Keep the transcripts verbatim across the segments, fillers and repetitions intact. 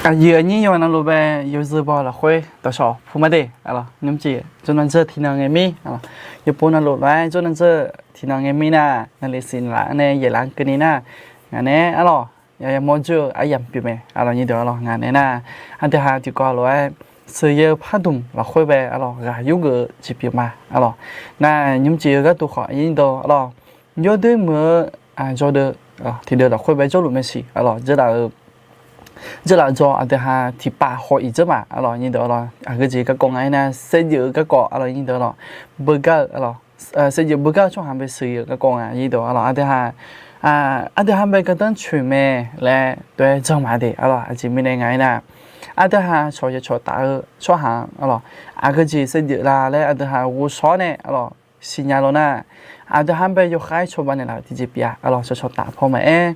Aqyuif aqnyir yawqha navluf bae yawzeu baw lafkhoer dawqshawq pu ma de. Aqlawq nymrcif jawrnan dzeur tiqnan ngae mir, aqlawq yawpov navluf lof-aer jawrnan dzeur tiqnan ngae mir nar, naqlef siqlaf-anr nae yaeqlaf-anr keuvni nar, ngaq nae aqlawq yamawr jawr-eu aryamq pyeuf mae. Aqlawq nyir deuq aqlawq ngaq nae nar, aqdui ha tiqkawv lof-aer sheuqyae-eu pardmq lafkhoer bae aqlawq ghaq yurgeuf-eu jeq pyeuf ma. Aqlawq nar nymrcif-eu gharduq khawf nyir deuq aqlawq yawdoer muiq-eu jawrdeuv tiqdeuq lafkhoer bae jawrluf mae siq. Aqlawq dzeurlaf-eu dzeurlaf dzaw aqdui ha tiqpav khawf iq dzeur ma. Aqlawq nyir deuq aqlawq aqgeu jeq garkawv nga aernar, saevdzeuf-eu garkawv aqlawq nyir deuq aqlawq beugar-eu aqlawq saevdzeuf beugar-eu tsawrhaq bae sheuqyae-eu garkawv nga nyir deuq aqlawq aqdui ha aqdui ha bae gardanr coeq mae laer tov-aer jan ma de. Aqlawq aqjeq mirnae nga aernar, aqdui ha cawq yaw cawq taf-eu tsawrhaq-anr aqlawq aqgeu jeq saevdzeuf la laer aqdui ha ghovshaw-awr nae aqlawq siqnya lawq nar, aqdui ha-anr bae yawkhav-aer cawba naeqlaf-euq tiqjeq pyeuf-a. Aqlawq cawqcawq taf paw maqaer,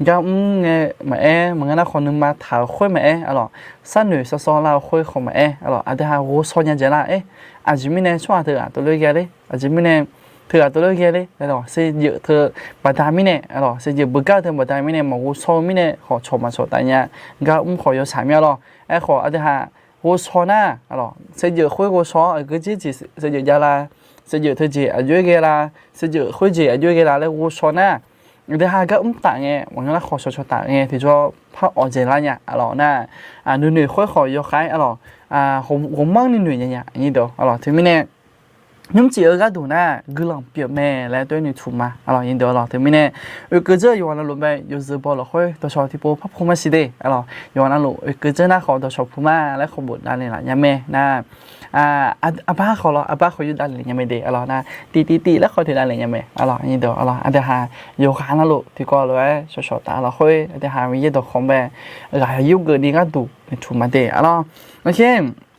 gar mr ngae maqaer, maqngeur nar khawf nuima taq-euq khoer maqaer, aqlawq sharnoeq shawshaw lar-eu khoer khawf maqaer, aqlawq aqdui ha ghovshaw nya dzaeq lar-aer. Aqjeq mirnae tsawrhaq teughaq tov lof-aer ghae ler, aqjeq mirnae teughaq tov lof-aer ghae ler, aqlawq saevdzeuf teu baqda mirnae, aqlawq saevdzeuf beugar-eu teu baqda mirnae maqghovshaw-eu mirnae khawf cawq maqcawq taf nya. Gar mr khawf yawshaq mir-a lawq. Aerkhawf aqdui ha ghovshaw nar, aqlawq saevdzeuf khoer ghovshaw-awr aqgeu jeq jeq saevdzeuf jav la, saevdzeuf teujeq aqjox-aer ghae la, saevdzeuf khoerjeq aqjox-aer ghae la laer ghovshaw nar, aqdui ha gar mr taf ngae maqngeur nar khawf cawqcawq taf ngae tiqjawr par awq dzaeq lar nya. Aqlawq nar nuinoeq khoer khawf yawkhav-aer aqlawq ghawqmanrni noeq nya nya nyir deuq aqlawq teumirnae nymrcif-eu gharduq nar guiqlanq pyeuf mae laer tov-aer noeqtmq ma. Aqlawq nyir deuq aqlawq teumirnae oekeuv dzeur yawqghaq navluf bae yawzeu baw lafkhoer dawqshawq tiqpov par pu ma siq de. Aqlawq yawqghaq navluf oekeuv dzeur nar khawf dawqshawq pu ma laer khawf bofdav naeqlaf nya mae nar, arbar khawf lawr, arbar khawf yurdav le nya mae de. Aqlawq nar tiqtiqtiv laer khawf tiqdav le nya mae. Aqlawq nyir deuq aqlawq aqdui ha yawqghaq navluf tiqkawv lof-aer cawqcawq taf lafkhoer aqdui ha Miqyaer dawqkawq bae ghaq yurgeuf ni gharduq noeqtmq ma de. Aqlawq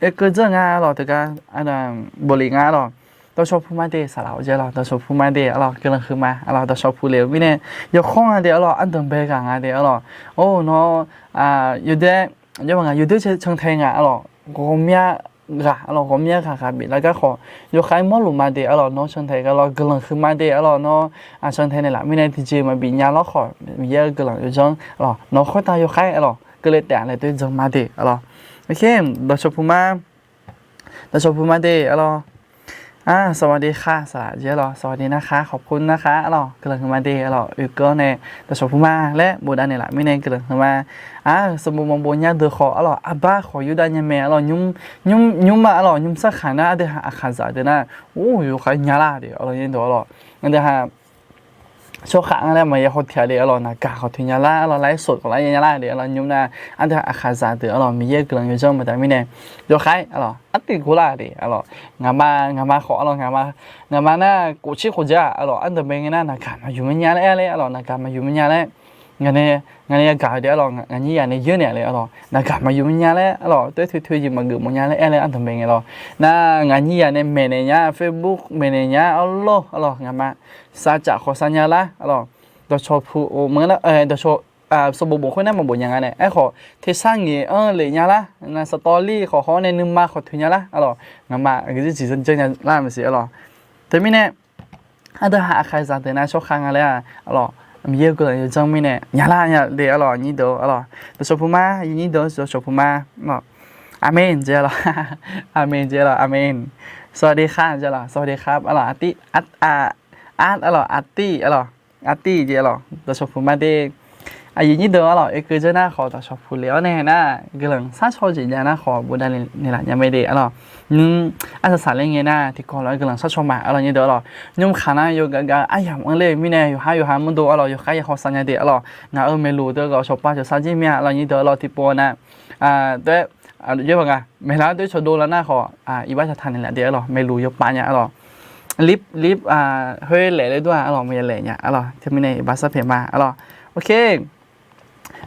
oekeuv dzeur nga aqlawq teugar bofle nga aqlawq dawqshawq pu ma de. Saqlaq-awr dzaeq aqlawq dawqshawq pu ma de. Aqlawq guiqlanq huiq ma. Aqlawq dawqshawq pu le-eu mirnae yawkhanr nga de aqlawq, ardanq bae ghaq nga de aqlawq. Or nawr yawdoer, yawdoer cantae nga aqlawq, ghawqmya ghaq aqlawq ghawqmya ghaq ghaq bif lar gar khawf yawkhav-aer mawrluf ma de aqlawq. Nawr cantae ghaq lawr guiqlanq huiq ma de aqlawq. Nawr cantae naeqlaf mirnae tiqjeq maqbif nya lawr khawf Miqyaer-eu guiqlanq yawdzanr aqlawq nawq khoertav yawkhav-aer aqlawq keuvle taef-a laer tov-aer jan ma de aqlawq. Dawqshawq pu ma, dawqshawq pu ma de aqlawq. Ar สวัสดีค่ะ saqlaq jeq aqlawq สวัสดีนะคะ ขอบคุณนะคะ aqlawq guiqlanq huiq ma de aqlawq. Oekeuv-awr nae dawqshawq pu ma laer bofdav naeqlaf mirnae guiqlanq huiq ma. Ar sanqbof manqbof nya deuq khawf aqlawq arbar khawf yurdav nya mae aqlawq. Nymr, nymr ma aqlawq nymr sarkhaq nar aqdui ha aqkhaqzaq deuq nar, or yawkhav nya lar de aqlawq. Nyir deuq aqlawq aqdui ha tsawrkhav nga laer maqya haw tiq ghaq de aqlawq. Naqgaq khawf toeq nya lar aqlawq, ไลฟ์สด khawf lar nya lar de aqlawq. Nymr nar aqdui ha aqkhaqzaq deuq aqlawq Miqyaer-eu guiqlanq yawdzanr baqda mirnae yawkhav-aer aqlawq artiv guvlar de aqlawq. Ngaqma, ngaqma khawf aqlawq ngaqma, ngaqma nar kof tser khof dzaq-a aqlawq. Ardanq bae ngae nar naqgaq maqyuf manya laer aer ler aqlawq, naqgaq maqyuf manya laer. Ngaq nae, ngaq nae yagaq-eu de aqlawq, ngaq nyir yaq nae yeur naeq le aqlawq, naqgaq maqyuf manya laer aqlawq, toer toer toer jeq maqgeuf mawf nya laer aer ler ardanq bae ngae lawr. Nar ngaq nyir yaq nae maeqnaeq nya, Facebook maeqnaeq nya aqlawq aqlawq. Ngaqma sarcaf khawf sar nya lar aqlawq. Dawqshawq pu maqngeur nar dawqshawq sanqbof bof khoer nar maqbof nya nga nae. Aerkhawf tersar ngaeq-anr lef nya lar, nar สตอรี่ khawf haw-awr nae nuima khawf toeq nya lar aqlawq. Ngaqma aqgeu jeq jeq janr nya lar maqsiq aqlawq. Teumirnae aqdui ha aqkhaqzaq deuq nar tsawrkhav nga laer-a aqlawq. Miqyaer-eu guiqlanq yawdzanr mirnae nya lar nya de aqlawq. Nyir deuq aqlawq dawqshawq pu ma, nyir deuq dawqshawq pu ma. Aqmeq jeq aqlawq. Aqmeq jeq aqlawq, aqmeq. สวัสดีค่ะ jeq aqlawq, สวัสดีค่ะ aqlawq. Artiv, ar aqlawq, artiv aqlawq, artiv jeq aqlawq dawqshawq pu ma de. Aqyuif nyir deuq aqlawq, oekeuv dzeur nar khawf dawqshawq pu le-awr nae nar guiqlanq sharcaw jeq jav nar khawf bofdav naeqlaf nya mae de aqlawq. Nymr arsaq saqler ngae nar tiqkawv lof-aer guiqlanq sharcaw ma aqlawq. Nyir deuq aqlawq, nymr khaq nar yawgaq gaq-eu aryamq-anr ler-eu mirnae yawqhar yawqha mawrdo aqlawq yawkhav ya haw sar nya de aqlawq. Ngaq-euq maeqluq deuq ghawqshawq pav cawq sar jir mir-a aqlawq. Nyir deuq aqlawq tiqpov nar, dawr-aer, aqjox-aer baq nga maeqlar-anr dawr-aer cawqdov lar nar khawf iqbax caq taq naeqlaf de aqlawq. Maeqluq yawpav nya aqlawq. Lip, lip khoer laef laer dur-aq aqlawq, maqya laef nya aqlawq. Teumirnae iqbax sarpaeq ma aqlawq. Ok.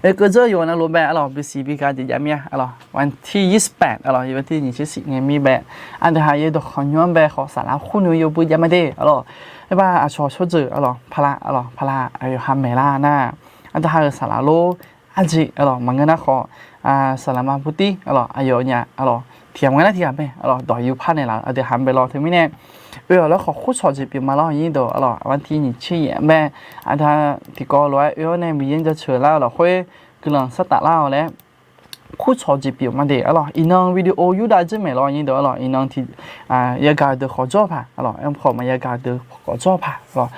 Oekeuv dzeur yawqghaq navluf bae aqlawq bisiq biga jeq jav mir-a aqlawq. วันที่ยี่สิบแปด aqlawq, วันที่ยี่สิบสี่ ngae mir bae aqdui ha yaerdawq khanqnymr-anr bae khawf saflar khur noeq yawbui jav ma de aqlawq. Aerbar aqcawq tsawrjeuq aqlawq, paqlaq aqlawq, paqlaq aqyawf ha maeqlar nar aqdui ha-euq saflar lor. Arjeq aqlawq maqngeur nar khawf, saqlaqma burtir aqlawq, aqyawf nya aqlawq, tiq ghaq maqngeur nar tiq ghaq mae aqlawq, dawq yur par naeqlaf aqdui ha-anr bae lawr. Teumirnae oe-awq lawr khawf khoercawq jeq pyeuf ma lawr. Nyir deuq aqlawq, วันที่ยี่สิบแปด bae aqdui ha tiqkawv lof-aer oe-awr nae Miqyaer-anr jaceuq lar-eu lafkhoer guiqlanq shartaf lar-awq laer kurcawq jeq pyeuf ma de arlawq. Iqnan video yurdav dzeur maeq lawr nyir deuq arlawq. Iqnan tiq yagaq deuq khawf jawr paq arlawq. Aerkhawf maq yagaq deuq khawf jawr paq arlawq.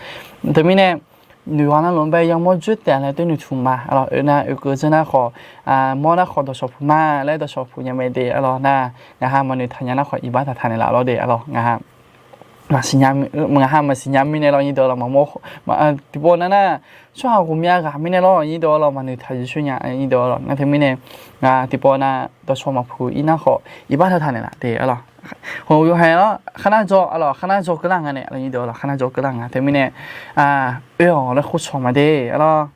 Teumirnae noeqghaq navluf-anr bae yamawr dzoer taef laer toer noeqtmq ma arlawq. Oe nar oekeuv dzeur nar khawf, mawr nar khawf dawqshawq puq ma laer dawqshawq puq nya mae de arlawq. Nar ngaq ha maqnoeq taq nya nar khawf iqbax taq taq naeqlaf lawr de arlawq. Ngaq ha maqsiq nya mirnae lawr nyir deuq arlawq. Tiqpov nar nar tsawrhaq ghawqmya ghaq mirnae lawr nyir deuq arlawq. Maqnoeq taq yeqsur nya nyir deuq arlawq. Nar teumirnae tiqpov nar dawqshawq maqpuq ir nar khawf iqbax taq taq naeqlaf de arlawq. Hawq yawhaiq lawr kharnar jawr arlawq. Kharnar jawr keuvlar nga nae nyir deuq arlawq. Kharnar jawr keuvlar nga teumirnae oe-awq laer khoercawq ma de arlawq.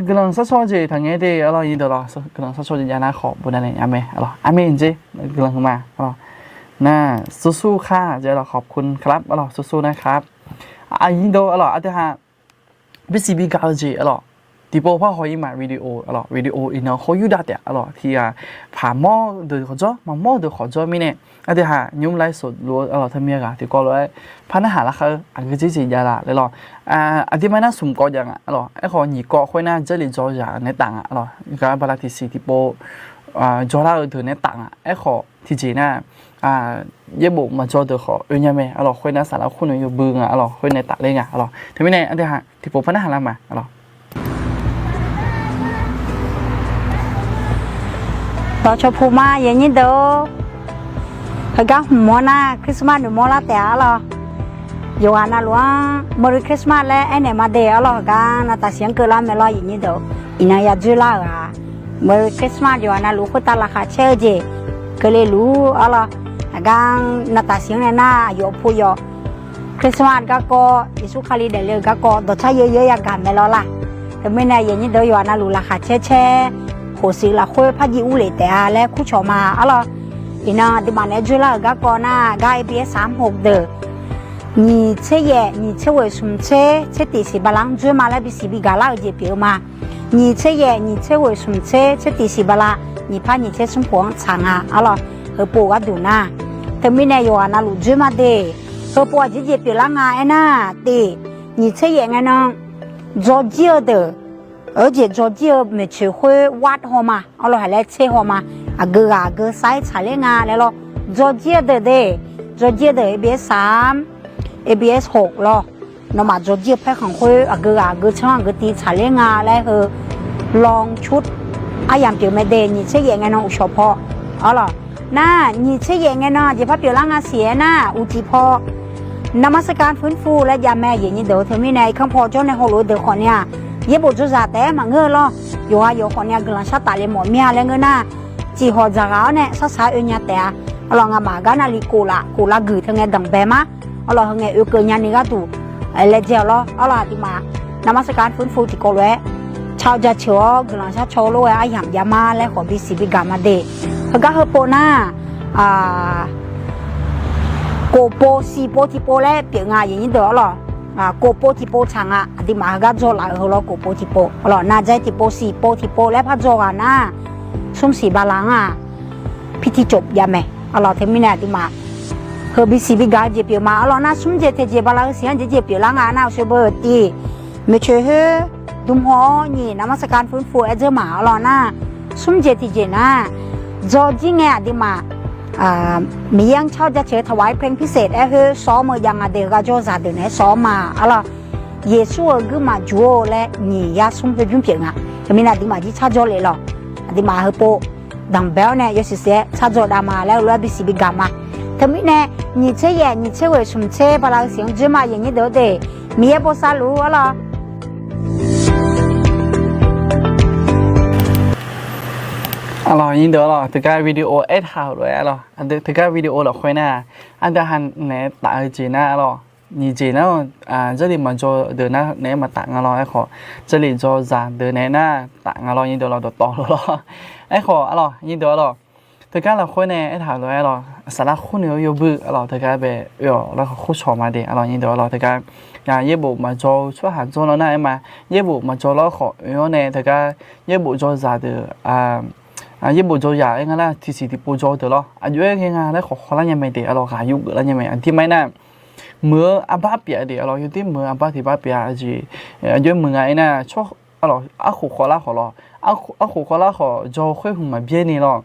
Guiqlanq sharshawr jeq taqngae de arlawq nyir deuq arlawq. Guiqlanq sharshawr jeq jav nar khawf bofnaeq naeq nya mae arlawq. Armir jeq guiqlanq heu ma arlawq. Nar สู้ๆ ค่ะ jeq arlawq. ขอบคุณครับ arlawq. สู้ๆ นะครับ aqnyir deuq arlawq. Aqdui ha bisiq bigaq-eu jeq arlawq. Tiqpov par haw-ir ma video arlawq. Video iqnan haw yurdav taef arlawq. Tiqghaq paq mawr deuq khawf jawr, maqmawr deuq khawf jawr mirnae aqdui ha nymr ไลฟ์สด luf-eu arlawq. Teumirnae ghaq tiqkawv lof-aer par narhaq larkhav-eu aqgeu dzer jeq javlaf laer lawr. Aqdirma nar smq kawv jav nga arlawq. Aerkhawf nyiq kawv khoernar Jarlif dzaw zaq naeq-aer taf nga arlawq. Gar bala tiqsiq tiqpov jawrlar-eu deuq naeq-aer taf nga. Aerkhawf tiqjeq nar yaerbof maqdzaw deuq khawf oe nya mae arlawq. Khoernar saflar khur noeq yawbui nga arlawq. Khoernae tafler nga arlawq. Teumirnae aqdui ha tiqpov par narhaq lar ma arlawq. Dawqshawq puq ma aqyuif aqnyir deuq-or. Heugar hmq mawr nar Christmas noeqmawr lar taef-a arlawq. Yawqghaq navluf-anr Merry Christmas laer aernaeq ma de arlawq. Heugar navtaf siq-anr keuvlar mae lawr aqyuif aqnyir deuq. Iqnan yadzoer lar-euq-aq Merry Christmas yawqghaq navluf khoertav laqkhaq caer-eu jeq keuvle luf arlawq. Heugar navtaf siq-anr nae nar aqyawf pu yawf Christmas garkawv Yeqsur Kali daefle-eu garkawv dawqtsar yawyaer yagaq mae lawr la. Teumirnae aqyuif aqnyir deuq yawqghaq navluf laqkhaq caer caer khof siq lafkhoer par jiv urlef taef-a laer kurcawq ma arlawq. Iqnan aqduimaf naeq-aer dzoerlar-euq garkawv nar gar A B S สามหก deuq nyiq tser yaef nyiq tser ghoeq smq tser tser tiq siq bala-anr dzoer ma laer bisiq bigaq lar-eu jeq pyeuf-eu ma. Nyiq tser yaef nyiq tser ghoeq smq tser tser tiq siq bala nyiq par nyiq tser smr khof-anr tsaq nga arlawq. Heupov gharduq nar teumirnae yawqghaq navluf dzoer ma de. Heupov aqjeq jeq pyeuflar nga aernar tiq nyiq tser yaef ngae nan dzawrjir-eu deuq, aqjeq dzawrjir-eu maeqtsoeq khoer ward haw ma arlawq. Haq laer tser haw ma aqgeu ghaq aqgeu sair tsaqler nga laer lawr. Dzawrjir-eu deuq de, dzawrjir-eu deuq A B S สาม A B S หก lawr. Nawmaf dzawrjir-eu paerkhanq khoer aqgeu ghaq aqgeu tsanr aqgeu tiv tsaqler nga laer heu รองชุด aryamq pyeuf mae de. Nyiq tser yaef ngae nan uqshawq paw arlawq. Nar nyiq tser yaef ngae nan aqjeq par pyeuflar nga siq-aer nar uqcif paw นมัสการฟื้นฟู laer jav mae aqyuif aqnyir deuq. Teumirnae irkanr paw jawrnae hawlof-eu deuq khawf ni-aq yaerbof dzawrzaq taef-aer maqngeur-eu lawr. Yawqha yawq khawf ni-aq guiqlanq shar tafle mawf mir-a laer ngeur nar, cif hawq dzaqghaq-awr nae sarsaq-aer oe nya taef-a. Arlawq ngamaf gar navli kof laf kof lar guiq teu ngae danqbae ma. Arlawq heu ngae oekeuv nyani gharduq laejae-awq lawr. Arlawq aqduimaf นมัสการฟื้นฟู tiqkawv lof-aer car jaceuq-awr guiqlanq shar caw-eu lof-aer aryamq jav ma laer khawf bisiq bigaq ma de. Heugar heupov nar kof pov siq pov tiqpov laer pyeuf nga aqyuif aqnyir deuq arlawq. Kof pov tiqpov tsaq nga aqduimaf heugar dzaw laf-eu heu lawr kof pov tiqpov arlawq. Navzae tiqpov siq pov tiqpov laer par dzaw ghaq nar smr siq bala-anr-aq พิธีจบ jav mae arlawq. Teumirnae aqduimaf heu bisiq bigaq-eu jeq pyeuf ma arlawq. Nar smr jeq tiqjeq bala-eu siq-anr jeq jeq pyeuflar nga nar uqshoe beu tiq maeqtsoeq khoer dm haw-awr nyiq นมัสการฟื้นฟู aer dzeur ma arlawq. Nar smr jeq tiqjeq nar dzawrjir ngae aqduimaf Miqyaer-anr car jaceuq-eu ถวายเพลงพิเศษ aer khoer sawv-awr meuq jav nga de. Heugar jawrzaq deuq naeq-aer sawv-awr ma arlawq. Yeqsur-euq guirmaf jur-or laer nyiq yar smr khoer bymr pyeuf nga. Teumirnae aqduimaf jir car jawr lef lawq. Aqduimaf heupov danqbae-awr nae yawshuif shuif-aer car jawr dav ma laer heulof-aer bisiq bigaq ma. Teumirnae nyiq tser yaef nyiq tser ghoeq smq tser bala-eu siq-anr dzoer ma aqyuif aqnyir deuq-or de. Miqyaer bosav luf-ur arlawq. Arlawq aqnyir deuq arlawq, teugar video aertaq-euq lof-aer arlawq, teugar video lafkhoer nar aqdui ha naeq-aer taf-eu jeq nar arlawq, nyiq jeq nar-aq, Jarlif maqdzaw deuq nar naeq-aer maqtaf nga lawr. Aerkhawf Jarlif dzaw zaq deuq naeq nar taf nga lawr. Aqnyir deuq lawr dawqtawvluf lawr. Aerkhawf arlawq aqnyir deuq arlawq, teugar lafkhoer nae aertaq-euq lof-aer arlawq, saflar khur noeq-eu yawbui arlawq teugar bae oe-awq laer khawf khoercawq ma de arlawq aqnyir deuq arlawq. Teugar yaerbof maqdzaw-eu tsawrhaq dzawr lawr nar aer ma. Yaerbof maqdzaw lawr khawf oe-awr nae teugar yaerbof dzaw zaq deuq yaerbof dzaw zaq aer nga nar tiqsiq tiqpov dzaw deuq lawr aqjox-aer ghae nga laer khawf khawlar nya mae de arlawq. Ghaq yur geuflar nya mae. Aqdirma aernar muiq-eu arbar pyeuf-a de arlawq. Yawdir muiq-eu arbar tiq bar pyeuf-a jeq aqjox-aer muiq nga aernar tsawr Arkhof khawvlar khawf lawr, arkhof khawvlar khawf jawr khoer hmq maqbyaer ni lawr.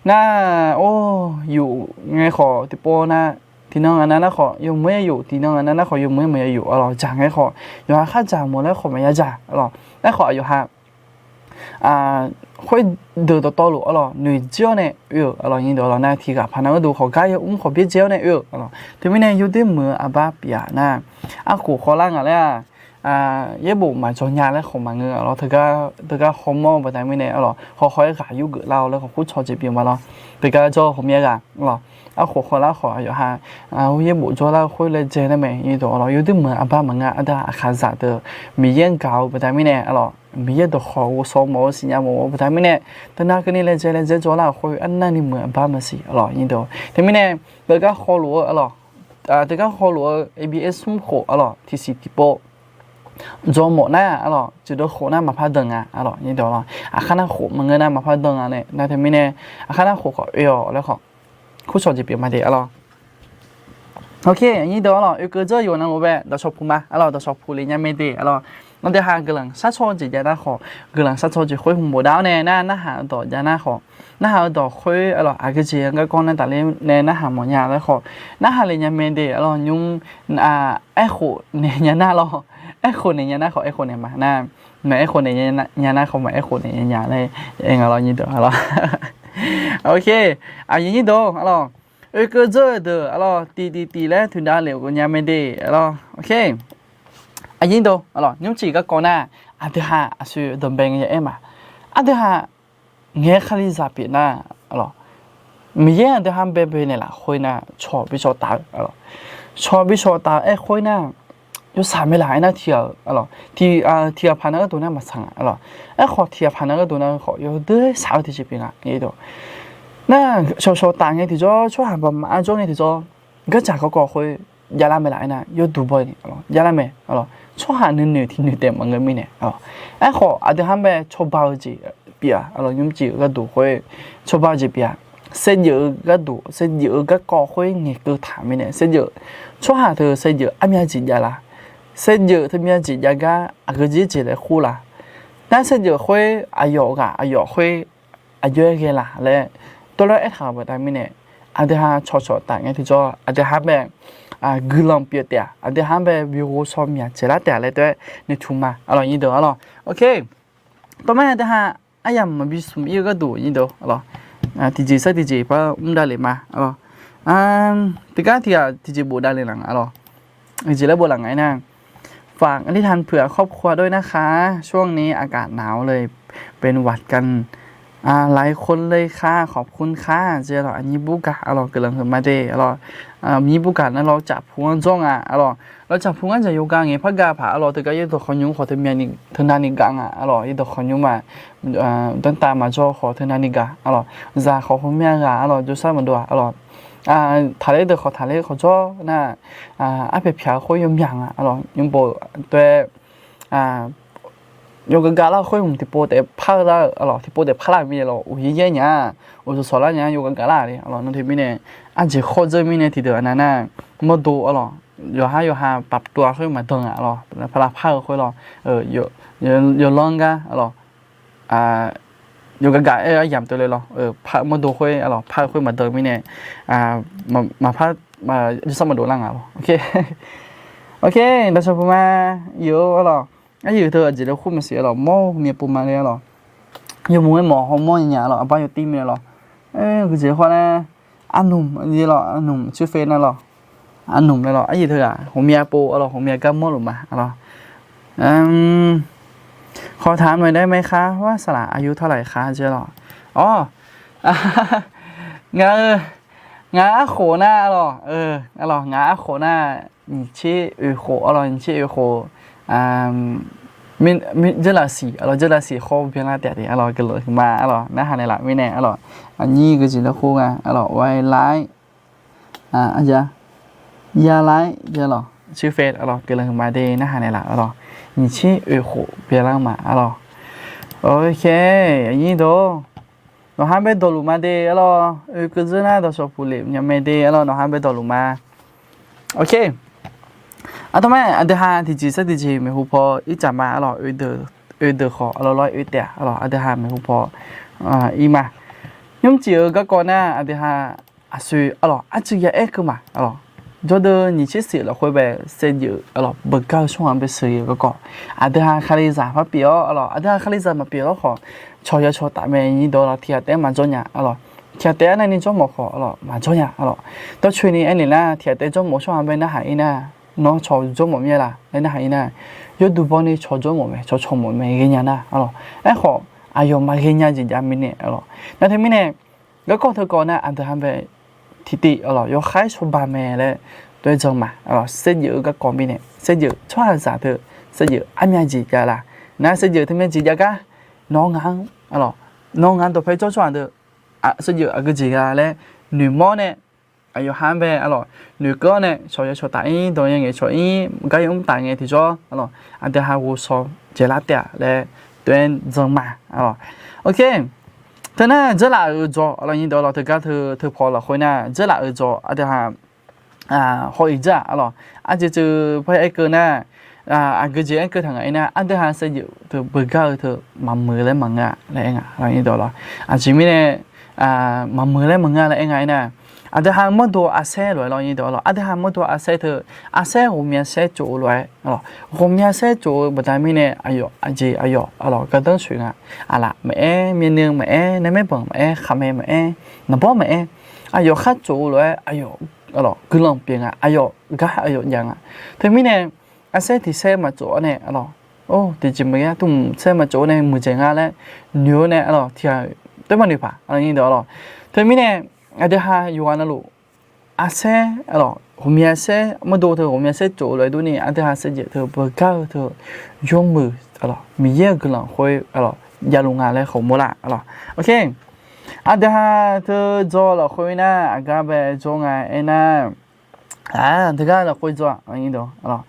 Nar, or, yuf ngae khawf tiqpov nar, tiqnan ngaq nav nar khawf yawmuiq-aer yuf, tiqnan ngaq nav nar khawf yawmuiq-aer maqya yuf, arlawr, dzaq ngae khawf yawqha khardzaq mawf laer khawf maqya dzaq, arlawr. Aerkhawf aqyawf ha khoerdeuq dawqtawvluf, arlawr, noeqjir-awr nae oe-euq, arlawr, nyir deuq, arlawr, nar tiq ghaq paq nar gharduq khawf gar yaw mr khawf byaerdzae-awr nae oe-euq, arlawr. Teumirnae yawdoer muiq-eu aqbar pyeuf-a nar, arkhof khawvlar ngaq laer-aq, yaerbof maqjawr nya laer khawf maqngeur, arlawr, teugar hawmawr-eu baqda mirnae, arlawr, hawhaw-aer ghaq yurgeuf lar-awr laer khawf khoercaw jeq pyeuf ma lawr. Teugar jawr-eu ghawqmya ghaq, arlawr, arkhof khawvlar khawf aqyawf ha, or, yaerbof jawrlar-eu khoer laejae nar mae, nyir deuq, arlawr, yawdoer muiq-eu aqbar maqngeur, ardanq aqkhaqzaq deuq Miqyaer-anr gaq-eu baqda mirnae, arlawr, Miqyaer dawqkhawq ghovshaw mawf-eu siqnya mawf-eu baqda mirnae, teunav keuvni laejae laejae jawrlar-euq khoer arnavni muiq-eu aqbar maqsiq, arlawr, nyir deuq. Teumirnae teugar hawluf-eu, arlawr, teugar hawluf-eu A B S smr khof, arlawr, tiqsiq tiqpov jawr mawf nar, arlawr, jeuqdeuv khof nar maqpar danq nga, arlawr, nyir deuq, arlawr, aqkhar nar khof maqngeur nar maqpar danq nga nae, nar teumirnae aqkhar nar khof khawf oe-awq laer khawf khoercaw jeq pyeuf ma de, arlawr. Ok, nyir deuq, arlawr, oekeuv dzeur yawq navluf bae dawqshawq puq ma, arlawr, dawqshawq puq le nya mae de, arlawr. Nawr deuq ha guiqlanq sharcaw jeq jav nar khawf, guiqlanq sharcaw jeq khoer hmq bofdav-awr nae nar, narhaq-eu dawq jav nar khawf, narhaq-eu dawq khoer, arlawr, aqgeu jeq garkawv nar tafler nae narhaq mawfnya laer khawf, narhaq le nya mae de, arlawr, nymr, aerkhof naeq nya nar lawr, aerkhof naeq nya nar khawf aerkhof naeq ma nar, maq aerkhof naeq nya nar khawf maq aerkhof naeq nya nya laer aer nga lawr, nyir deuq, arlawr. Ok, aqyuif nyir deuq, arlawr, oekeuv dzeur-eu deuq, arlawr, tiqtiq tiq laer toeqdav lef-eu nya mae de, arlawr. Ok, aqyuif nyir deuq, arlawr, nymrcif garkawv nar, aqdui ha aqsur dawqbae ngae ya aer ma. Aqdui ha ngaeq-aer Kalizaq pyeuf nar, arlawr, Miqyaer aqdui ha bae bae naeqlaf khoer nar cawq bi cawq taf-eu, arlawr, cawq bi cawq taf-eu aer khoer nar, yawshaq mae laf aer nar tiq ghaq-euq, arlawr, tiq ghaq paq nar gharduq nar maqtsaq nga, arlawr. Aerkhawf tiq ghaq paq nar gharduq nar khawf yawdoer shaq-eu tiqjeq pyeuf nga, nyir deuq. Nar cawq cawq taf ngae tiqjawr, tsawrhaq baqmaf arjawr ngae tiqjawr, gardzaq garkawv khoer javlar mae laf aer nar yawduq baw ni, arlawr, javlar mae, arlawr. Tsawrhaq nuinoeq tiq noeq taef maqngeur mirnae, arlawr. Aerkhawf aqdui ha bae cawba-eu jeq pyeuf-a, arlawr, nymrcif-eu gharduq khoer cawba-eu jeq pyeuf-a. Saevdzeuf-eu gharduq, saevdzeuf-eu garkawv khoer ngaeqkeuv taq mirnae, saevdzeuf, tsawrhaq teu saevdzeuf armyav jeq javlar, saevdzeuf teumyav jeq javgar aqgeu jeq jeq laer khur la, nar saevdzeuf khoer aqyawf ghaq aqyawf khoer aqjox-aer ghae laf laer tawvlof-aer aertaq-euq baqda mirnae, aqdui ha cawqcawq taf ngae tiqjawr aqdui ha bae guiqlanq pyeuf taef-a, aqdui ha bae bi ghovshaw myaq dzaeqlar taef-a laer tawv-aer noeqtmq ma, arlawr, nyir deuq, arlawr. Ok, tawv ma aqdui ha aryamq maqbi smq ir-eu gharduq, nyir deuq, arlawr, tiqjeq sar tiqjeq par mr davlef ma, arlawr. Tiqgar tiq ghaq tiqjeq bof davlef laf nga, arlawr. Jeq laer bof laf nga aer nar ฝากอธิษฐานเผื่อครอบครัวด้วยนะคะ ช่วงนี้อากาศหนาวเลยเป็นหวัดกันหลายคนเลยค่ะ ขอบคุณค่ะ jeq, arlawr, aqnyir burgaq, arlawr, guiqlanq huiqma de, arlawr, aqnyir burgaq nar lawr caf pu-anr jawr nga, arlawr, lawr caf pu ngar dzaq yawqgar ngaeq par gaq paq, arlawr, teugar yaerdawq khawf nymr khawf teumyav ni teunavni gaq nga, arlawr, yaerdawq khawf nymr ma, danrtav maqjawr khawf teunavni gaq, arlawr, zaq khawf hawmya ghaq, arlawr, jawrshar maqdov-a, arlawr, taqler deuq khawf taqler khawf jawr nar, arpyaeq pyaq-eu khoer yawmyaq nga, arlawr, nymr bof tawv-aer yawqgar gaq lar-eu khoer hmq tiqpov taef par-eu lar-eu, arlawr, tiqpov taef par lar-euq mirnae lawr, uqyir yaer nya-a, uqshoq sawq lar nya-a, yawqgar gaq lar-euq, arlawr, nar teumirnae, arjeq khawr dzeur mirnae tiqdeuq aqnav nar, mawrdo, arlawr, yawqhar yawqha paf tov-a khoer maqdan nga, arlawr, paqlav par-eu khoer lawr, yawlanr gar, arlawr, yawqgar gaq-aer aryamq tov le lawr, mawrdo khoer, arlawr, par-eu khoer maqdan mirnae, maqpar, jawrshar maqdov lar nga lawr. Ok, dawqshawq puq ma, yawf, arlawr, aryuif teu aqjeq laer khur maqsiq, arlawr, mawr-eu myav pov ma le, arlawr, yawmuiq-aer mawf hawmawr nya, arlawr, aqbar yawtir mirnae lawr, geujeq khawf nar, arnmq, arnmq, tsirfe nar lawr, arnmq le lawr, aryuif teughaq ghawqmya pov, arlawr, ghawqmya gar mawrluf ma, arlawr. ขอถามหน่อยได้ไหมคะว่าสละอายุเท่าไหร่คะ jeq, arlawr. Awr, ngaq-eu, ngaq-eu arkhof nar, arlawr, arlawr, ngaq-eu arkhof nar, nyiq tser oeq khof, arlawr, nyiq tser oeq khof, jeurlaf siq, arlawr, jeurlaf siq khawr byanlar taef de, arlawr, guiqlanq huiqma, arlawr, narhaq naeqlaf mirnae, arlawr, aqnyir geujeq laer khur nga, arlawr, วัยร้าย ya ร้าย jeq, arlawr, tsirfe, arlawr, guiqlanq huiqma de, narhaq naeqlaf, arlawr, nyiq tser oeq khof byanlar ma, arlawr. Ok, aqnyir deuq, nawqha bae dawqluf ma de, arlawr, oekeuv dzeur nar dawqshawq puq lef nya mae de, arlawr, nawqha bae dawqluf ma. Ok, aqdawr ma, aqdui ha tiqjeq sar tiqjeq maeqhu paw ircaf ma, arlawr, oedeuq oe deuq khawf, aqlawq lawr oe taef-a, aqlawq, aqdui ha maeqhu paw ir ma. Nymrcif-eu garkawv nar, aqdui ha aqsur, aqlawq, arcuiv ya aer keuv ma, aqlawq. Jawrdeuv nyiq tser siq lafkhoer bae, saevdzeuf, aqlawq, beugar-eu tsawrhaq bae sheuq-eu garkawv, aqdui ha Kalizaq par pyeuf-awr, aqlawq, aqdui ha Kalizaq maqpyeuf lawr khawf, cawq ya cawq taf mae, nyir dawq laf tiq ghaq taef-aer maqjawr nya, aqlawq. Tiq ghaq taef-aer nar ni jawr mawf khawf, aqlawq, maqjawr nya, aqlawq. Dawrcoeni aernaeq nar, tiq ghaq taef-aer jawr mawf-eu tsawrhaq bae narhaq ir nar, nawr cawq jawr mawf mir-a laq laer narhaq ir nar, yawduq baw ni cawq jawr mawf mae, cawq cawq mawf mae ghaenya nar, aqlawq. Aerkhawf, aqyawf maqghae nya jeq jav mirnae, aqlawq. Nar teumirnae, garkawv teukawv nar aqdui ha bae tiqtiv, aqlawq, yawkhav-aer cawba mae laer tov-aer jan ma, aqlawq. Saevdzeuf-eu garkawv mirnae, saevdzeuf tsawrhaqzaq teu, saevdzeuf armyav jeq jav laq. Nar saevdzeuf teumyav jeq jav gar, nawr ngaq-anr, aqlawq, nawr ngaq-anr dawqpae jawr tsawrhaq deuq, saevdzeuf aqgeu jeq gha laer noeqmawr nae, aqyawf ha-anr bae, aqlawq, noeqkeuv-awr nae cawq ya cawq taf ir, dawq ya ngaeq cawq ir, gar ya mr taf ngae tiqjawr, aqlawq, aqdui ha ghovshaw dzaeqlar taef-a laer tov-aer jan ma, aqlawq. Ok. Teunar dzeurlaf-euq jawq, aqlawq, nyir dawq, aqlawq, teugar teu teupaw lafkhoer nar dzeurlaf-euq jawq, aqdui ha haw-iq dzeur-aq, aqlawq, aqjeq jeq par aer keuv nar, aqgeu jeq aer keuv taq ngaq ir nar, aqdui ha saevdzeuf teu beugar-eu teu maqmuiq laer maqngeur-a laer aer nga, aqlawq, nyir dawq, aqlawq. Aqjeq mirnae maqmuiq laer maqngeur laer aer nga ir nar, aqdui ha mawrdo arsaer lof-aer, aqlawq, nyir dawq, aqlawq, aqdui ha mawrdo arsaer teu, arsaer ghawqmya saer tsof-eu lof-aer, aqlawq, ghawqmya saer tsof-eu baqda mirnae, aqyawf aqjeq aqyawf, aqlawq, gardanr coeq nga. Aqlaf maqaer, myavnuiv maqaer, narmaer banq maqaer, khaqmae maqaer, naqbawr maqaer, aqyawf khar tsof-eu lof-aer, aqyawf, aqlawq, guiqlanq pyeuf nga, aqyawf gar aqyawf jav nga. Teumirnae, arsaer tiq saer maqtsof-awr nae, aqlawq, or, tiqjeq maqghae-a, tmq saer maqtsof-awr nae muiqdzaeq nga laer noeq-awr nae, aqlawq, tiq ghaq taef maqnoeq paq, aqlawq, nyir dawq, aqlawq. Teumirnae, aqdui ha yawqghaq navluf arsaer, aqlawq, ghawqmya saer, mawrdo teu ghawqmya saer tsof-eu lof-aer durni, aqdui ha saevdzeuf teu beugar-eu teu yawmuiq, aqlawq, Miqyaer-euq guiqlanq khoer, aqlawq, javluf nga laer khawf mawrlar, aqlawq. Ok. Aqdui ha teu jawr lafkhoer nar, aqgar bae jawr nga aernar, teugar lafkhoer jawr-aq, aqlawq,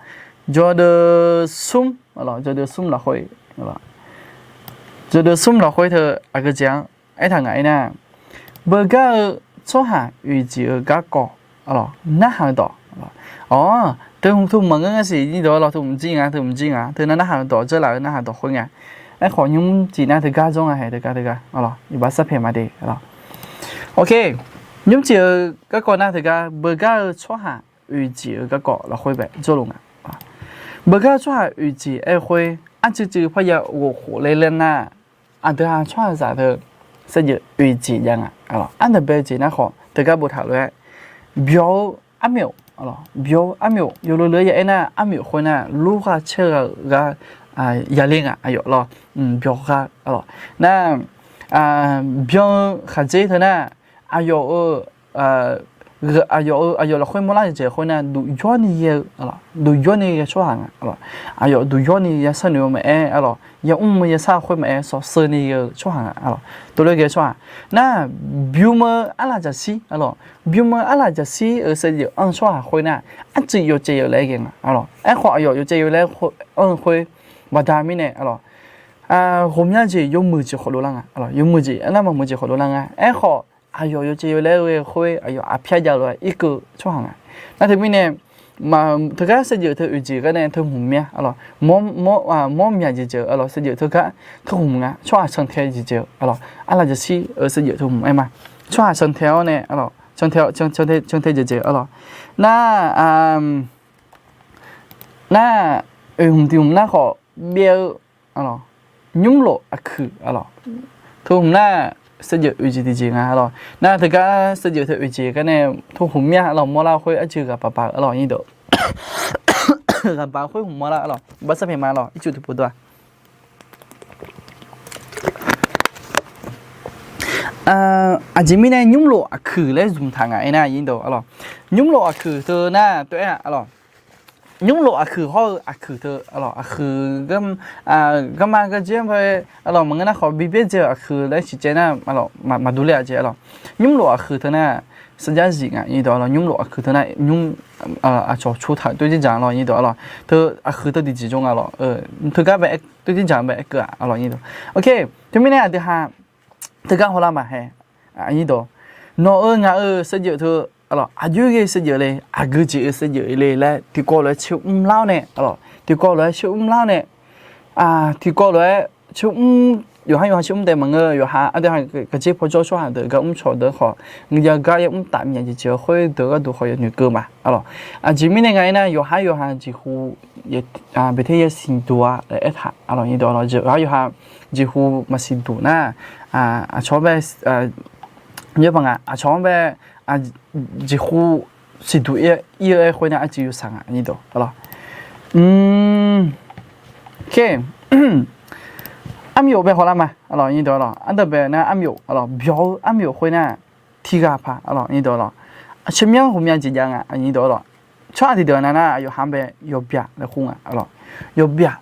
jawrdeuv smr, aqlawq, jawrdeuv smr lafkhoer, jawrdeuv smr lafkhoer teu aqgeu jeq-anr aertaq ngaq aernar, beugar-eu tsawrhaq oeq jeq-eu garkawv, aqlawq, narhaq-eu dawq, aqlawq, awr, teu hmq teu hmq maqngeur ngar siq, nyir dawq, aqlawq, teu hmq jir nga, teu hmq jir nga, teunar narhaq-eu dawq, dzeurlaf-eu narhaq dawq khoer nga. Aerkhawf, nymr cif nar teugar jawr nga hae, teugar, teugar, aqlawq, iqbax sarpaeq ma de, aqlawq. Ok, nymr cif-eu garkawv nar teugar beugar-eu tsawrhaq oeq jeq-eu garkawv lafkhoer bae jawrluf nga. Beugar-eu tsawrhaq oeq jeq aer-eu khoer, arcuiv cuiv parya ghofkhof ler ler nar, aqdui ha tsawrhaqzaq teu saevdzeuf oeq jeq jav nga, aqlawq. Ardanqbae jeq nar khawf teugar boftaq lof-aer, byawq-eu armyof, byawq-eu armyof, yawlof lof-aer ya aernar, armyof khoer nar lurgha caergha-euq gar yaler nga, aqyawf lawr, byawq gha, aqlawq. Nar, byan-eu khaqdzer teu nar, aqyawf-eu, aqyawf-eu, aqyawf lafkhoer mawrlar jeq khoer nar, duqyawr ni ghae-eu, duqyawr ni ghae tsawrhaq nga, aqlawq. Aqyawf duqyawr ni yashar noeq-eu maqaer, aqlawq, yamr-eu yashar khoer maqaer, sawqseuv ni ghae-eu tsawrhaq nga, aqlawq. Tov lof-aer ghae tsawrhaq nar, bym-eu arlaf jaqshir, aqlawq, bym-eu arlaf jaqshir-euq saevdzeuf anr-eu tsawrhaq khoer nar, arcuiv yawcaev yawlaer ghae nga, aqlawq. Aerkhawf, aqyawf yawcaev yawlaer anr-eu khoer baqda mirnae, aqlawq, ghawqmya jeq yawmuiq jeq khawf dovlar nga, aqlawq, yawmuiq jeq nar maqmuiq jeq khawf dovlar nga. Aerkhawf, aqyawf yawcaev yawlaer ghae khoer, aqyawf aqpyar jav lof-aer irkeuv tsawrhaq nga. Nar teumirnae, teugar saevdzeuf teu oeq jeq gar nae teu hmq mya, aqlawq, mawr myaq jeq jeq-eu, aqlawq, saevdzeuf teugar teu hmq nga, tsawrhaq cantae jeq jeq-eu, aqlawq, arlaf jaqshir-euq saevdzeuf teu hmq aer ma. Tsawrhaq cantae-awr nae, aqlawq, cantae jeq jeq-eu, aqlawq. Nar, nar, oeq hmq tiq hmq nar khawf byaev-eu, aqlawq, nymrlof aqkuiq, aqlawq, teu hmq nar saevdzeuf oeq jeq tiqjeq nga, aqlawq. Nar teugar saevdzeuf teu oeq jeq gar nae teu hmq mya, aqlawq, mawrlar khoer arcuiv ghaq baq baq-eu, aqlawq, nyir dawq, ghaq baq khoer hmq mawrlar, aqlawq, iqbax sarpaeq ma, aqlawq, ircuf tiqpov dov-a. Aqjeq mirnae nymrlof aqkuiq laer zmqtaq ngaq aernar, nyir dawq, aqlawq, nymrlof aqkuiq teu nar tov-aer-a, aqlawq, nymrlof aqkuiq hawr-eu aqkuiq teu, aqlawq, aqkuiq, garma garjaer-anr bae, aqlawq, maqngeur nar khawf bibyaer dzae-eu aqkuiq laer siqcaev nar, aqlawq, maqdur ler-a jeq, aqlawq. Nymrlof aqkuiq teu nar, sarjax zif nga, nyir dawq, aqlawq, nymrlof aqkuiq teu nar nymr, aqcawq cu taq-eu toer dzerdzaq, aqlawq, nyir dawq, aqlawq, teu aqkuiq teu tiqjeq jawr nga, aqlawq, teugar bae, toer dzerdzaq bae aer keuv-a, aqlawq, nyir dawq. Ok, teumirnae aqdui ha teugar hawlar ma hae, nyir dawq, nawq-euq ngaq-euq saevdzeuf teu, aqlawq, aqjox ghae saevdzeuf le, aqgeu jeq-eu saevdzeuf le laer tiqkawv lof-aer caer mrlar-awr nae, aqlawq, tiqkawv lof-aer caer mrlar-awr nae, Tiqkawv lof-aer, yawqhar yawqha tser mr daef maqngeur, yawqha aqdui ha gaqjer pawjawr tsawrhaq deuq gar mr cawq deuq khawf, ngeur jav gar yamr taf myav jeq jeq-eu khoerdeuq gharduq khawf yawnoeq keuv ma. Aqlawq, aqjeq mirnae nga aernar, yawqhar yawqha jeqhu beqter yasiq duq-a laer aertaq, aqlawq, yawqhar yawqha jeqhu maqsiq duq nar, aqcawq-anr bae, nymr paq nga, aqcawq-anr bae jeqhu siqduq ir-eu aer khoernar arcuiv yawsaq nga, aqlawq. Armyof bae hawlar ma, aqlawq, aqdawq bae nar armyof, aqlawq, byawq-eu armyof khoernar tiqghaq paq, aqlawq, aqcawq myanr ghawqmya jeq jav nga, aqlawq. Tsawrhaq tiqdeuq-a nar aqyawf ha-anr bae yawqbyaq laer kur nga, aqlawq. Yawqbyaq,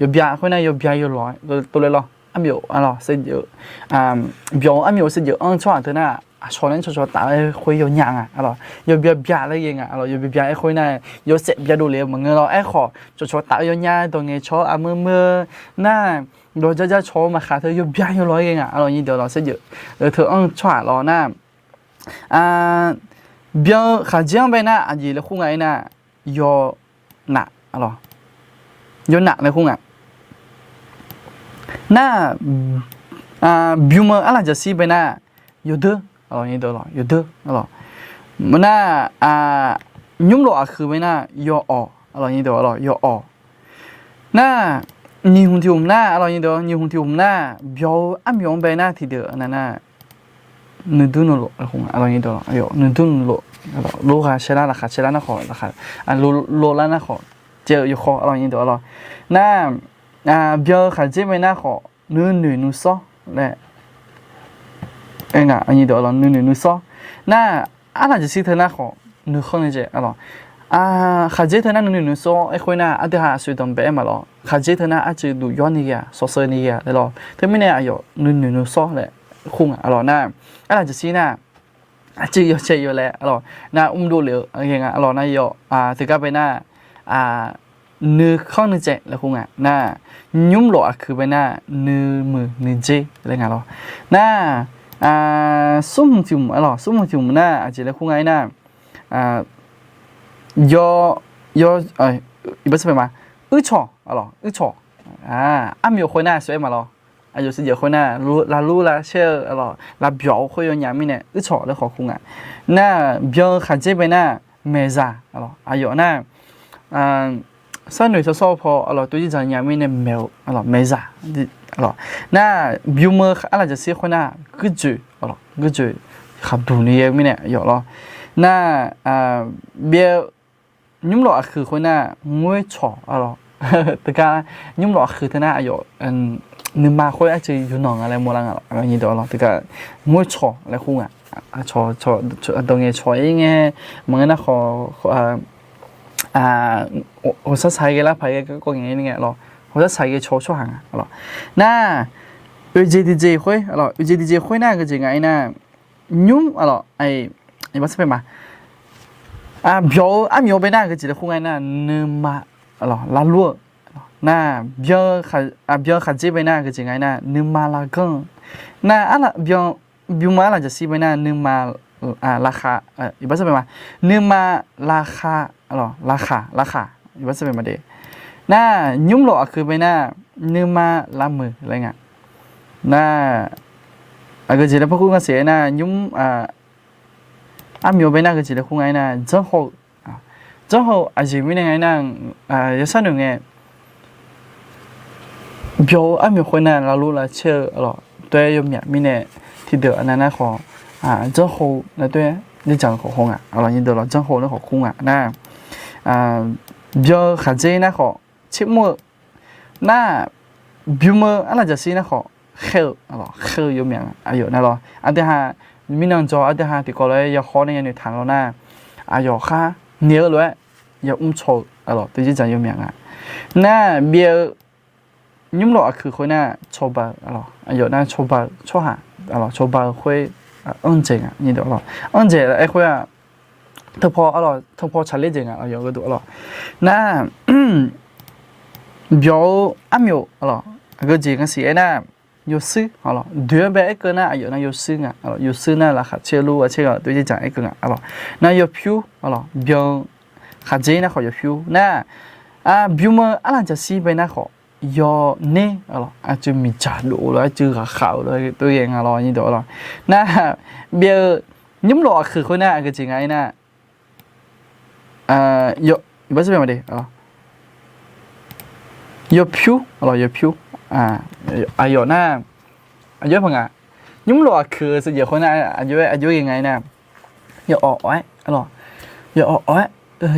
yawqbyaq khoernar yawqbyaq yawlawq-aer tov laer lawr, armyof, aqlawq, byawq-eu armyof-eu saevdzeuf-anr tsawrhaq teu nar, aqcawq nae cawqcawq taf-aer khoer yawnya nga, aqlawq. Yawqbyaq byaq laer ghae nga, aqlawq. Yawqbyaq byaq-aer khoernar yawshaef byaqdov lef-eu maqngeur lawr, aerkhawf cawqcawq taf-eu yawnya dawq ngaeqcawq-eu aqmeu meur nar, dawq jaja cawq-eu maqkhaq teu yawqbyaq yawlawq-aer ghae nga, aqlawq, aqlawq, saevdzeuf-eu teu-anr tsawrhaq lawr nar, byan-eu khaqdzer-anr bae nar aqjeq laer kur nga aernar, yawnaf, aqlawq, yawnaf laer kur nga. Nar, bym-eu arlaqjaqshir bae nar yawdeur, yawdeur, aqlawq. Nar, nymrlof aqkuiq bae nar yawawq, aqlawq, yawawq. Nar, nyiq hmq tiq hmq nar, aqlawq, nyiq hmq tiq hmq nar byawq-eu armyof-anr bae nar tiqdeuq nar, nuidur nuilof, aqlawq, nuidur nuilof, lof ghaq caerlar, laqkhaq caerlar nar khawf, lof lar nar khawf, caev-eu yawkawr, aqlawq, aqlawq. Nar, byan-eu khaqdzer bae nar khawf nuinoeq nuisawr laer aer nga, aqlawq, nuinoeq nuisawr. Nar, arlaqjaqshir teu nar khawf nuikhanr ni jae, aqlawq. Khaqdzer teu nar nuinoeq nuisawr aer khoer nar aqdui ha aqsoeq danqbae-aer maqlawr, khaqdzer teu nar arcuiv duq yawr ni ghae-aq, sawqseuv ni ghae-aq laer lawr. Teumirnae aqyawf nuinoeq nuisawr laer kur nga, aqlawq. Nar, arlaqjaqshir nar arcuiv yawcaev yawlaeq, aqlawq, nar mrdov lef-eu ghae nga, aqlawq. Nar yawf, tiqgar bae nar nuikhanr nuicaev laer kur nga. Nar, nymrlof aqkuiq bae nar nuimuiq nuidzer laer nga lawr. Nar, smr hmq tiq hmq, aqlawq, smr hmq tiq hmq nar aqjeq laer kur nga aernar, yaw, yaw, iqbax sar bae ma, uircawq, aqlawq, uircawq, armyof khoer nar aqsur-aer maqlawr, aqyawf seujeuf khoer nar lavlur lavcaer-eu, aqlawq, lavbyawq-eu khoer yawnya mirnae uircawq laer khawf kur nga. Nar, byan-eu khaqdzer bae nar maeqzaq, aqlawq, aqyawf nar sarnoeq sawrsawr-eu paw, aqlawq, toeqjir dzaq nya mirnae maeq-eu, aqlawq, maeqzaq. Nar, bym-eu arlaqjaqshir khoer nar guirjoeq, aqlawq, guirjoeq khaqduq ni ghae mirnae aqyawf lawr. Nar, byav-eu nymrlof aqkuiq khoer nar ngoercawq, aqlawq, tiqgar nymrlof aqkuiq teu nar aqyawf nuima khoer arcuiv yawqnan nga laer mawrlar nga, aqlawq, tiqgar ngoercawq laer kur nga. Dawq ngaeqcawq-ir ngae maqngeur nar khawf, ghawqshaq shaq ghae lar paq ghae garkawv ngae ni ngae, aqlawq, ghawqshaq shaq ghae caw-eu tsawrhaq nga, aqlawq. Nar, oeqjeq tiqjeq khoer, aqlawq, oeqjeq tiqjeq khoer nar geujeq nga aernar, nymr, aqlawq, iqbax sar bae ma, byawq-eu armyof bae nar geujeq laer kur nga aernar nuima, aqlawq, lavlur-eu. Nar, byan-eu khaqdzer bae nar geujeq nga aernar nuima lavganr-eu. Nar, byan, bym-eu arlaqjaqshir bae nar nuima lavkhav, iqbax sar bae ma, nuima lavkhav, aqlawq, lavkhav, lavkhav, iqbax sar bae ma de. Nar, nymrlof aqkuiq bae nar nuima lavmuiq laer nga. Nar, aqgeujeq laer par kur nga siq aernar nymr, armyof bae nar geujeq laer kur nga aernar janrhaw-eu, janrhaw-eu aqjeq mirnae nga aernar, yawsar noeq ngae byawq-eu armyof khoer nar lavlur lavcaer-eu, aqlawq, doe-aer yawmyaq mirnae tiqdeuq aqnav nar khawf, janrhaw-eu nar doe-aer dzerdzaq-eu khawf haw nga, aqlawq, janrhaw laer khawf kur nga. Nar, byan-eu khaqdzer nar khawf tsermr-eu, nar, bym-eu arlaqjaqshir nar khawf khaer-eu, khaer-eu yawmyaq nga, aqyawf nar lawr. Aqdui ha, mirnan jawr aqdui ha tiqkawv lof-aer yahaw nae yanoeq taq lawr nar, aqyawf khar naeq-eu lof-aer yamr caw-eu, aqlawq, toeqjir dzaq yawmyaq nga. Nar, byav-eu nymrlof aqkuiq khoer nar cawba-eu, aqlawq, aqyawf nar cawba-eu tsawrhaq, aqlawq, cawba-eu khoer anr dzaeq nga, anr dzaeq aer khoer-aq, tanqpaw, aqlawq, tanqpaw tsaqler dzaeq nga, aqyawf gharduq, aqlawq. Nar, byawq-eu armyof, aqlawq, aqgeujeq nga siq aernar yawshuir, aqlawq, doeq-anr bae aerkeuv nar aqyawf nar yawshuir nga, aqlawq, yawshuir nar laqkhaq caer lur ghaq caer ghaq doe dzerdzaq aerkeuv nga, aqlawq. Nar, yawpyur, aqlawq, byan-eu khaqdzer nar khawf yawpyur. Nar, bym-eu arlaqjaqshir bae nar khawf yawner, aqlawq, aqcuiv miqdzaq dof-eu lof, aqcuiv ghaqkhav-eu lof, tov ghae nga lawr, nyir dawq lawr. Nar, byav-eu nymrlof aqkuiq khoer nar aqgeujeq nga aer nar, iqbax sar ma de, yawpyur, aqlawq, yawpyur, aqyawf nar, aqjox-aer paq nga, nymrlof aqkuiq-eu saevdzeuf khoer nar, aqjox-aer, aqjox-aer ghae nga aer nar, yawawf awf-aer, aqlawq, yawawf awf-aer,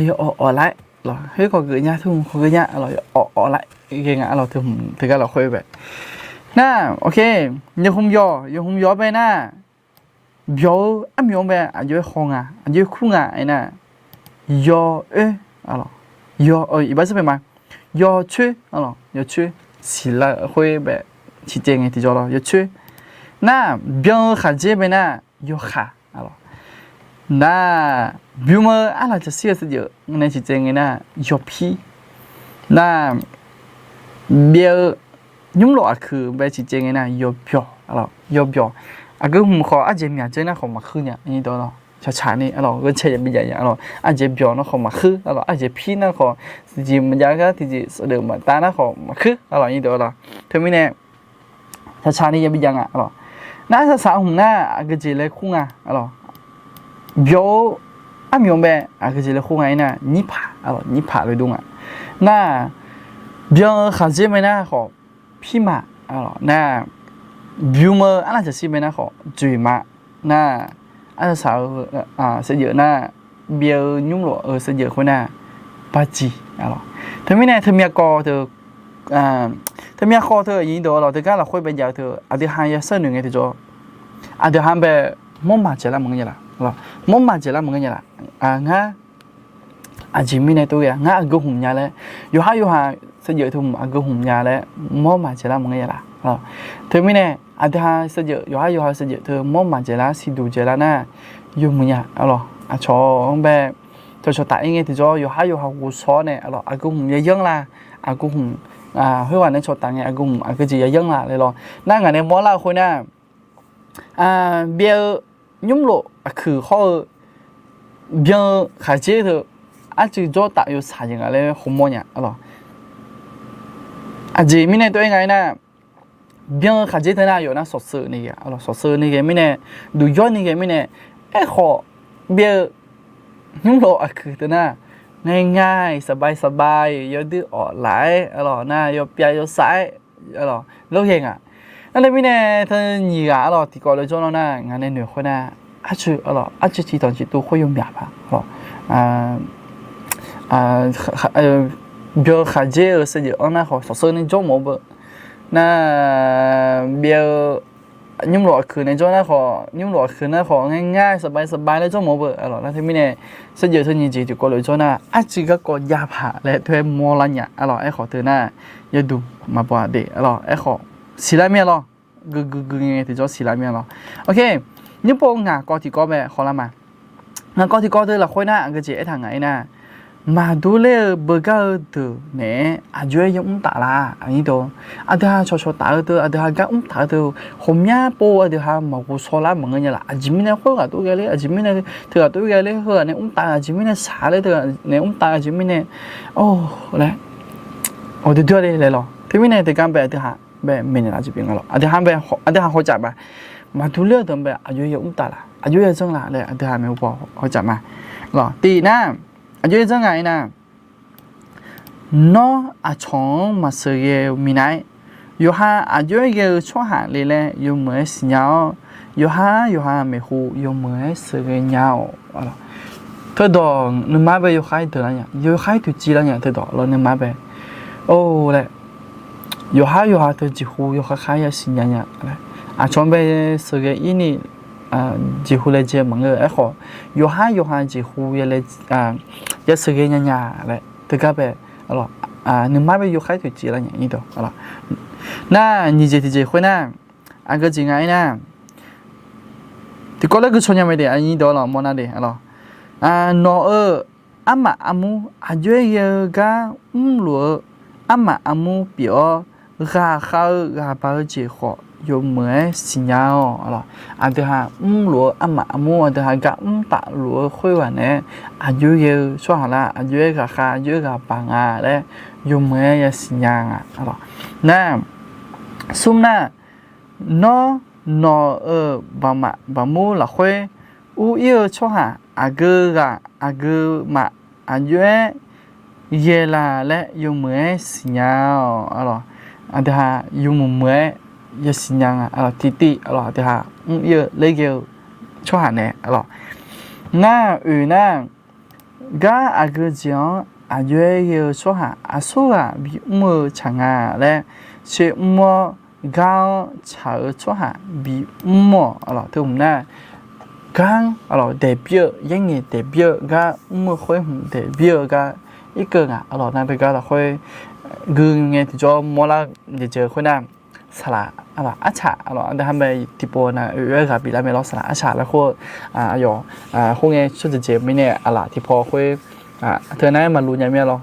yawawf awf lar-aer, aqlawq, khoer khawf geuf nya, teu hmq khawf geuf nya, aqlawq, yawawf awf lar ghae nga, aqlawq, teu hmq teugar lafkhoer bae. Nar, ok, yawhmq yawq, yawhmq yawq-anr bae nar, byawq-eu armyawf-anr bae aqjox-aer haw nga, aqjox-aer kur nga aer nar, yawoer, aqlawq, yaw, iqbax sar pae ma, yawcoer, aqlawq, yawcoer, siqlar khoer bae ciqcaev ngae tiqjawr lawr, yawcoer. Nar, byan-eu khaqdzer bae nar, yawkhaq, aqlawq. Nar, bym-eu arlaq jaqshir-eu saevdzeuf nae ciqcaev ngae nar, yawpir. Nar, byav-eu nymrlof aqkuiq bae ciqcaev ngae nar, yawbyawq, aqlawq, yawbyawq. Aqgeu hmq khawf arjeq myaq dzeur nar khawf maqkhuir nya, nyir dawq lawr, caqcaq ni, aqlawq, gheutae yabi jav nya, aqlawq, arjeq byawq nar khawf maqkhuir, aqlawq, arjeq pir nar khawf, tiqjeq maqjav gar tiqjeq safdeuf maqtav nar khawf maqkhuir, aqlawq, nyir dawq lawr. Teumirnae, caqcaq ni yabi jav nga, aqlawq. Nar, saqsaq hmq nar aqgeujeq laer kur nga, aqlawq. Byawq-eu armyawf bae aqgeujeq laer kur nga aer nar, nyirpaq, aqlawq, nyirpaq lof dur nga. Nar, byan-eu khaqdzer bae nar khawf, pirma, aqlawq, nar, bym-eu arlaq jaqshir bae nar khawf, dzoeqma. Nar, arsaq saq-eu saevdzeuf nar, byav-eu nymrlof-eu saevdzeuf khoer nar, barjeq, aqlawq. Teumirnae teumyav kawv teu, teumyav kawv teu aqnyir dawq lawr, teugar lafkhoer bae jav-eu teu aqdui ha yashar noeq ngae tiqjawr, aqdui ha bae mawrma dzaeqlar maqngeur nya laf, mawrma dzaeqlar maqngeur nya laf. Ngar aqjeq mirnae tov ghae-a, ngar aqgeu hmq nya laer, yawqhar yawqha saevdzeuf teu hmq aqgeu hmq nya laer mawrma dzaeqlar maqngeur nya laf. Teumirnae aqdui ha saevdzeuf, yawqhar yawqha saevdzeuf teu mawrma dzaeqlar siqduq dzaeqlar nar, yawmuiq nya, aqlawq, aqcawq-anr bae cawqcawq taf-ir ngae tiqjawr, yawqhar yawqha ghovshaw-awr nae, aqlawq, aqgeu hmq yayanr la, aqgeu hmq, khoerghaq nae cawqtaf ngae aqgeu hmq aqgeujeq yayanr la laer lawr. Nar, ngaq nae mawrlar-eu khoer nar, byav-eu nymrlof aqkuiq hawr-eu byan-eu khaqdzer teu arcuiv jawr taf yawshaq jeq nga laer hawmawr nya, aqlawq. Aqjeq mirnae tov-aer nga aer nar, byan-eu khaqdzer teu nar yawf nar sawqseuv ni ghae, aqlawq, sawqseuv ni ghae mirnae, duqyawr ni ghae mirnae, aerkhawf byav-eu nymrlof aqkuiq teu nar, ngae nga-iq saqbae saqbae-iq yawdui awf laf-aer, aqlawq, nar yawpyav yawsaf-aer, aqlawq, lawr ghae nga. Nar teumirnae teu nyiq ghaq, aqlawq, tiqkawv lof jawr nar, ngaq nae noeq khoer nar, arcuiv, aqlawq, arcuiv ciqtanq ciqtuv khoer yawmyaq paq, aqlawq, byan-eu khaqdzer-eu saevdzeuf-anr nar khawf sawqseuv ni jawr mawf-eu beu. Nar, byav-eu nymrlof aqkuiq nae jawr nar khawf, nymrlof aqkuiq nar khawf ngae nga-iq saqbae saqbae laer jawr mawf-eu beu, aqlawq. Nar teumirnae saevdzeuf teu nyiq jeq tiqkawv lof jawr nar, arcuiv garkawv jav paq laer tov-aer mawrlar nya, aqlawq. Aerkhawf teu nar, yawduq maqbaw-a de, aqlawq. Aerkhawf siqlar mir-a lawr. Guiqguiqguiq ngae tiqjawr siqlar mir-a lawr. Ok, nymrpov ngaq kawv tiqkawv bae hawlar ma. Ngaq kawv tiqkawv teu lafkhoer nar aqgeujeq aertaq ngaq-ir nar, maqdur ler-eu beugar-eu deuq naeq-aer aqjox-aer yamr taf la, aqnyir deuq. Aqdui ha cawqcawq taf-eu teu, aqdui ha gar mr taf-eu teu, ghawqmya pov aqdui ha maqghovshaw lar maqngeur nya laf. Aqjeq mirnae khoerghaq tov ghae ler, aqjeq mirnae teughaq tov ghae ler, heughaq nae mr taf, aqjeq mirnae shaq ler, teughaq nae mr taf, aqjeq mirnae, or, laer, awq, duidui-a le laer lawr. Teumirnae teugar bae aqdui ha bae maeqnaeq laf jeq pyeuf nga lawr. Aqdui ha bae, aqdui ha hawcaf ma. Maqdur ler-eu deuq bae aqjox-aer yamr taf laf, aqjox-aer yadzanr laf laer aqdui ha maeqhu paw hawcaf ma. Lawr, tiq nar, aqjox-aer yadzanr nga-ir nar, nawr aqcawq-anr maqsheuqghae-eu minav-aer, yawqha aqjox-aer ghae-eu tsawrhaq le laer yawmuiq-aer siqnya-awr, yawqha yawqha maeqhu yawmuiq-aer sheuqghae nya-awq. Teudawq nuima bae yawkhav-aer deuq lar nya, yawkhav-aer toeqciv lar nya, teudawq lawr nuima bae. Or laer, yawqha yawqha teu jeqhu yawkhav khav-aer yasiqnya nya laer, aqcawq-anr bae sheuqghae-ir ni jeqhu laejae maqngeur. Aerkhawf, yawqha yawqha jeqhu yasheuqghae nya nya laer teugar bae, nuima bae yawkhav-aer toeqciv lar nya-ir dawq. Nar, nyiq jeq tiqjeq khoer nar, aqgeujeq nga-ir nar, tiqkawv laer gui caw nya mae de, aqnyir dawq lawr mawrnar de, aqlawq. Nawq-euq armaf armur aqjox-aer ghae-eu gar mrluf-eu armaf armur pyeuf-awr, ghaqkhav-eu ghaqbaq-eu jeq khawf yawmuiq-aer siqnya-awq. Aqdui ha mrluf-eu armaf armur, aqdui ha gar mrtaf luf-eu khoerghaq naeq-aer, aqjox ghae-eu tsawrhaq lar, aqjox-aer ghaqkhav, aqjox-aer ghaqbaq nga laer yawmuiq-aer yasiqnya nga. Nar, smr nar, nawr, nawq-euq baqmaf baqmur lafkhoer ur-ir-eu tsawrhaq aqgeu ghaq aqgeu maf aqjox-aer ghae la laer yawmuiq-aer siqnya-awq. Aqdui ha yawmuiq muiq-aer yasiqnya nga. Tiqtiv aqdui ha mr-ir-eu laer ghae-eu tsawrhaq nae, nar, oeq nar, gar aqgeu jeq-anr aqjox-aer ghae-eu tsawrhaq aqsurghaq bimr-eu tsaq nga laer, tser mr-awr gar-anr tsaq-eu tsawrhaq bimr-awq. Teu hmq nar, gar-anr daeqbir-eu, yaerngaeq daeqbir-eu gar, mr-eu khoer hmq daeqbir-eu gar irkeuv ngaq. Nar teugar lafkhoer gui ngae tiqjawr mawrlar jeq jeuq khoer nar, saqlaq arcaq, aqdui ha mae tiqpov nar oe-aer ghaq biflar mae lawr, saqlaq arcaq laer khoer, aqyawf khoerngae tsawrjeuq jeq mirnae aqlaf tiqpov khoer, teu nar-aer maqluq nya mir-a lawr.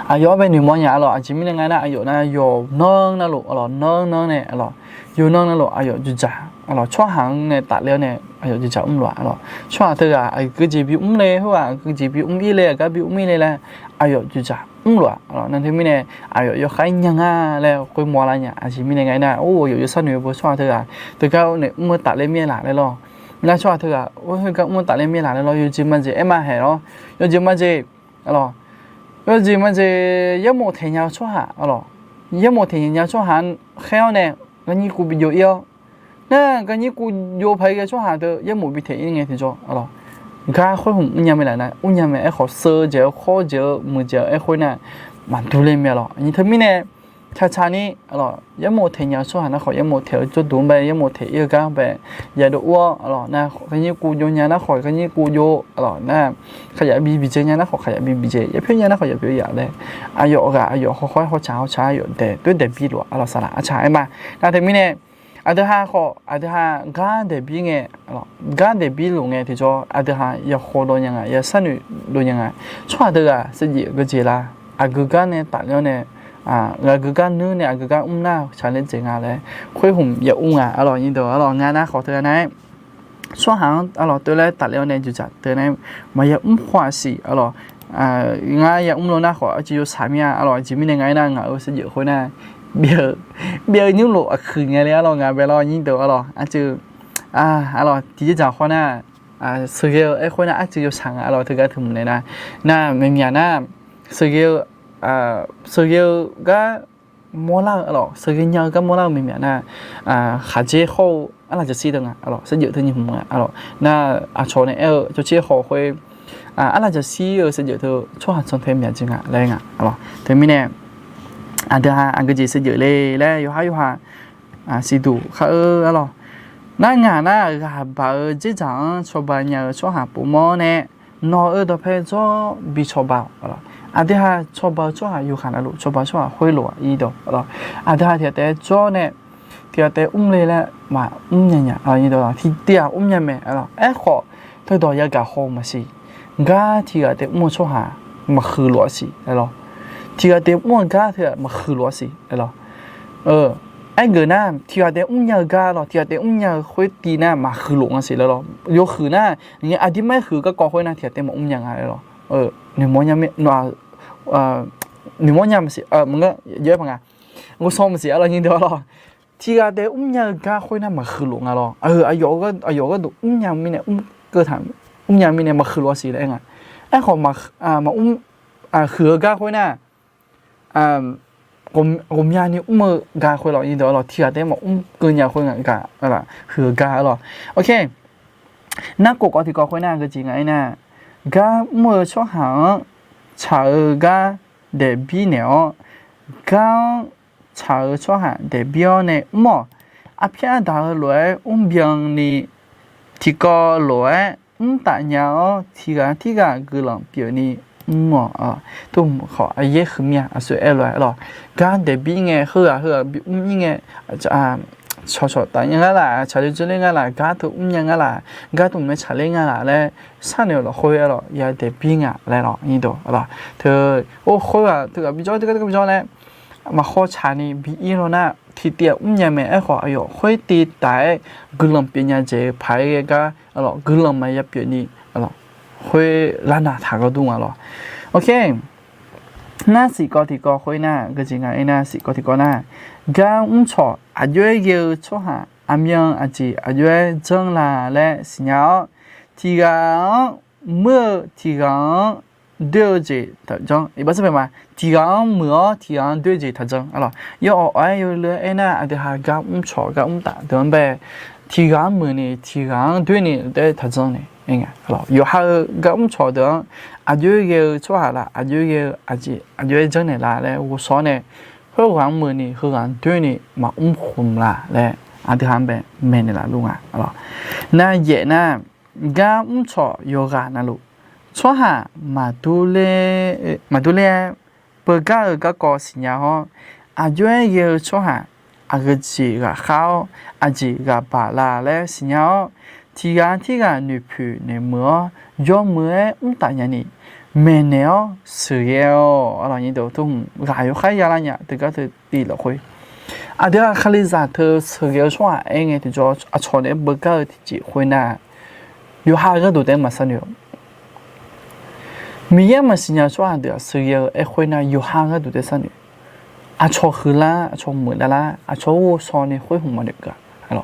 Aqyawf-anr bae noeqmawr nya-a lawr. Aqjeq mirnae nga nar, aqyawf nar yawqnan navluf, aqlawq nan nan nae, aqlawq yawqnan navluf aqyawf dzoeqdzaq, aqlawq tsawrhaq-anr nae tafler-awr nae aqyawf dzoeqdzaq mrluf-a. Aqlawq tsawrhaq teughaq aqgeu jeq bimr le, khoerghaq aqgeu jeq bimr-ir le, aqgar bimr-ir le laer aqyawf dzoeqdzaq mrluf-a. Aqlawq nar teumirnae aqyawf yawkhav-aer nya nga laer khoer mawrlar nya. Aqjeq mirnae nga aernar, or, aqyawf yawsanr noeq-eu bo tsawrhaq teughaq teugar nae mr-eu tafler mir-aer laf laer lawr. Nar tsawrhaq teughaq or khoergar mr-eu tafler mir-aer laf laer lawr, yawjeq majeq aer ma haeq lawr. Yawjeq majeq, aqlawq, yawjeq majeq yaermof taeq nya-eu tsawrhaq, aqlawq, yaermof taeq nya-eu tsawrhaq khaer-awr nae garnyir kuv bijov-ir-awr, nar garnyir kuv jov paq-aer ghae tsawrhaq deuq yaermof bi taeq-ir ngae tiqjawr, aqlawq, gar khoer hmq mrnya mae laf nar mrnya mae. Aerkhawf seuv jeq-eu khawr jeq-eu muiq jeq-eu aer khoer nar maqdur le mae lawr. Aqnyir teumirnae taqtsaq ni, aqlawq, yaermof taeq nya-eu tsawrhaq nar khawf yaermof taeq-eu jawrduq-anr bae yaermof taeq-ir-eu gar bae yadov ur-awr, aqlawq, nar garnyir kuv jov nya nar khawf garnyir kuv jov, aqlawq, nar khaqyaq bi biqdzae nya nar khawf khaqyaq bi biqdzae, yapyoer nya nar khawf yapyoer yaf laer, aqyawf ghaq aqyawf hawkhaw-aer hawtsaq hawtsaq aqyawf daeq doer daeq bi luf-a, aqlawq, saqlaq arcaq aer ma. Nar teumirnae aqdui ha khawf aqdui ha gar daeq bir ngae, gar daeq bir luf ngae tiqjawr aqdui ha yawkhaw dov nya nga, yawsanr noeq dov nya nga. Tsawrhaq teughaq saevdzeuf geujeq la, aqgeu gar nae tafler-awr nae, aqgeu gar nuir nae aqgeu gar mr nar tsaqler dzaeq nga laer khoer hmq ya ur nga, aqlawq, nyir deuq, aqlawq, nga nar khawf teughaq nar-aer tsawrhaq-anr, aqlawq, tov laer tafler-awr nae dzoeqdzaq teughaq nar-aer maqya mr khawf-aq siq, aqlawq, ngar ya mr lo nar khawf aqcuiv yawshaq mir-a, aqlawq. Aqjeq mirnae nga aernar ngaq-euq saevdzeuf khoer nar byav-eu nymrlof aqkuiq ngae le, aqlawq, nga bae lawr, nyir deuq, aqlawq, aqcuiv, aqlawq, tiqjeq dzaq khawr nar sheuqghae-eu aer khoer nar aqcuiv yawshaq nga, aqlawq, teugar teu mq nae nar, nar maeqmyaq nar sheuqghae-eu sheuqghae-eu gar mawrlar-eu, aqlawq, sheuqghae nya-eu gar mawrlar-eu maeqmyaq nar, khaqdzer hawr-eu arlaqjaqshir deuq nga, aqlawq, saevdzeuf teu nyiq hmq nga, aqlawq, nar aqcawq nae aer-eu cawtser haw khoer, arlaqjaqshir-eu saevdzeuf teu tsawrhaq tsanr tae myaq jeq nga laer nga, aqlawq. Teumirnae aqdui ha aqgeu jeq saevdzeuf le laer yawqhar yawqha siqduq khar-eu, aqlawq, nar ngaq nar ghaqbaq-eu dzerdzaq-anr cawba nya-eu tsawrhaq povmawr nae nawq-euq dawqpae jawr bi cawba-awq, aqlawq. Aqdui ha cawba-eu tsawrhaq yawqghaq navluf cawba-eu tsawrhaq khoerlof-aq irdawq, aqlawq, aqdui ha tiqghaq taef-aer jawr nae tiqghaq taef mr le laer maqmr nya nya, tiqghaq mr nya mae, aqlawq. Aerkhawf teudawq yagaq haw-eu maqsiq. Gar tiqghaq taef mr-eu tsawrhaq maqhuiq lof-a siq, aqlawq. Tiqghaq taef mr-eu gar teughaq maqhuiq lof-a siq, aqlawq. Aergeuf nar tiqghaq taef mrnya-eu gar, aqlawq, tiqghaq taef mrnya-eu khoertiv nar maqhuiq lof nga siq laer lawr. Yawhuiq nar, ngae aqdirmar-aer huiq-eu garkawv khoer nar tiqghaq taef maqmr nya nga laer lawr. Noeqmawr nya maqsiq, maqngeur, jawr-aer paq nga, ghovshaw maqsiq, aqlawq, nyir deuq, aqlawq. Tiqghaq taef mrnya-eu gar khoer nar maqhuiq lof nga lawr. Aqyawf, aqyawf gharduq mrnya mirnae mr keuv taq, mrnya mirnae maqhuiq lof-a siq laer aer nga. Aerkhawf maqmr, huiq-eu gar khoer nar ghawqmyani mr-eu gar khoer lawq, nyir deuq, aqlawq, tiqghaq taef maqmr keuv nya khoer nga, huiq-eu gar, aqlawq. Narkhof kawv tiqkawv khoer nar geujeq nga aernar, gar mr-eu tsawrhaq-anr tsaq-eu gar daefbir naeq-awr, gar-anr tsaq-eu tsawrhaq daefbir-awr nae mr-awq. Arpyar daq-eu lof-aer mrbyan ni, tiqkawv lof-aer mrtaf nya-awr tiqghaq tirghaq guiqlanq pyeufni mr-awq. Tov khawf aqyaer huiqmya aqsur aer lof-aer lawq. Gar daefbir ngae heughaq heughaq bimr-ir ngae, cawqcawq taf nya ngar laf, tsaqdui dzeur ler ngar laf, gar teu mrnya ngar laf, gar teu mqmaer tsaqler ngar laf laer sharnoeq-eu lafkhoer lawq, ya daefbir nga laer lawq, nyir deuq, aqlawq. Teu, or, khoerghaq teughaq bijawr, teugar teugar bijawr laer maqkhawr tsaqni bi ir law nar, tiqtiv-aq mrnya mae. Aerkhawf, aqyawf khoertiv taf-aer guiqlanq pyeufnya jeq-eu paq-aer ghae gar, guiqlanq maqya pyeufni, khoer larnaq taq gawr dur nga lawr. Nar siqkawv tiqkawv khoer nar, geujeq nga aernar, siqkawv tiqkawv nar, gar mrcawq aqjox-aer ghae-eu tsawrhaq aqmyan aqjeq aqjox-aer janr la laer siqnya-awr, tiqghaq-anr muir-eu tiqghaq-anr doer-eu jeq taqjanr. Iqbax sanr paeq ma, tiqghaq-anr muiq-awr tiqghaq-anr doer-eu jeq taqjanr. Yawawq-aer yawleu aernar, aqdui ha gar mrcawq gar mrtaf deuq-anr bae, tiqghaq-anr muiqni tiqghaq-anr doerni daer taqjanr nae. Yawqha-eu gar mrcawq deuq-anr aqjox-aer ghae-eu tsawrhaq la, aqjox-aer ghae-eu aqjeq aqjox-aer janrnaeq la laer ghovshaw-awr nae, khoerghaq-anr muiqni heughaq-anr doerni maqmr khmq la laer aqdui ha-anr bae maeqnaeq laf luf nga. Nar yaef nar, gar mrcawq yawqghaq navluf tsawrhaq maqdur ler-aer beugar-eu garkawv siqnya-awr, aqjox-aer ghae-eu tsawrhaq aqgeu jeq ghaqkhav-awr aqjeq ghaq baq la laer siqnya-awr, tiqghaq tirghaq noeqpoeq noeqmuiq-awr yawmuiq-aer mrtaf nyani maeqnaeq-awr sheuqghae-awq. Aqlawq nyir deuq, ghaq yawkhaer yalar nya teugar teu tiv lafkhoer, aqdui ha Kalizaq teu sheuqghae-eu tsawrhaq aer ngae tiqjawr aqcawq naeq-aer beugar-eu tiqjeq khoernar, yawqha gharduq taef-aer maqsharnoeq-awq. Miqyaer maqsiqnya-eu tsawrhaq deuq-aq sheuqghae-eu aer khoernar yawqha gharduq taef-aer sharnoeq. Aqcawq huiqlar, aqcawq muiqlar lar, aqcawq ghovshaw nae khoer hmq maqnoeq keuv-a.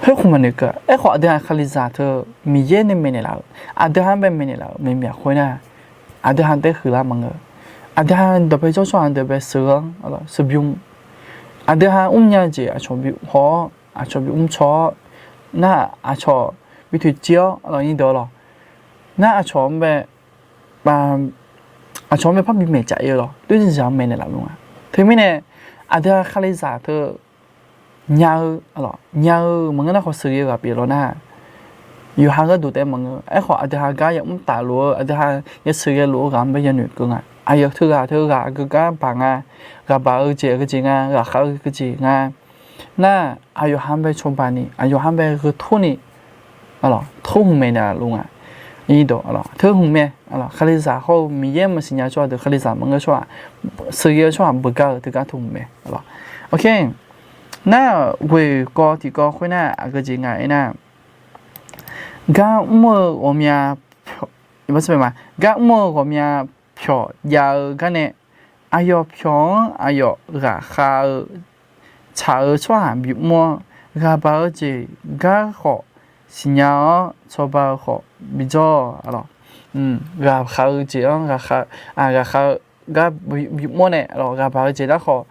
Khoer hmq maqnoeq keuv-a. Aerkhawf aqdui ha Kalizaq teu Miqyaer nae maeqnaeq laf-euq, aqdui ha-anr bae maeqnaeq laf-euq maeqmyaq khoernar, aqdui ha taef-aer huiqlar maqngeur. Aqdui ha dawqpae jawr tsawrhaq deuq bae sheuqghae-anr sheuqbymr, aqdui ha mrnya jeq aqcawq bi haw-awr aqcawq bi mrcaw-awr, nar aqcawq bi toeqciv-awr aqlawq nyir deuq-a lawq. Nar aqcawq-anr bae aqcawq-anr bae parbi maeqcaf ir-eu lawq, doer zaq-anr maeqnaeq laf luf nga. Teumirnae aqdui ha Kalizaq teu nya-eu, nya-eu maqngeur nar khawf sheuqghae-eu ghaq pyeuf law nar, yawqha gharduq taef-aer maqngeur. Aerkhawf aqdui ha gar ya mrtaf luf-eu, aqdui ha ya sheuqghae luf-eu ghaq-anr bae yanoeq keuv nga. Aqyawf teughaq teughaq aqgeu gar baq nga, ghaq baq-eu jeq aqgeu jeq nga, ghaqkhav-eu jeq nga. Nar aqyawf ha-anr bae cawba ni, aqyawf ha-anr bae gheu tur ni, aqlawq teu hmq maeqnaeq laf luf nga. Teu hmq mae, Kalizaq hawr-eu Miqyaer maqsiqnya-eu tsawrhaq deuq, Kalizaq maqngeur-eu tsawrhaq, sheuqghae-eu tsawrhaq beugar-eu teugar teu hmq mae. Nar ghoeq kawv tiqkawv khoernar aqgeu jeq nga aernar, gar mr-eu ghawqmya, gar mr-eu ghawqmya pyawq jav-eu garnae, aqyawf pyawq-anr aqyawf ghaqkhav-eu tsaq-eu tsawrhaq bimr-awr, ghaqbaq-eu jeq gar khawf siqnya-awr, cawba-eu khawf bijawr-awq. Ghaqkhav-eu jeq-anr ghaqkhav-eu gar bimr-awr nae, ghaqbaq-eu jeq dar khawf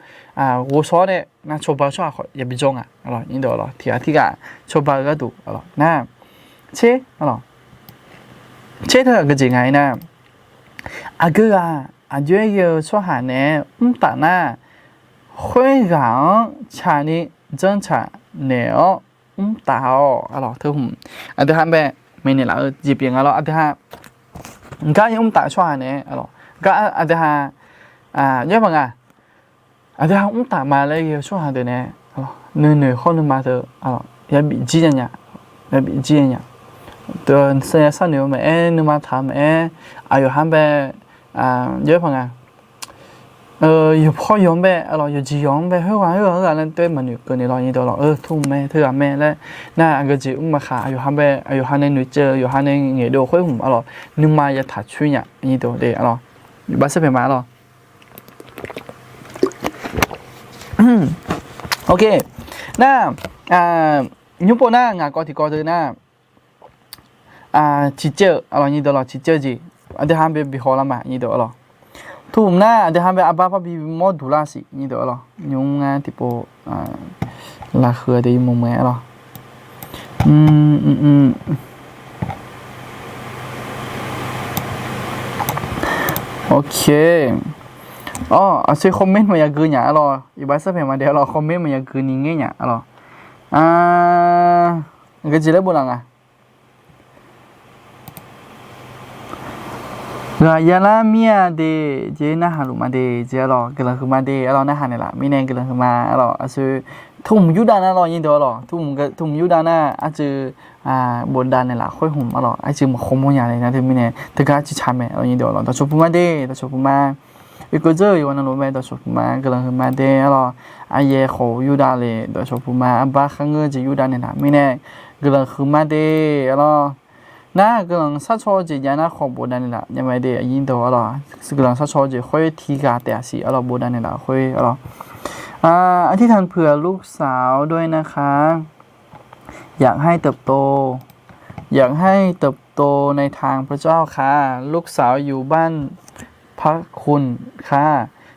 ghovshaw-awr nae, nar cawba-eu tsawrhaq khawf ya bijawr nga. Tiqghaq tirghaq cawba-eu gharduq nar, tser, tser teu aqgeu jeq nga aernar, aqgeu ghaq aqjox-aer ghae-eu tsawrhaq naeq-aer mrtaf nar, khoerghaq-anr tsaqni janrtsaq naeq-awr mrtaf-awq. Aqlawq teu hmq aqdui ha-anr bae maeqnaeq laf-eu jeq pyeuf nga lawr. Aqdui ha gar ya mrtaf-eu tsawrhaq naeq-aer, aqlawq gar aqdui ha jawr maqnga, aqdui ha mrtaf ma laer ghae-eu tsawrhaq deuq nae, nuinoeq hawr nuima teu yabif jir nya nya, yabif jir nya nya. Teu sanya sharnoeq-eu maqaer, nuima taq-eu maqaer, aqyawf ha-anr bae jawr paq nga, yawqpaw yawq-anr bae, aqlawq yawqjeq yawq-anr bae khoerghaq khoerghaq khoerghaq laer taef-aer maqnoeq keuvni lawr nyir deuq lawq. Teu hmq mae, teughaq mae laer nar, aqgeu jeq mr maqkhaq, aqyawf ha bae, aqyawf ha nae noeqtsaev-eu, yawqha nae ngaeqdov khoer hmq, aqlawq nuima ya taq coer nya nyir deuq de, aqlawq iqbax saer paeq ma, aqlawq Nar, nymr pov nar ngaq kawv tiqkawv teu nar, ciqcaev-eu, aqlawq nyir deuq lawq ciqcaev-eu jeq, aqdui ha bae bihaw lar ma nyir deuq, aqlawq teu hmq nar aqdui ha bae arbar parbi mawr duq lar siq nyir deuq, aqlawq nymr ngar tiqpov lafkhoer aqdui yawmuiq muiq-aer, aqlawq Ok. Awr, aqsur khawr maer maqya gui nya, aqlawq iqbax saer paeq ma de, aqlawq khawr maer maqya gui ni ngaer nya, aqlawq. Aqgeu jeq laer bof laf nga. Ghaq yalar mir-a de, jeq narhaq luf ma de, jeq aqlawq guiqlanq huiq ma de, aqlawq narhaq naeqlaf mirnae guiqlanq huiq ma, aqlawq aqsur teu hmq yurdav nar lawr nyir deuq, aqlawq teu hmq yurdav nar arcuiv bofdav naeqlaf khoer hmq, aqlawq arcuiv maqkhawr mawrnya le nar teumirnae teugar arcuiv tsaq mae, aqlawq nyir deuq, aqlawq dawqcawq puq ma de, dawqcawq puq ma. Yawkeuv dzeur-eu yawqghaq navluf mae dawqshawq puq ma guiqlanq huiqma de arlawr. Aqyaer khawf yurdav le dawqshawq puq ma arbar kharngeur jeq yurdav naeqlaf mirnae guiqlanq huiqma de arlawr. Nar guiqlanq sharcaw-eu jeq jav nar khawf bofdav naeqlaf nya mae de aqnyir deuq arlawr. Guiqlanq sharcaw-eu jeq khoer tiqghaq taef-aq siq arlawr bofdav naeqlaf khoer arlawr. อธิษฐานเผื่อลูกสาวด้วยนะคะ อยากให้เติบโต อยากให้เติบโตในทางพระเจ้าค่ะ ลูกสาวอยู่บ้าน พระคุณค่ะ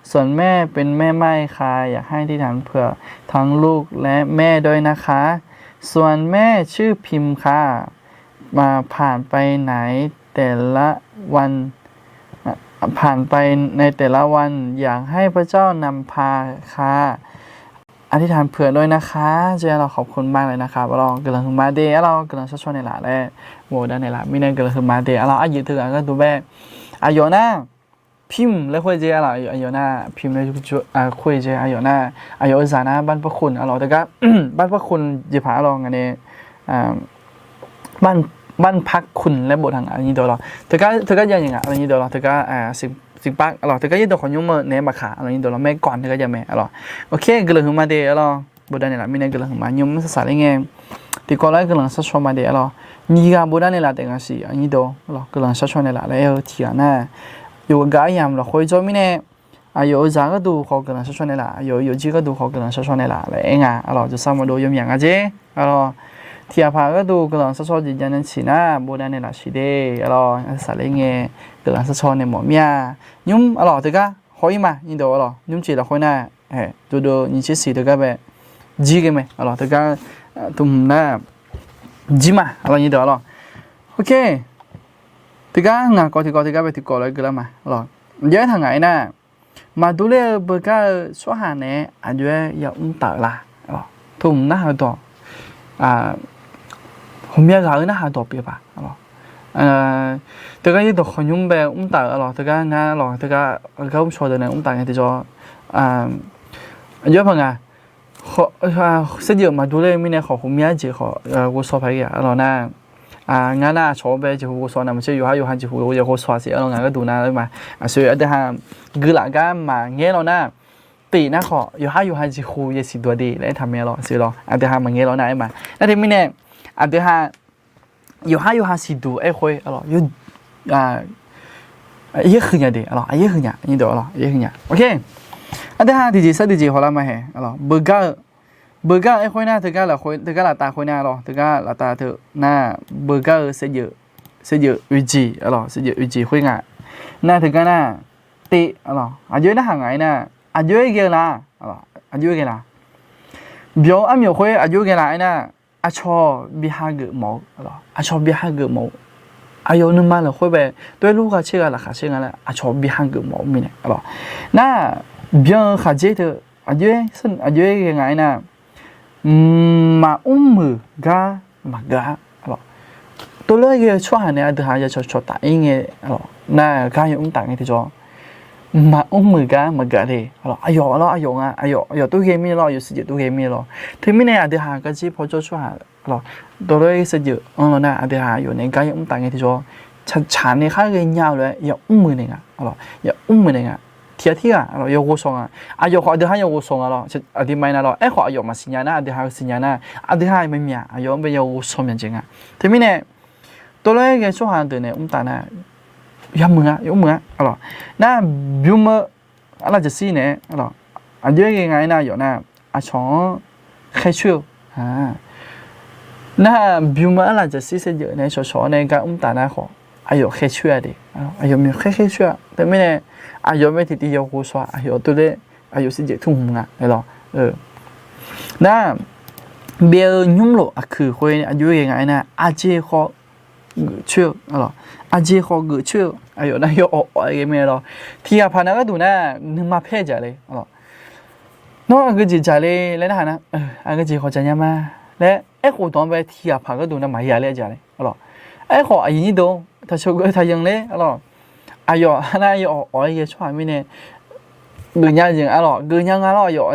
ส่วนแม่เป็นแม่ไม้ค่ะ อยากให้อธิษฐานเผื่อทั้งลูกและแม่ด้วยนะคะ ส่วนแม่ชื่อพิมพ์ค่ะ มาผ่านไปไหนแต่ละวัน ผ่านไปในแต่ละวัน อยากให้พระเจ้านำพาค่ะ อธิษฐานเผื่อด้วยนะคะ เจ้า เราขอบคุณมากเลยนะครับ arlawr guiqlanq huiqma de arlawr guiqlanq sharcaw naeqlaf laer bofdav naeqlaf mirnae guiqlanq huiqma de arlawr. Arjeuq teughaq gharduq bae aqyawf nar พิมพ์ laer khoer jeq arlawr, aqyawf nar พิมพ์ laer khoer jeq aqyawf nar, aqyawf-euq zaq nar บ้านพระคุณ arlawr teugar บ้านพระคุณ jeqpaq arlawr ngaq nae บ้านพระคุณ laer boftaq nga nyir deuq arlawr. Teugar jav nyaef nga nyir deuq arlawr, teugar siqpav arlawr, teugar yaerdawq khawqnymr-eu naeq-aer maqkaq arlawr nyir deuq arlawr, แม่ก่อน teugar jav mae arlawr. Ok guiqlanq huiqma de arlawr, bofdav naeqlaf mirnae guiqlanq huiqma nymr saqsaq ler ngae, tiqkawv lof-aer guiqlanq sharcaw ma de arlawr. Nyiq ghaq bofdav naeqlaf taef nga siq nyir deuq arlawr, guiqlanq sharcaw naeqlaf laer aer-eu tiqghaq nar, yawqghaq gaq aryamq lafkhoer jawr mirnae, aqyawf-euq zaq gharduq khawf guiqlanq sharcaw naeqlaf, aqyawf-euq yawqjir gharduq khawf guiqlanq sharcaw naeqlaf laer aer nga arlawr. Jawrsar mawrdo yawmyaq nga jer arlawr. Tiqghaq paq gharduq guiqlanq sharcaw jeq jav nae siq nar bofdav naeqlaf siq de arlawr, saqler ngae guiqlanq sharcaw naeq mawf mir-a. Nymr arlawr teugar haw-ir ma nyir deuq arlawr, nymr jeq lafkhoer nar, dovdov nyiq tser siq teugar bae jir ghae mae arlawr, teugar tmq nar jir ma arlawr nyir deuq arlawr. Ok, teugar ngaq kawv tiqkawv teugar bae tiqkawv lof-aer guiqlanq ma arlawr. Aqjox-aer taq ngaq-aer nar, maqdur ler-eu beugar-eu tsawrhaq naeq-aer aqjox-aer ya mr taf-eu la? Tmq narhaq dawq, hmqmya ghaq-eu narhaq dawq pyeuf paq arlawr. Teugar yaerdawq khawqnymr bae mr taf-euq arlawr, teugar ngar arlawr, teugar gar mr shaw deuq nae mr taf ngae tiqjawr, aqjox-aer paq nga, saerjeuf maqdur ler-eu mirnae khawf hmqmya jeq khawf ghovshaw paq-aer arlawr nar, ngar nar aqcawq-anr bae jeqhu ghovshaw nar maqtser yawqhar yawqha jeqhu ya ghovshaw siq arlawr ngaq gharduq nar ma. Aqsur aqdui ha guilaf gar maqngaer lawr nar, teq nar khawf yawqhar yawqha jeqhu ya siqduq-a de laer aertaq mae lawr, siq lawr aqdui ha maqngaer lawr nar aer ma. Nar teumirnae aqdui ha yawqhar yawqha siqduq aerkhoer arlawr, yaer huiq nya de arlawr, yaer huiq nya, yaer huiq nya. Aqdui ha tiqjeq sar tiqjeq hawlar ma hae arlawr, beugar-eu, beugar-eu aerkhoer nar teugar lafkhoer, teugar laftav khoer nar arlawr, teugar laftav teu nar beugar-eu saerjeuf oeq jeq arlawr, saerjeuf oeq jeq khoer nga. Nar teugar nar teq arlawr, aqjox-aer narhaq ngaq-aer nar, aqjox-aer ghae-eu la? Aqjox-aer ghae la? Byawq-eu armyawf khoer aqjox-aer ghae la aernar, aqcawq bi hageuf mawf-eu, aqcawq bi hageuf mawf-eu, aqyawf nuima lafkhoer bae tov-aer lur gha caer gha laqkhaq caer nga laer aqcawq bi hageuf mawf-eu mirnae arlawr. Nar byan-eu khaqdzer teu aqjox-aer ghae nga aernar, maqmr muiq gar maqgeuf-a arlawr. Tov lof-aer ghae-eu tsawrhaq nae aqdui ha ya cawqcawq taf-ir ngae arlawr nar, gar ya mr taf ngae tiqjawr, maqmr muiq gar maqgeuf-a le arlawr. Aqyawf lawr, aqyawf nga, aqyawf, aqyawf tov ghae mir lawr, aqyawf saerjeuf tov ghae mir lawr. Teumirnae aqdui ha garjir paw jawr tsawrhaq arlawr, tov lof-aer saerjeuf anr lawr nar aqdui ha aqyawf nae gar ya mr taf ngae tiqjawr, tsaq nae khar ghaenya-eu lof-aer ya mr muiq naeq nga arlawr, ya mr muiq naeq nga. Tiq ghaq tirghaq arlawr ya ghovshaw nga. Aqyawf khawf aqdui ha ya ghovshaw nga lawr, aqdui ma aernar lawr, aerkhawf aqyawf maqsiq nya nar, aqdui ha siqnya nar, aqdui ha maqmyaq aqyawf-anr bae ya ghovshaw myaeq jeq nga. Teumirnae tov lof-aer ghae tsawrhaq deuq nae mr taf nar, ya muiq nga, ya mr muiq nga arlawr. Nar bym-eu arlaf jaqsir naeq-aer arlawr, aqjox-aer ghae nga aernar aqyawf nar aqcawq-anr khaercoer-eu nar, bym-eu arlaf jaqsir saerjeuf nae cawqcawq-awr nae gar mr taf nar khawf, aqyawf khaercoer-a de, aqyawf myawq khaer khaercoer-a. Teumirnae aqyawf mae tiqtiv ya ghovshaw-a, aqyawf tov lof-aer aqyawf saerjeuf tmr hmq nga arlawr. Nar byaev-eu nymr lof aqkuiq khoer aqjox-aer ghae nga aernar, aqjeq khawf geuf coer-eu arlawr, aqjeq khawf geuf coer-eu aqyawf nar yawawq awq-aer ghae mae lawr. Tiq ghaq paq nav gharduq nar nuima paer jaq le arlawr. Nawr aqgeu jeq jaq le laer narhaq nar, aqgeu jeq khawf jaq nya ma laer aerkhof dawq-anr bae tiq ghaq paq gharduq nar maqya laer jaq le arlawr. Aerkhawf aqyuif nyir deuq-or, taqcawq geuf taqyanq ler arlawr. Aqyawf nar yawawq awq-aer ghae tsawrhaq mirnae geufnya jeq arlawr, geufnya nga lawr aqyawf.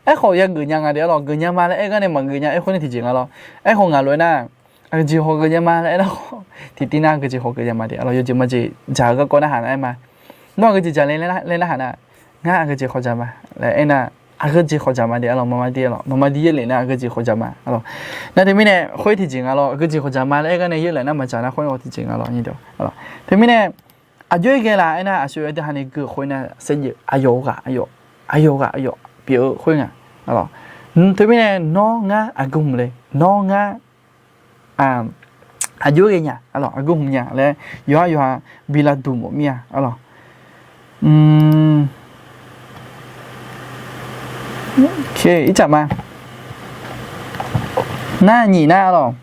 Aerkhawf ya geufnya nga de arlawr, geufnya ma laer aer gar nae maqgeuf nya aerkhof nae tiqjeq nga lawr. Aerkhawf ngaq lof-aer nar, aqgeu jeq khawf geufnya ma laer aernar khawf, tiqtiv nar aqgeu jeq khawf geufnya ma de arlawr, yawjeq majeq jaq-eu garkawv narhaq nar aer ma. Nawr aqgeu jeq dzaq le laer narhaq nar, ngar aqgeu jeq khawf dzaq ma laer aernar, aqgeu jeq khawf dzaq ma de arlawq, maqma di arlawq, maqma di yaerlef nar aqgeu jeq khawf dzaq ma arlawq. Nar teumirnae khoer tiqjeq nga lawr, aqgeu jeq khawf dzaq ma laer aer gar nae yaerlef nar maqdzaq nar khoer tiqjeq nga lawr. Teumirnae aqjox-aer ghae laf aernar, aqsur-eu deuq hani gui khoer nar saevdzeuf aqyawf-eu ghaq aqyawf, aqyawf-eu ghaq aqyawf pyeuf-eu khoer nga arlawq. Teumirnae nawr ngar aqgeu hmq le, nawr ngar aqjox-aer ghae nya arlawq, aqgeu hmq nya laer yawqha yawqha bi lavduq mawf mir-a arlawq. Ircaf ma. Nar nyiq nar arlawq,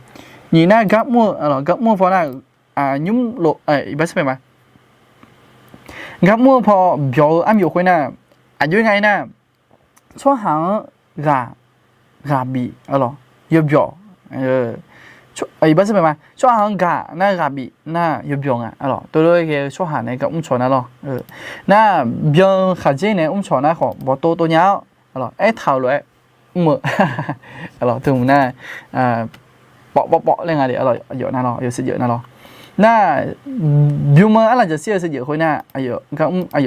nyiq nar gar mr-eu arlawq, gar mr-eu paw nar, nymr lof, iqbax sar paeq ma. Gar mr-eu paw byawq-eu armyof khoer nar, aqjox-aer nga aernar, tsawrhaq-anr ghaq, ghaq bif arlawq, yawbyawq. Iqbax sar paeq ma, tsawrhaq-anr gaq nar ghaq bif nar yawbyawq nga arlawq. Tov lof-aer ghae-eu tsawrhaq nae gar mr cawq nar lawr. Nar byan-eu khaqdzer nae mr cawq nar khawf bawqtov tov nya-awr arlawq, aertaq-euq lof-aer mr-eu arlawq, teu hmq nar pawf pawf pawf laer nga de arlawq, aqyawf nar lawr, aqyawf saevdzeuf nar lawr. Nar bym-eu arlaqjaqshir-eu saevdzeuf khoer nar, aqyawf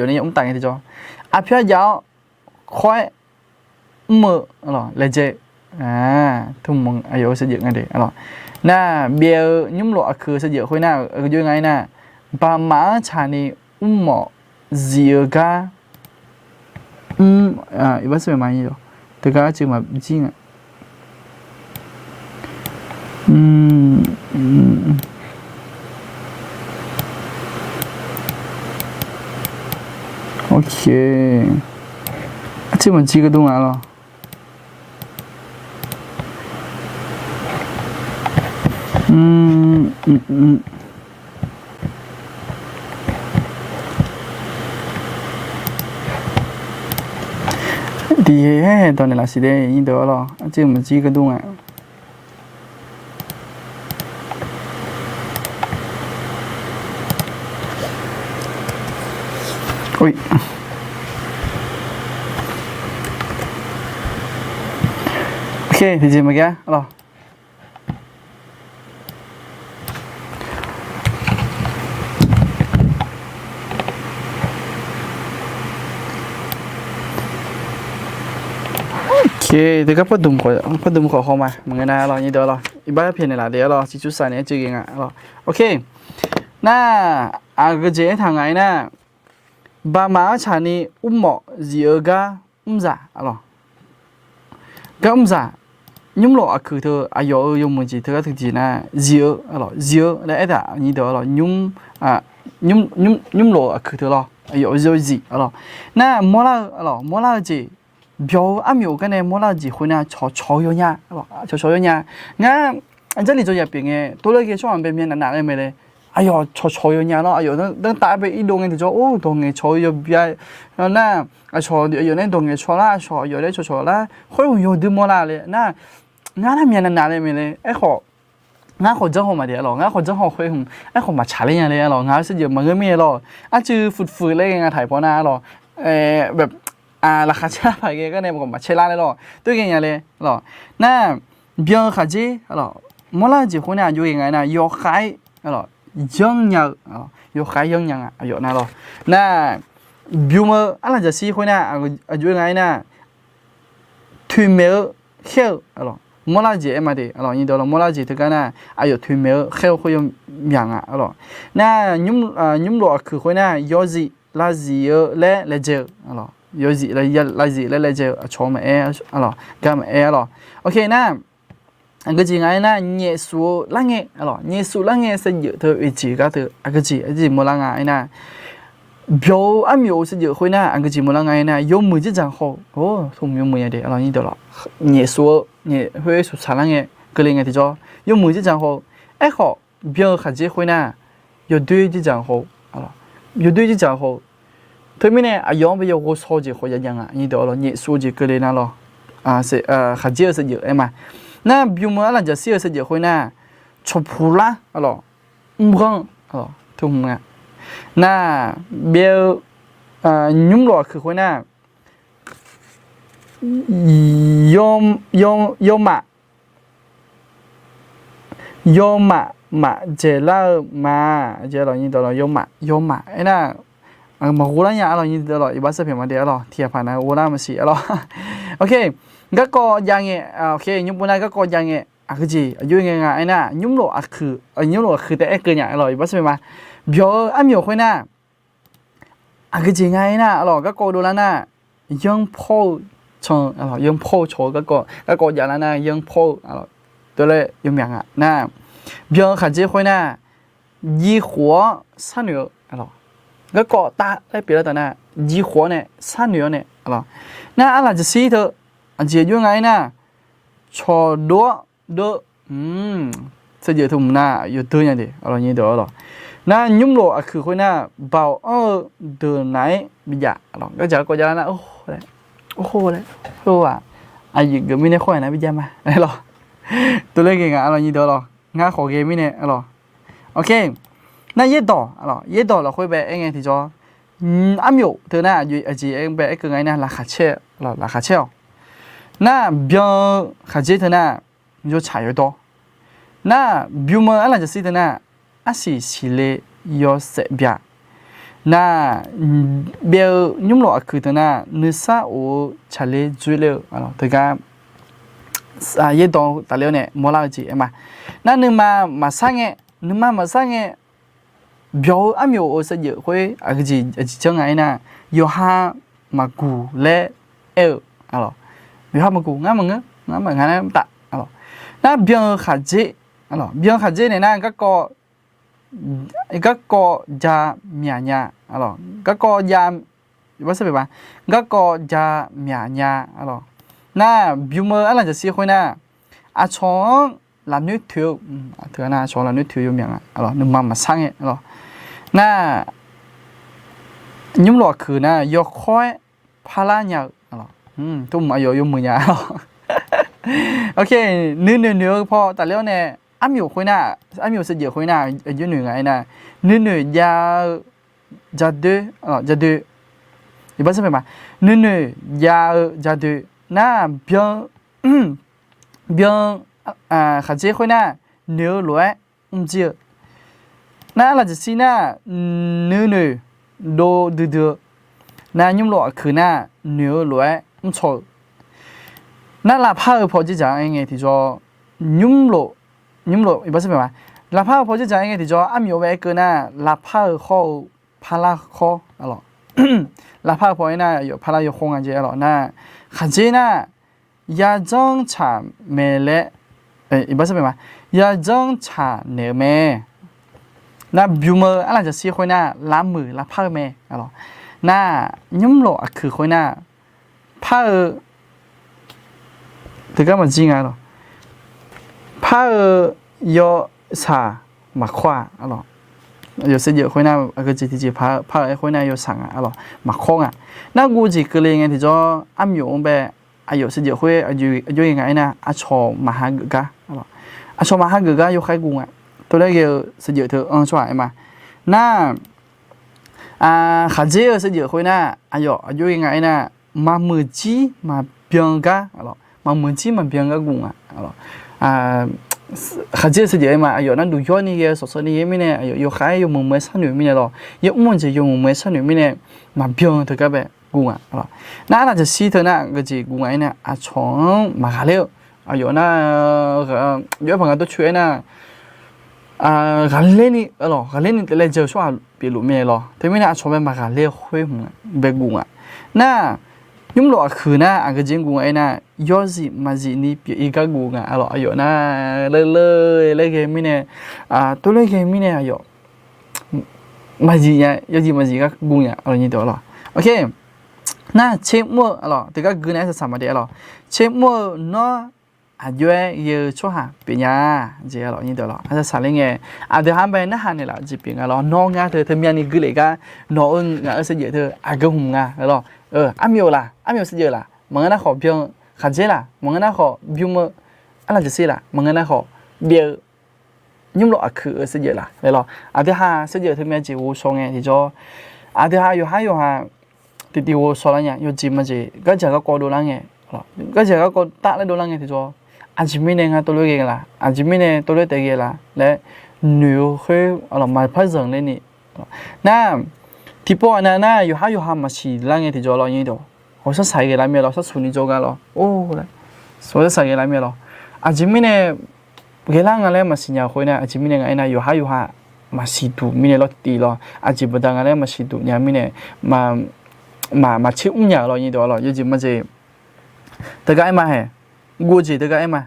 nae yamr taf ngae tiqjawr, aqpyar jav-awr khawr-aer mr-eu laejae, teu hmq aqyawf-eu saevdzeuf nga de arlawq. Nar byaev-eu nymrlof aqkuiq-eu saevdzeuf khoer nar, aqgeu jov-aer nga aernar, baqmaf-anr tsaqni mrmawf zif-eu gar mr, iqbax sar paeq ma, teugar arcuiv maqjir nga. Arcuiv maqjir gardov nga lawr. Tiqyaer dawq naeqlaf siq de, nyirdeuq arlawq, arcuiv maqjir gardov nga. Tiqjeq maqgaq arlawq. Teugar pawrdmq khawf haw ma, maqngeur nar arlawq, nyirdeuq arlawq, iqbax pyaeqnaeq laf de arlawq, ciqcur saq naeq-aer cuiv ghae nga arlawq. Nar aqgeujeq aertaq nga aernar, baqmaf-anr tsaqni mrmawf zif-eu gar mrzaq arlawq. Gar mrzaq, nymrlof aqkuiq teu aqyawf-euq yawmuiq jeq teugar teu jeq nar zif-eu arlawq, zif-eu laer aertaq nyirdeuq arlawq, nymrlof-eu aqkuiq teu lawr, aqyawf-euq yawzif arlawq. Nar mawrlar-eu arlawq, mawrlar-eu jeq, byawq-eu armyof gar nae mawrlar-eu jeq khoer nar cawqcawq-eu yawnya, cawqcawq-eu yawnya. Ngar Jarlif dzaw ya pyeuf ngae, tov laer ghae tsawrhaq bae myav navnav laer mae laer, aqyawf cawqcawq-eu yawnya lawr, aqyawf danrtav bae irdov ngae tiqjawr, or, dawq ngaeq cawq-eu yawbya nar, aqcawq aqyawf nae dawq ngaeq cawq lar, aqcawq aqyawf nae cawqcawq lar, khoer hmq yawdui mawrlar le nar, ngar nar myav navnav laer mae laer, aerkhawf ngar khawf janr haw maqdeq arlawq, ngar khawf janr haw khoer hmq aerkhawf maqtsaq ler nya le arlawq, ngaq-euq saevdzeuf maqngeur mir-aer lawr, arcuiv fuqfuq laer ghae nga taq-iq paw nar arlawq, laqkhaq caer lar paq ghae gar nae maqgawq maqcaer lar laer lawr, toer ghae nya le arlawq. Nar byan-eu khaqdzer arlawq, mawrlar-eu jeq khoer nar aqjox ghae nga aernar, yawkhav-aer arlawq, yanrnya-eu, yawkhav-aer yanrnya nga aqyawf nar lawr. Nar bym-eu arlaqjaqshir khoer nar aqjox-aer nga aernar, toeqmaeq-eu khaer-eu arlawq, mawrlar-eu jeq aer ma de arlawq, nyirdeuq arlawq, mawrlar-eu jeq teugar nar aqyawf toeqmaeq-eu khaer-eu khoer yawmyaq nga arlawq. Nar nymrlof aqkuiq khoer nar yawzif lavzif-eu laer laejae-eu arlawq, yawzif lavzif laer laejae-eu aqcawq maqaer arlawq, gar maqaer arlawq. Oke nar, aqgeujeq nga aernar, nyaefsuf-eu larngae arlawq, nyaefsuf larngae saevdzeuf teu oeq jeq gar teu aqgeujeq aqjeq mawrlar nga aernar, byawq-eu armyof-eu saevdzeuf khoer nar aqgeujeq mawrlar nga aernar, yawmuiq dzerdzaq haw-eu, tmq yawmuiq ya de arlawq, nyirdeuq arlawq, nyaefsuf-eu, khoer suqsaq larngae keuvle ngae tiqjawr yawmuiq dzerdzaq haw-eu, aerkhawf byan-eu khaqdzer khoer nar yawdoer dzerdzaq haw-eu, yawdoer dzerdzaq haw-eu. Teumirnae aqyawf-anr bae yawghawsaw-eu jeq khawf ya jav nga, nyirdeuq arlawq, nyaefsuf-eu jeq keuvle nar lawr, khaqdzer-eu saevdzeuf aer ma. Nar bym-eu arlaqjaqshir-eu saevdzeuf khoer nar, cawqpuq lar arlawq, mrghanr, teu hmq nga. Nar byaev-eu nymrlof aqkuiq khoer nar, yawmaf, yawmaf maqdzaeqlar-eu ma, yawmaf, yawmaf aernar, maqghov lar nya arlawq, nyi deuq arlawq, iqbax sarpaeq maqdaef arlawq, tiqghaq paq nar ghov lar maqsiq arlawq. Ok, garkawv jav ngae, ok, nymr pov nar garkawv jav ngae, aqgeujeq aqjox-aer ngae nga aernar, nymrlof aqkuiq, nymrlof aqkuiq taef-aer keuv nya arlawq, iqbax sarpaeq ma. Byawq-eu armyawf khoer nar, aqgeujeq nga aernar arlawq, garkawv dovlar nar, yanrpawr-eu can, yanrpawr-eu cawq-eu garkawv, garkawv javlar nar yanrpawr-eu arlawq, tov laer yawmyaq nga nar, byan-eu khaqdzer khoer nar, jivkhof-awr sharnoeq-eu arlawq, garkawv tav laer pyeuflar taf nar, jivkhof-awr nae sharnoeq-awr nae arlawq, nar arlaqjaqshir teu aqjeq aqjox nga aernar, cawqdov-awr dov-eu saevdzeuf teu mq nar yawdeur nya de arlawq, nyi deuq arlawq. Nar nymrlof aqkuiq khoer nar, baoq anr-eu deuq naq-aer bijav arlawq, gardzaq garkawv javlar nar, laer, aqyuif geuf mirnae khoer-aq nar bijav ma arlawq, tov laer ghae nga arlawq, nyi deuq arlawq, ngar khawf ghae mirnae arlawq. Ok, nar yaerdawq arlawq, yaerdawq lafkhoer bae aer ngae tiqjawr, armyof teu nar aqjeq aer bae aer keuv nga aernar, laqkhaq caer-eu, laqkhaq caer-awq. Nar byan-eu khaqdzer teu nar, yawtsaq yawdawr. Nar bym-eu arlaqjaqshir teu nar, arsiq siqle yawshaef bya. Nar byaev-eu nymrlof aqkuiq teu nar, nuisar of-eu tsaqler dzoerler-eu teugar yaerdawq tafler-awr nae mawrlar-eu jeq aer ma. Nar nuima maqsar ngae, nuima maqsar ngae, byawq-eu armyof-euq saevdzeuf khoer aqgeujeq aqjeq janr nga aernar, yawqha maqguq laer aer-eu arlawq, yawqha maqguq, ngar maqngeur, ngar maqnga laer mr taf arlawq. Nar byan-eu khaqdzer, byan-eu khaqdzer nae nar, garkawv ja myaq nya arlawq, garkawv ja, garkawv ja myaq nya arlawq. Nar bym-eu arlaqjaqshir khoer nar, aqcawq-anr lafnoer toeq-eu, teu nar aqcawq-anr lafnoer toeq-eu yawmyaq nga arlawq, nuima maqsar ngae arlawq. Nar nymrlof aqkuiq nar yawkawr-aer parlar nya-eu arlawq, tov mq aqyawf yawmuiq nya arlawq. Ok, nuinoeq noeq-eu paw tafler-awr nae, armyof khoer nar, armyof saevdzeuf khoer nar aqjox noeq nga aernar, nuinoeq jav-eu jadoer, jadoer, iqbax sarpaeq ma, nuinoeq jav-eu jadoer. Nar byan, byan khaqdzer khoer nar, noeq-eu lof-aer mrjir-eu. Nar arlaqjaqshir nar, nuinoeq dov duidui-eu. Nar nymrlof aqkuiq nar, noeq-eu lof-aer mrcaw-eu. Nar lavpar-eu paw dzerdzaq-anr aer ngae tiqjawr, nymrlof, nymrlof iqbax sarpaeq ma, lavpar-eu paw dzerdzaq-anr aer ngae tiqjawr, armyof bae aer keuv nar, lavpar-eu khawr-eu parlar khawr arlawq. Lavpar-eu paw aer nar, aqyawf parlar yawkhawr nga jeq arlawq. Nar khaqdzer nar, yajanr tsaq mae laer, iqbax sarpaeq ma, yajanr tsaq naeq-eu mae. Nar bym-eu arlaqjaqshir khoer nar, lavmuiq lavpar-eu mae arlawq. Nar nymrlof aqkuiq khoer nar, par-eu teugar maqjir nga arlawq. Par-eu yawshaq maqkawr-a arlawq. Aqyawf saevdzeuf khoer nar, aqgeujeq tiqjeq par-eu, par-eu aer khoer nar yawshaq nga arlawq, maqkawr nga. Nar guv jeq keuvle ngae tiqjawr, armyof-anr bae, aqyawf saevdzeuf khoer aqjox-aer nga aernar, aqcawq maqha geuf gar arlawq, aqcawq maqha geuf gar yawkhaer guv nga. Tov laer ghae-eu saevdzeuf teu anr tsawrhaq aer ma. Nar khaqdzer-eu saevdzeuf khoer nar, aqyawf aqjox-aer nga aernar, maqmuiq jir maqbyan gar arlawq, maqmuiq jir maqbyan gar guv nga arlawq. Khaqdzer-eu saevdzeuf aer ma, aqyawf nar duq yawr ni ghae-eu sawqsawq ni ghae mirnae, aqyawf yawkhaer yawmuiq muiq-aer sharnoeq mirnae lawq, yawmr-eu jeq yawmuiq muiq-aer sharnoeq mirnae, maqbyan teu gar bae guv nga arlawq. Nar arlaqjaqshir teu nar, aqgeujeq guv nga aernar, aqcawq-anr maqghaqler-eu, aqyawf nar, jawr-aer paq nga dawrcoeni aernar, ghaqler ni arlawq, ghaqler ni laejae-eu tsawrhaq pyeufluf mae lawq. Teumirnae aqcawq bae maqghaqler-eu khoer hmq bae guv nga. Nar nymrlof aqkuiq nar, aqgeujeq guv nga aernar, yawzif maqzif ni pyeuf-ir gar guv nga arlawq. Aqyawf nar, leuleu laer ghae mirnae, tov laer ghae mirnae aqyawf maqzif nya, yawzif maqzif gar guv nya arlawq, nyi deuq arlawq. Nar tsermr-eu arlawq, teugar gui nar aer saqsaq maqdaef arlawq. Tsermr-eu nawr aqjox-aer ghae-eu tsawrhaq pyeuf nya jeq arlawq, nyi deuq arlawq. Arsaq saqler ngae, aqdui ha-anr bae narhaq naeqlaf-eu jeq pyeuf nga lawq. Nawr ngar teu teumyav ni gui lef gar, nawq-eu ngaq-eu saevdzeuf teu aqgeu hmq nga lawq. Armyof laq, armyof saevdzeuf laq maqngeur nar khawf byan-eu, khaqdzer laq maqngeur nar khawf bym-eu, arlaqjaqshir laq maqngeur nar khawf byaev-eu, nymrlof aqkuiq-eu saevdzeuf laq laer lawq. Aqdui ha saevdzeuf teumyav jeq ghovshaw ngae tiqjawr, aqdui ha yawqhar yawqha tiqtiv ghovshaw lar nya. Yawjeq maqjeq, gardzaq garkawv dovlar ngae, gardzaq garkawv taf laer dovlar ngae tiqjawr, aqjeq mirnae ngar tov lof ghae laq, aqjeq mirnae tov lof taef ghae laq laer noeq-eu khoer arlawq, maqpar zanqler ni. Nar Tiqpov aqnav nar yawqhar yawqha maqsiq lar ngae tiqjawr lawr nyir dawq, ghawqshar saq ghae lar mir-a lawr, sharshuq ni jawrgar lawr, o, ghawqshar saq ghae lar mir-a lawr. Aqjeq mirnae ghae lar nga laer maqsiq nya khoer nar, aqjeq mirnae nga aernar yawqhar yawqha maqsiq duq mirnae lawr tiqtiv lawr. Aqjeq baqda nga laer maqsiq duq nya mirnae, maq, maqtser mr nya lawr nyir dawq lawr, yawjeq majeq teugar aer ma hae, guv-eu jeq teugar aer ma.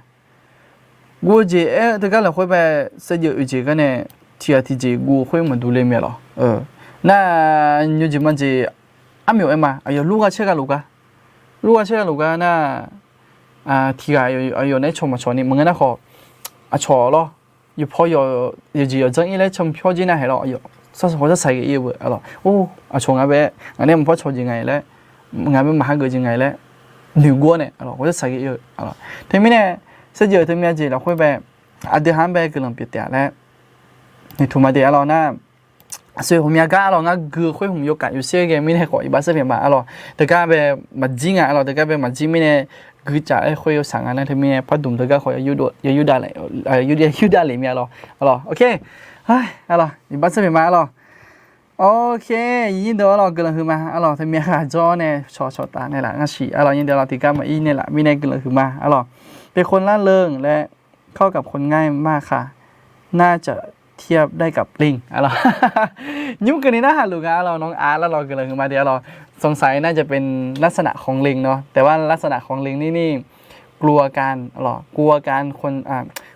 Guv-eu jeq aer-eu teugar lafkhoer bae, saevdzeuf oeq jeq gar nae tiqghaq tiqjeq guv-eu khoer maqdur le mir-a lawr. Nar nymrjeq majeq armyawf aer ma, aqyawf lur gha caer gha luf gar, lur gha caer gha luf gar nar, tiqghaq aqyawf nae cawq maqcawq ni maqngeur nar khawf, aqcawq lawr, yawqpaw yawqjeq yawqdzanr ir laer canpyawr jir nar hae lawr, aqyawf ghawqshar saq ghae ir-eu beu-a lawr. Or, aqcawq nga bae, ngaq nae maqpar cawq jeq nga-iq laer, ngaq bae maqha geuf jeq nga-iq laer noeqguv-awr nae ghawqshar saq ghae ir-eu. Teumirnae saevdzeuf teumirnae jeq lafkhoer bae, aqdui ha-anr bae guiqlanq pyeuf taef-a laer noeqtmq ma de-a lawr nar, aqsur ghawqmya gar-a lawr ngar gui-eu khoer hmq yawkaf yawshaer ghae mirnae khawf iqbax saerpyaeq ma-a lawr. Teugar bae maqjir nga-a lawr, teugar bae maqjir mirnae guicaf-aer khoer yawshaq nga nar teumirnae pardmq teugar khawf ya yur dav lef mir-a lawr. A lawr, ok, a lawr, iqbax saerpyaeq ma-a lawr. Ok, nyir deuq-a lawr guiqlanq huiqma-a lawr, teumya ghaq jawr nae cawqcawq taf naeqlaf ngar siq-a lawr, nyir deuq-a lawr tiqgar maqir naeqlaf mirnae guiqlanq huiqma-a lawr. เป็นคนร่าเริง laer เข้ากับคนง่ายมากค่ะ น่าจะเทียบได้กับลิง a lawr. Nymr keuvni narhaq luf nga-a lawr, nawr-a lar lawr guiqlanq huiqma de-a lawr. สงสัยน่าจะเป็นลักษณะของลิงเนาะ แต่ว่าลักษณะของลิงนี่นี่ กลัวการ กลัวการคน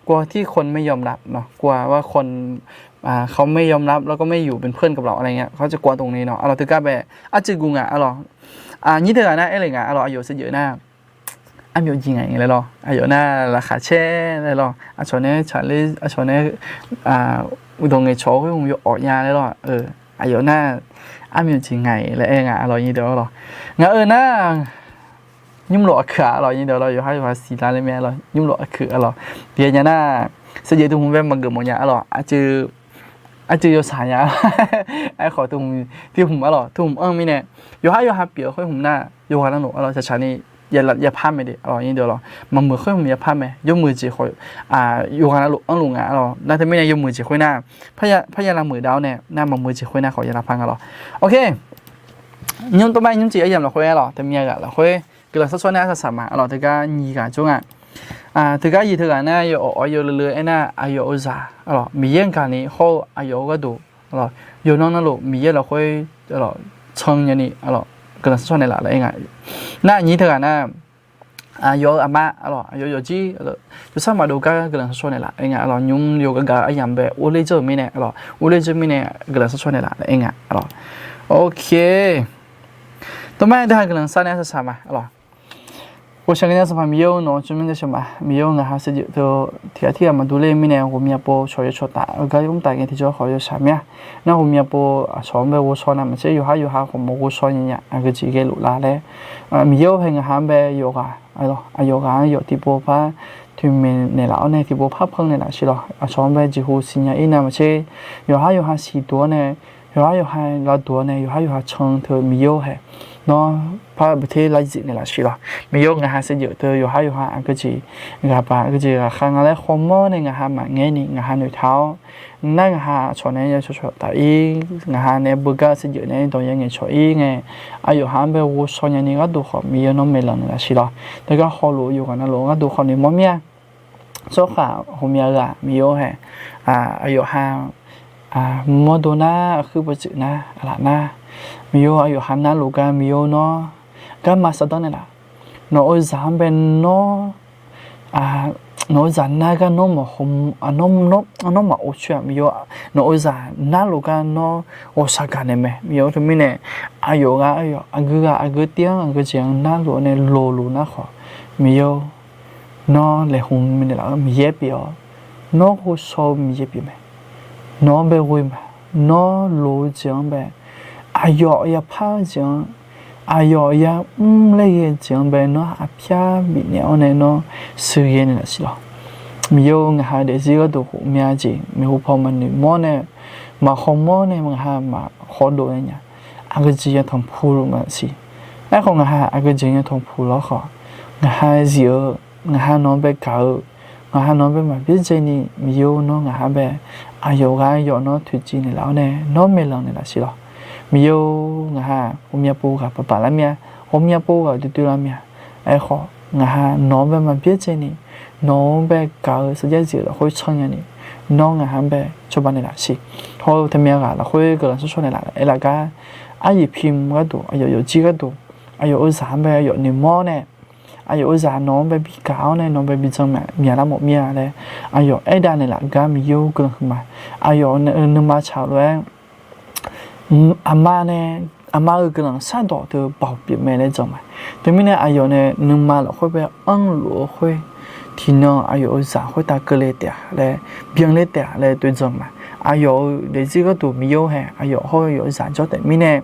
กลัวที่คนไม่ยอมรับเนาะ กลัวว่าคน เขาไม่ยอมรับแล้วก็ไม่อยู่เป็นเพื่อนกับเราอะไรเงี้ย เขาจะกลัวตรงนี้เนาะ a lawr. Teugar bae arcuiv guv nga-a lawr. Nyir teughaq nar aer le nga-a lawr, aqyawf saevdzeuf nar armyawf jeq ngaq-iq laer lawr, aqyawf nar laqkhaq caer laer lawr, aqcawq nae tsaqler, aqcawq nae uqduq ngaeqcawq khoer hmq yawawq nya laer lawr, aqyawf nar armyawf jeq ngaq-iq laer aer nga-a lawr, nyir deuq-a lawr. Ngaq-euq nar nymrlof aqkuiq-a lawr, nyir deuq-a lawr, yawqhar yawqha siqlar ler mae-a lawr, nymrlof aqkuiq-a lawr. Tiqghaq nya nar, saevdzeuf teu hmq bae maqgeuf mawf nya-a lawr, arcuiv yawshaq nya-a lawr. Aerkhawf teu hmq, teu hmq-a lawr, teu hmq anr mirnae yawqhar yawqha pyeuf-eu khoer hmq nar yawqghaq navluf-a lawr tsaqtsaq ni yapar mae de-a lawr, nyir deuq-a lawr. Maqmuiq khoer hmq yapar mae, yawmuiq jeq khawf yawqghaq navluf anrluf nga-a lawr. Nar teumirnae yawmuiq jeq khoer nar parya lavmuiq dav-awr nae nar maqmuiq jeq khoer nar khawf yalavpar nga lawr. Ok, nymr tov mar nymr jeq aryamq lafkhoer-a lawr, teumya ghaq lafkhoer guiqlanq sharshawr nae arsaq saq ma-a lawr, teugar nyiq ghaq jawr nga. Teugar yiq teughaq nar yawawq awq yawleu leu aernar, aqyawf-euq zaq-a lawr, Miqyaer gaqni hawr-eu aqyawf-euq gharduq-a lawr, yawqnan navluf Miqyaer lafkhoer-a lawr can nyani-a lawr, guiqlanq sharshawr naeqlaf laer aer nga. Nar aqnyir teughaq nar aqyawf-euq aqma-a lawr, aqyawf yawfjir-a lawr, jawrsar maqdov gar guiqlanq sharshawr naeqlaf aer nga-a lawr. Nymr yawqghaq gaq-eu aryamq bae urler dzeur-euq mirnae-a lawr, urler dzeur mirnae guiqlanq sharshawr naeqlaf laer aer nga-a lawr. Ok, tov mar-aer deuq ha guiqlanq sar nae arsaq saq ma-a lawr. Ghovshaw gaqnya Sanqpaq Miqyaer-or, nawq-anr jmr nae sheuq ma. Miqyaer-or, ngaq ha saevdzeuf teu tiqghaq tirghaq maqdur ler mirnae ghawqmya pov cawq yawcawq taf-eu gar mr taf ngae tiqjawr khawf yawshaq mya. Nar ghawqmya pov aqcawq-anr bae ghovshaw nar maqtser yawqhar yawqha khawf maqghovshaw nya nya aqgeujeq ghae luf la laer, Miqyaer-or, hae ngaq ha-anr bae yawqghaq-a lawr, aqyawf ghaq-anr yawf tiqpov par toeqmaeq naeqlaf-awr nae tiqpov par pan naeqlaf siq lawr. Aqcawq-anr bae jeqhu siqnya-ir nar maqtser yawqhar yawqha siqduq-awr nae, yawqhar yawqha lavduq-awr nae yawqhar yawqha can teu Miqyaer-or, hae nawr par beuter larzif naeqlaf siq lawr. Miqyaer-or, ngaq ha saevdzeuf teu yawqhar yawqha aqgeujeq ghaq baq aqgeujeq ghaqkhav nga laer khawmawr nae ngaq ha maqngaer ni ngaq ha noeqtaq-awr, nar ngaq ha aqcawq nae yawcawq cawq taf-ir, ngaq ha nae beugar saevdzeuf nae dawq ya ngaeqcawq-ir ngae, aqyawf ha-anr bae ghovshaw nyani gharduq khawf Miqyaer nawr maeqlanq naeqlaf siq lawr. Teugar hawluf yawqghaq navluf gharduq khawf noeqmawr mir-a. Tsawrhaq ghawqmya ghaq Miqyaer-or, hae aqyawf ha mawrdo nar, aqkuir bawdzuif nar, aqlaf nar, Miqyaer-or, aqyawf ha narluf gar Miqyaer-or nawr garma shardanr naeqlaf. Nawq-euq zaq-anr bae nawr nawq-euq zaq nar gar nawr maqhaw, nawr maqov coer-aq Miqyaer-or, nawq-euq zaq narluf gar nawr ghawqshaq gaq naeq mae Miqyaer-or. Teumirnae aqyawf ghaq aqyawf aqgeu ghaq aqgeu tiv-anr aqgeujeq-anr narluf-awr nae loqluf nar khawf Miqyaer-or, nawr laeqhmq naeqlaf-eu Miqyaer pyeuf-awr, nawr ghovshaw-eu Miqyaer pyeuf mae. Nawq-anr bae ghoe ma. Nawr loq-eu jeq-anr bae, aqyawf yapar-eu jeq-anr, aqyawf yamr laer ghae-eu jeq-anr bae nawr aqpyar bifnaeq-awr nae nawr sheuqghae naeqlaf siq lawr. Miqyaer-or, ngaq ha daefzir gharduq ghawqmya jeq maeqhu paw maqnoeq mawr nae, maqhaw mawr nae ngaq ha maqkhawf dov nae nya. Aqgeujeq ya tanqpuq luf maqsiq. Aerkhawf ngaq ha aqgeujeq ya tanqpuq lawr khawf, ngaq ha zif-eu, ngaq ha nawq-anr bae gaq-eu, ngaq ha nawq-anr bae maqbyaerdzaeni Miqyaer-or, nawr ngaq ha bae aqyawf ghaq yawf nawr toeqciv naeqlaf-awr nae nawr maeqlanq naeqlaf siq lawr. Miqyaer-or, ngaq ha ghawqmya pov ghaq baqbaq lar mir-a, ghawqmya pov ghaq duidui lar mir-a. Aerkhawf, ngaq ha nawq-anr bae maqbyaer dzaeni, nawq-anr bae gaq-eu sarjax jeq-euq lafkhoer canr nyani, nawr ngaq ha-anr bae cawba naeqlaf siq. Hawr-eu taqmyav ghaq lafkhoer guiqlanq shawrshawr naeqlaf aerlaf gar, aryiq pi mq gharduq, aqyawf yawfjir gharduq, aqyawf-euq zaq-anr bae aqyawf noeqmawr nae, aqyawf-euq zaq nawq-anr bae bi gaq-awr nae nawq bae bi jan myaq lar mawf mir-a laer, aqyawf aerdav naeqlaf gar Miqyaer-or guiqlanq huiqma. Aqyawf nuima tsaq-euq lof-aer aqma nae, aqma-euq guiqlanq shardawq teu baoq pyeuf mae laer jan ma. Teumirnae aqyawf nae nuima lafkhoer bae anrluf-eu khoer, tiqnan aqyawf-euq zaq khoertav keuvle taef-a laer, byanle taef-a laer toeqjan ma. Aqyawf-euq daefzir gharduq Miqyaer-or hae, aqyawf hawr-eu yawf-eu zaq jawr taef mirnae,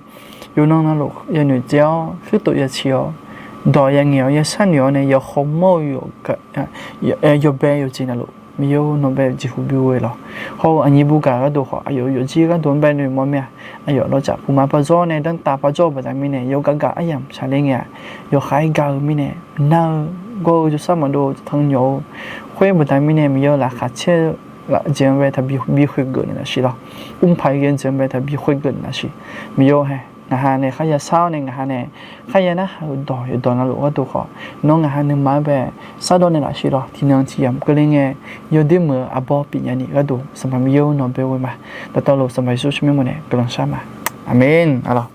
yawqnan navluf yanoeq dzae-awr, khoertof yaciq-awr, dawq yangaeq-awr yasharnoeq-awr nae yawqkhawq mawr-eu yawbae yawqjeq navluf Miqyaer-or nawq bae jeqhu bi ghoe lawq. Hawr-eu aqnyir bu gaq gharduq khawf, aqyawf-euq yawfjir gharduq-anr bae noeqmawr mir-a. Aqyawf lawjaf puqma parjawr nae danrtav parjawr-eu baqda mirnae, yawqgar gaq aryamq shaqler ngae-aq, yawqha-aer gaq-eu mirnae, nar-eu gawr-eu jawrshar maqdov tanqnyawq-eu khoer baqda mirnae, Miqyaer-or laqkhaq caer-eu jeq-anr bae taqbi khoergeuf naeqlaf siq lawq. Mrpaq-aer ghae-eu jeq-anr bae taqbi khoergeuf naeqlaf siq. Miqyaer-or hae, ngaq ha nae kharya shar-awr nae ngaq ha nae kharya narhaq-euq dawq yawqdawq navluf gharduq khawf, nawr ngaq ha nuima-anr bae shardawr naeqlaf siq lawq. Tiqnan tiqyamq keuvle ngae, yawdoer meuq-eu arbawr pyeufnya ni gharduq Sanqpaq Miqyaer-or nawq bae ghoe ma. Dawqtawvluf Sanqpaq Yeqsur tsawrmyanr mawf nae guiqlanq shar ma. Aqmeq. Arlawq,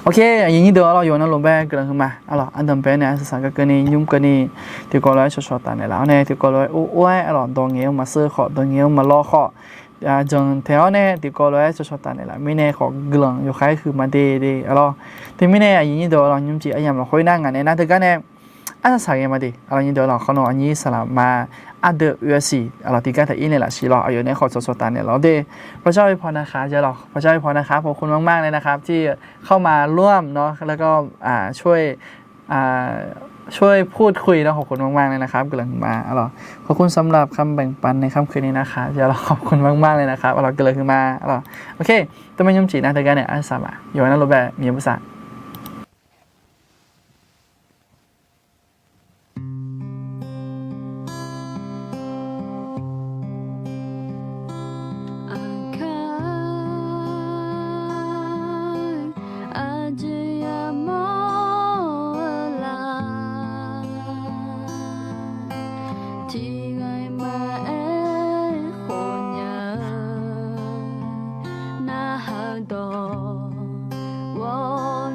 ok, aqyuif nyir deuq arlawq, yawqnan luf bae guiqlanq huiqma. Arlawq, ardanq bae nae arsaq saq gar keuvni nymr keuvni, tiqkawv lof-aer shawqshawq taf naeqlaf-awr nae tiqkawv lof-aer or or-aer arlawq, dawq ngaeq-eu maqsheu khawf, dawq ngaeq-eu maqlaw khawf, janq taeq-awr nae tiqkawv lof-aer shawqshawq taf naeqlaf mirnae khawf, guiqlanq yawqha-aer huiqma de de arlawq. Teumirnae aqyuif nyir deuq arlawq, nymrcif aryamq lafkhoer nar ngaq nae nar teugar nae arsaq saq ghae ma de arlawq. Nyir deuq arlawq, khawf nawq aqnyir saqlaqma ardeuv oe-a siq arlawq, tiqgar taq ir naeqlaf siq lawq. Aqyawf nae khawf shawqshawq taf naeqlaf-awr de, พระเจ้าอวยพรนะคะ arlawq, พระเจ้าอวยพรนะคะ ขอบคุณมากๆเลยนะครับ ที่เข้ามาร่วมเนาะ แล้วก็ช่วยพูดคุยเนาะ ขอบคุณมากๆเลยนะครับ guiqlanq huiqma arlawq. ขอบคุณสำหรับคำแบ่งปันในค่ำคืนนี้นะคะ arlawq, ขอบคุณมากๆเลยนะครับ arlawq, guiqlanq huiqma arlawq. Ok, teumae nymrcif nar teugar nae arsaq saq ma, yawqha navluf bae Miqyaer bosav Aqjeq yamawr-eu laf, tiqghaq maqaer khofnya-eu narhaq dawq, ghawr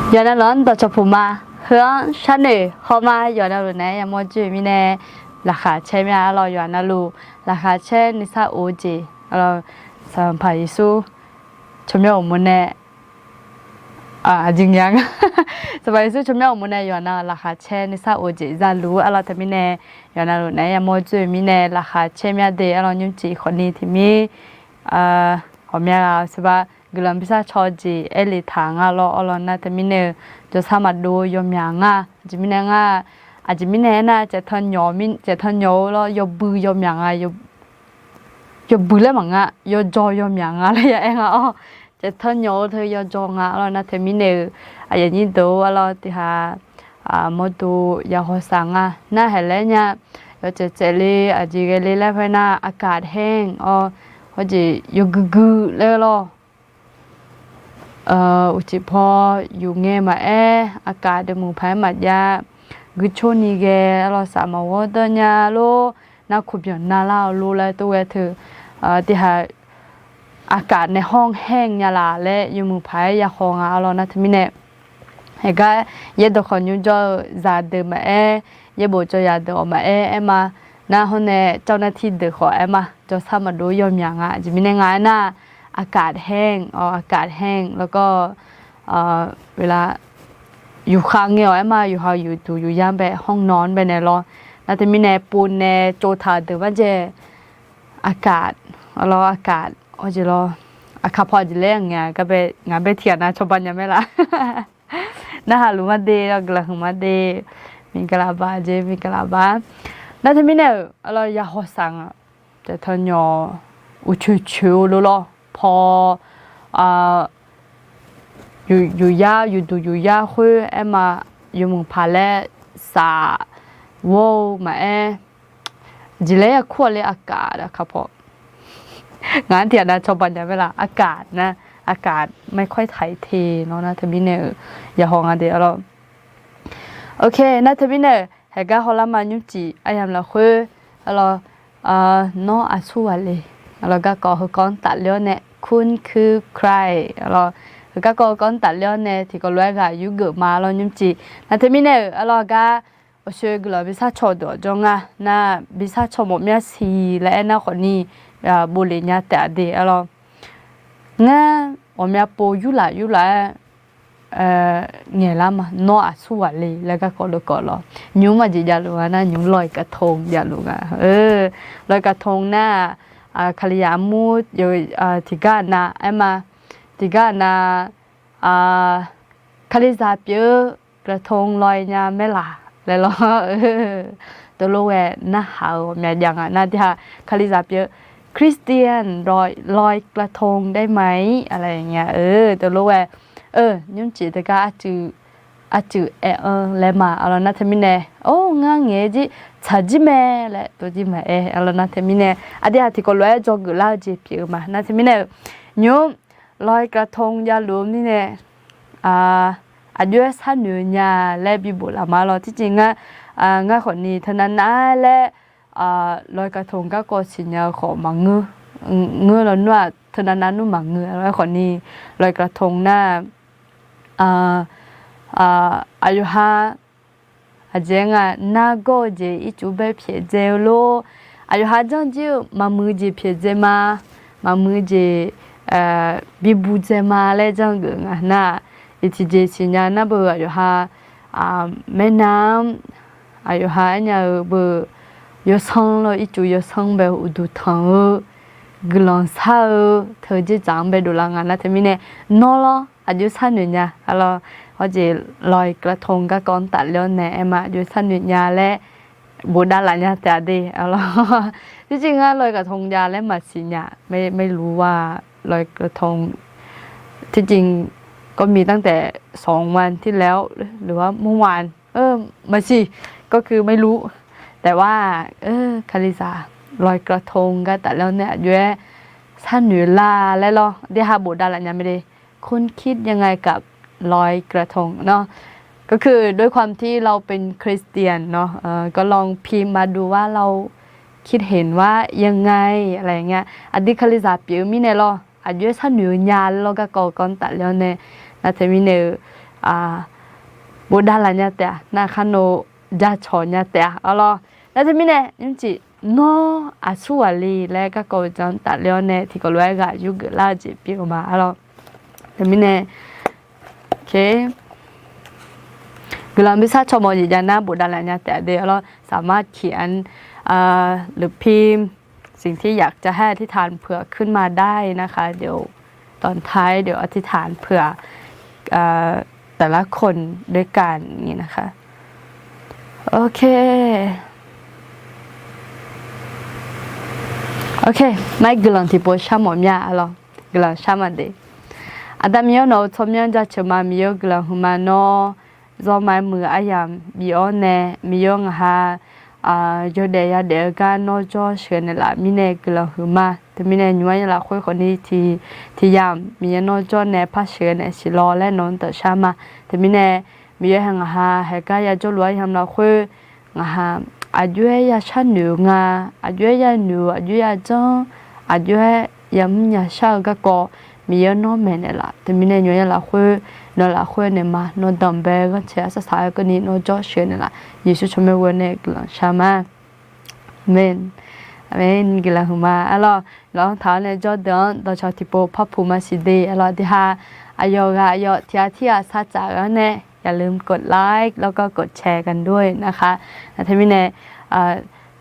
Yawqnan luf-anr dawqcawq puq ma. Heu-anr sharnoeq hawma yawqnan luf naeq-aer yamawr joe-eu mirnae laqkhaq caer mya. Arlawr yawqnan luf laqkhaq caer nuisar of-eu jeq, arlawr Sanqpaq Yeqsur tsawrmyanr uqmov nae, aqjeq nga, Sanqpaq Yeqsur tsawrmyanr uqmov nae yawqnan laqkhaq caer nuisar of-eu jeq zaluf-ur. Arlawr teumirnae yawqnan luf naeq-aer yamawr joe-eu mirnae laqkhaq caer mya de. Arlawr nymrcif khawfni tiqmir ghawqmya ghaq-eu seqba guiqlanq bisar caw-eu jeq aerle taq nga lawr. Arlawr nar teumirnae-eu jawrsar maqdov-eu yawmyaq nga. Aqjeq mirnae nga, aqjeq mirnae aernar caeqtan nyawq-eu lawr yawbui yawmyaq nga, yawbui laer maqnga, yawjaw yawmyaq nga laer ya aer nga-awr, caeqtan nyawq-eu teu yawjaw nga. Arlawr nar teumirnae-eu aqyuif aqnyir deuq-or, arlawr tiqhaq mawrdo ya hawsaq nga. Nar haeqlaer nya, yawtsaev tsaevle aqjeq ghaele laer khoernar อากาศแห้ง-awr, hawjeq yawgui gui laer lawr. Uqcif paw yuf ngae maqaer, อากาศ deuq muiq paq-aer maqjav, guicoeni ghae, arlawr saf maqghawr deur nya lor, narkoq byanq narlar-eu lor laer tov ghae teu, tiqhaq อากาศ nae ห้องแห้ง nya laf laer yawmuiq paq-aer ya haw nga. Arlawr nar teumirnae, haeqgar yaerdawq khawf nymr jawr-eu zaqdeuq maqaer, yaerbof jawr zaqdeuq-awq maqaer aer ma. Nar hawr nae เจ้าหน้าที่ deuq khawf aer ma, jawrsar maqdov yawmyaq nga. Aqjeq mirnae nga aernar, อากาศแห้ง-awr, อากาศแห้ง แล้วก็ เวลา yufkhav ngae-awq aer ma, yufkhav yufduq yufyar bae ห้องนอน bae nae lawr. Nar teumirnae pov nae tsovtaq-eu deuq marjae, อากาศ lawr, อากาศ hawjeq lawr, aqkaq paw aqjeq laer ngaeq-a gar bae, ngaq bae tiqghaq nav cawba nya maer laf. Narhaq luf mar de, guiqlanq huiq mar de, miqgalaq ba jeq miqgalaq ba. Nar teumirnae-euq arlawr ya hawsaq nga, caeqtan nyawq uqcoeq coeq-eu lor lawr paw, yufyar yufduq yufyar khoer aer ma, yawmuiq paq laer saf ghawr-eu maqaer, jeq laer ya kur-a le อากาศ aqkaq paw. Ngaq-anr tiqghaq nav cawba nya maer laf, อากาศ nar, อากาศ ไม่ค่อยถ่ายเท nawr nar teumirnae-euq ya haw nga de arlawr. Ok, nar teumirnae-euq haeqgar hawlar ma nymrcif aryamq lafkhoer, arlawr, nawr aqsur ghaq le, arlawr garkawv heukawv-anr tafler-awr nae คุณคือใคร arlawr, heu garkawv heukawv-anr tafler-awr nae tiqkawv lof-aer ghaq yurgeuf ma lawr nymrcif. Nar teumirnae-euq arlawr gar, awqshoe guiqlanq bisar caw deuq-awq jawr nga. Nar bisar caw mawf myav siq laer aernar khawfni, bofle nya taef-a de arlawr. Ngar ghawqmya pov yurlaf yurlaf-aer ngaeqlar ma, nawr aqsur ghaq le laer garkawv lov kawv lawr. Nymr maqjeq javluf nga nar, nymr ลอยกระทง javluf nga. ลอยกระทง nar, Kalizaq armur tiqgar nav aer ma, tiqgar nav, Kalizaq pyeuf-eu กระทงลอย nya maer laf laer lawr. Teulof ghae narhaq-euq ghawqmya jav nga nar, tiqhaq Kalizaq pyeuf-eu Christian ลอยกระทงได้ไหม อะไรอย่างเงี้ย teulof ghae, nymrcif teugar arcuif aer-anr laer ma. Arlawr nar teumirnae, or, ngar ngaeq-aer jir tsaq jir mae laer tov jir maqaer. Arlawr nar teumirnae, aqdui-aq tiqkawv lof-aer dzawgeuf lar-eu jeq pyeuf-eu ma. Nar teumirnae-euq, nymr ลอยกระทง javluf-eu mirnae, aqjox-aer sharnoeq-eu nya laer bibof laf ma lawr. Tiqjeq ngar, ngar khawfni teunav nav-aer laer ลอยกระทง garkawv siqnya-eu khawf maqngeur, ngeur lawnmr-aq teunav nav nmr maqngeur. Arlawr khawfni ลอยกระทง nar, aqyawf ha aqjeq nga nargawr-eu jeq ircuf bae pyaeqdzae-eu lor. Aqyawf ha janr jir-eu maqmuiq jeq pyaeqdzae ma, maqmuiq jeq bibuq dzae ma laer janr geuf nga nar, iqtiqjeq siqnya nar beu aqyawf ha, maernav-anr aqyawf ha aernya-eu beu yawsanr lawr, ircuf yawsanr bae uqduq tanq-eu, guiqlanq shar-eu teu dzerdzaq-anr bae dovlar nga nar teumirnae, nawr lawr aqjox sharnoeq nya. Arlawr, hawjeq ลอยกระทง garkawv-anr tafler-awr nae aer ma, aqjox sharnoeq nya laer bofdav laf nya taef-a de. Arlawr, tiqjeq ngar ลอยกระทง jav laer maqsiq nya, ไม่รู้ว่า ลอยกระทง จริงๆ ก็มีตั้งแต่สองวันที่แล้ว หรือว่าเมื่อวาน maqsiq, ก็คือไม่รู้ แต่ว่า Kalizaq ลอยกระทง gar tafler-awr nae aqjox-aer sharnoeq lar laer lawr, de ha bofdav laf nya mae de. คุณคิดยังไงกับ ลอยกระทง เนาะ ก็คือด้วยความที่เราเป็นคริสเตียนเนาะ ก็ลองพิมพ์มาดูว่าเราคิดเห็นว่ายังไง อะไรอย่างเงี้ย aqdui Kalizaq pyeuf-eu mirnae lawr, aqjox-aer sharnoeq-eu nya laer lawr garkawv kawv-anr tafler-awr nae, nar teumirnae-eu bofdav laf nya taef-a, nar kharnoeq jacawq nya taef-a arlawr. Nar teumirnae nymrcif nawr aqsur ghaq le laer garkawv-eu jan tafler-awr nae tiqkawv lof-aer ghaq yurgeuf lar-eu jeq pyeuf-eu ma arlawr. Teumirnae guiqlanq bi sar caw mawf jeq jav nar bofdav laf nya taef-a de arlawr. สามารถเขียน หรือพิมพ์ สิ่งที่อยากจะให้อธิษฐานเผื่อขึ้นมาได้นะคะ เดี๋ยวตอนท้ายเดี๋ยวอธิษฐานเผื่อ แต่ละคนด้วยกันอย่างนี้นะคะ โอเค โอเค maqaer guiqlanq tiqpov shar mawf mya arlawr. Guiqlanq shar ma de. Aqda Miqyaer nawq-eu tsawrmyanr jaceuq ma, Miqyaer-eu guiqlanq huiqma nawr zawmaeq muiq aryamq bif-awr nae Miqyaer-eu ngaq ha yawdaef yadaef-eu gar nawr jawr sheuqghae naeqlaf mirnae guiqlanq huiqma. Teumirnae nymq-mr ya lafkhoer khawfni tiq, tiq yamq Miqyaer nawr jawr nae par sheuqghae naeq siq lawr laer nawq-anr dawqshar ma. Teumirnae Miqyaer hae ngaq ha haeqgar yajawrluf aryamq lafkhoer ngaq ha aqjox-aer ya sharnoeq-eu nga, aqjox-aer ya noeq-eu, aqjox-aer ya janr, aqjox-aer ya mr ya shar-eu garkawv Miqyaer nawr maeqnaeq laf. Teumirnae nymq-mr ya lafkhoer nawq lafkhoer naeq ma, nawq danqbae ghanrcae arsaq saq-aer keuvni nawr jawr sheuqghae naeq laf. Yeqsur tsawrmyanr ghoe nae guiqlanq shar ma. Aqmeq. Aqmeq. Guiqlanq huiqma arlawr. Lawq-anr taq-awr nae jawrdeuq-anr dawqcawq tiqpov par puq ma siq de arlawr. Aqdui ha aqyawf ghaq aqyawf tiq ghaq tirghaq sar tsaf-anr nae อย่าลืมกดไลค์ แล้วก็กดแชร์กันด้วยนะคะ Nar teumirnae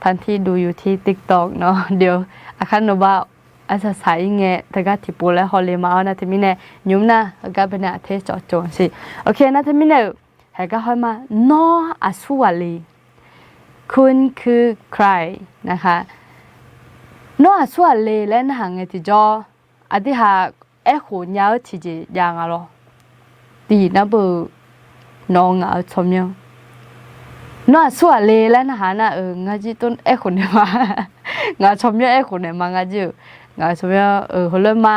ทั้งที่ดูอยู่ที่ TikTok เนาะ เดี๋ยว aqkar nawqba arsaq saq-ir ngae teugar tiqpov laer hawle ma-awr nar teumirnae nymq-mr nar heugar baenae aqter cawqcawq siq. Oke, nar teumirnae-euq haeqgar hawr ma, nawr aqsur ghaq le. คุณคือใคร นะคะ Nawr aqsur ghaq le laer narhaq ngae tiqjawr, aqdui ha aerkhof nya-eu tiqjeq jav nga lawr. Tiqnar beu nawq-eu ngaq-eu tsawrmyanr. Nawr aqsur ghaq le laer narhaq nar-euq ngar jir tov aerkhof naeq ma. Ngaq-eu tsawrmyanr aerkhof naeq ma ngar jir-euq. Ngaq-eu tsawrmyanr-euq heulof ma,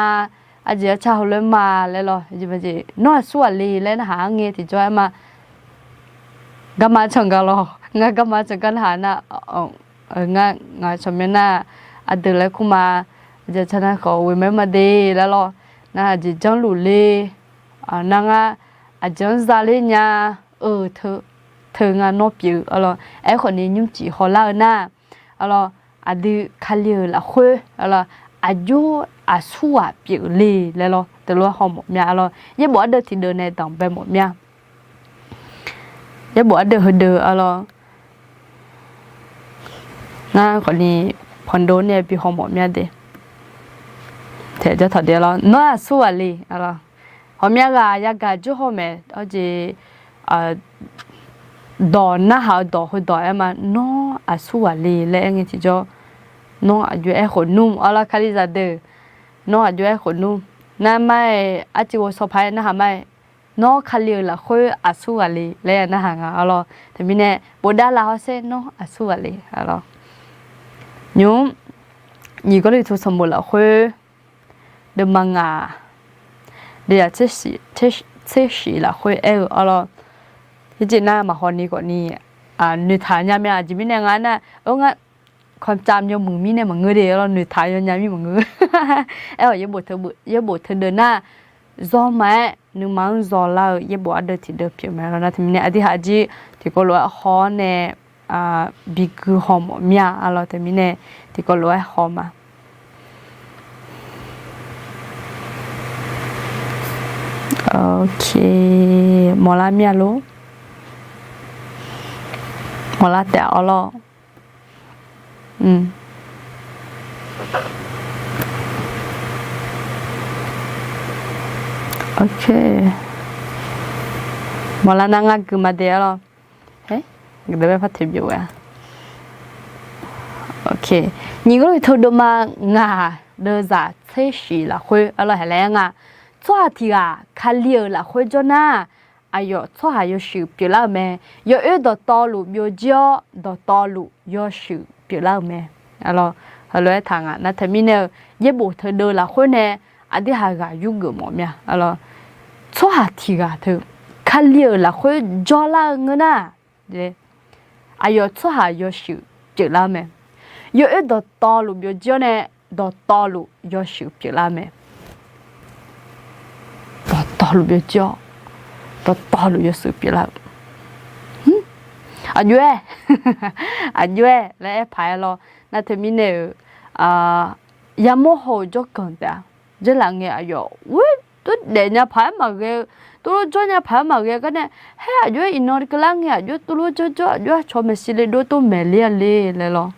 arjeq arcar heulof ma laer lawr. Nawr aqsur ghaq le laer narhaq-anr ngae tiqjawr aer ma. Garma canq gar lawr, ngar garma canq gar narhaq nar, ngar ngaq-eu tsawrmyanr nar aqdui laer kur ma. Aqjeq arcar nar khawf ghoe ma ma de laer lawr. Nar aqjeq janrluf le. Nar ngar aqjeq-anr za ler nya-eu teu, teu nga nawr pyeuf-eu arlawr. Aerkhawf ni nymrcif hawlar-eu nar arlawr, aqdui Kali-euq lafkhoer arlawr, aqjox aqsur ghaq pyeuf le laer lawr, teulof-aer haw mawf mya arlawr. Yaerbof ardeuv tiqdeuv nae danqbae mawf mya. Yaerbof ardeuv heudeuv arlawr. Ngar khawfni panqdov nae bi haw mawf mya de. Taeq jawr taq de arlawr, nawr aqsur ghaq le arlawr. Hawqmya ghaq yagaq jawr haw maeq, arjeq dawq narhaq-eu dawq heudawq aer ma, nawr aqsur ghaq le laer aer ngae tiqjawr, nawr aqjox aerkhof nmr arlawr, Kalizaq deuq, nawr aqjox aerkhof nmr. Nar mar-aer arciv ghovshaw paq-aer narhaq mar-aer, nawr Kali-euq lafkhoer aqsur ghaq le laer ya narhaq nga arlawr. Teumirnae bofdav laf hawsher, nawr aqsur ghaq le arlawr. Nymq-mr, nyiq Gawrliqtu sanqbof lafkhoer deuvma ngaq, deuvzaq tser shif lafkhoer aer-eu arlawr. Ircif nar maqhaw ni khawfni noeqtaq nya mya. Aqjeq mirnae nga nar, ngar ความจำ yawmuiq mirnae maqngeur de arlawr, noeqtaq yawnya mir maqngeur. Aer-awq, yaerbof teudeuv nar, zawr ma-aer nuima-anr zawlar-eu yaerbof ardeuv tiqdeuv pyeuf mae lawr. Nar teumirnae aqdui haq jir tiqkawv lof-aer haw-awr nae bigui haw mawf mya arlawr. Teumirnae tiqkawv lof-aer haw ma. Mawrlar mya lor. Mawrlar taef arlawr. Mawrlar nar ngar gui ma de arlawr. Nyiq Gawrliqtu deuvma ngaq, deuvzaq tser shif lafkhoer arlawr, haeq laer aer nga. Tsawrhaq tiq ghaq Kali-euq lafkhoer jawr nar, aqyawf tsawrhaq yawshuif pyeuflar-euq mae. Yawoer dawqtawvluf byovjir-awr, dawqtawvluf yawshuif pyeuflar-euq mae. Heulof-aer taq nga. Nar teumirnae-eu yaerbof teudeuv lafkhoer nae aqdui haq ghaq yurgeuf mawf mya. Tsawrhaq tiq ghaq teu Kali-euq lafkhoer jawrlar-eu ngeur nar, aqyawf tsawrhaq yawshuif pyeuflar-eu mae. Yawoer dawqtawvluf byovjir-awr nae, dawqtawvluf yawshuif pyeuflar-eu mae. Dawqtawvluf byovjir-awr, dawqtawvluf yawshuif pyeuflar-euq. Aqjox-aer, aqjox-aer laer aer paq-aer lawr. Nar teumirnae-euq, yamawr haw-eu jawrganq taef-a. Jeurlaf ngae aqyawf ur, tov daef nya paq-aer maqghae-eu, tov lor jawr nya paq-aer maqghae gar nae, haer aqjox-aer iqnan keuvlar ngae aqjox-aer tov lor jawrjawr aqjox-aer aqcawq maeqshi le dov tov maeqle-a le laer lawr.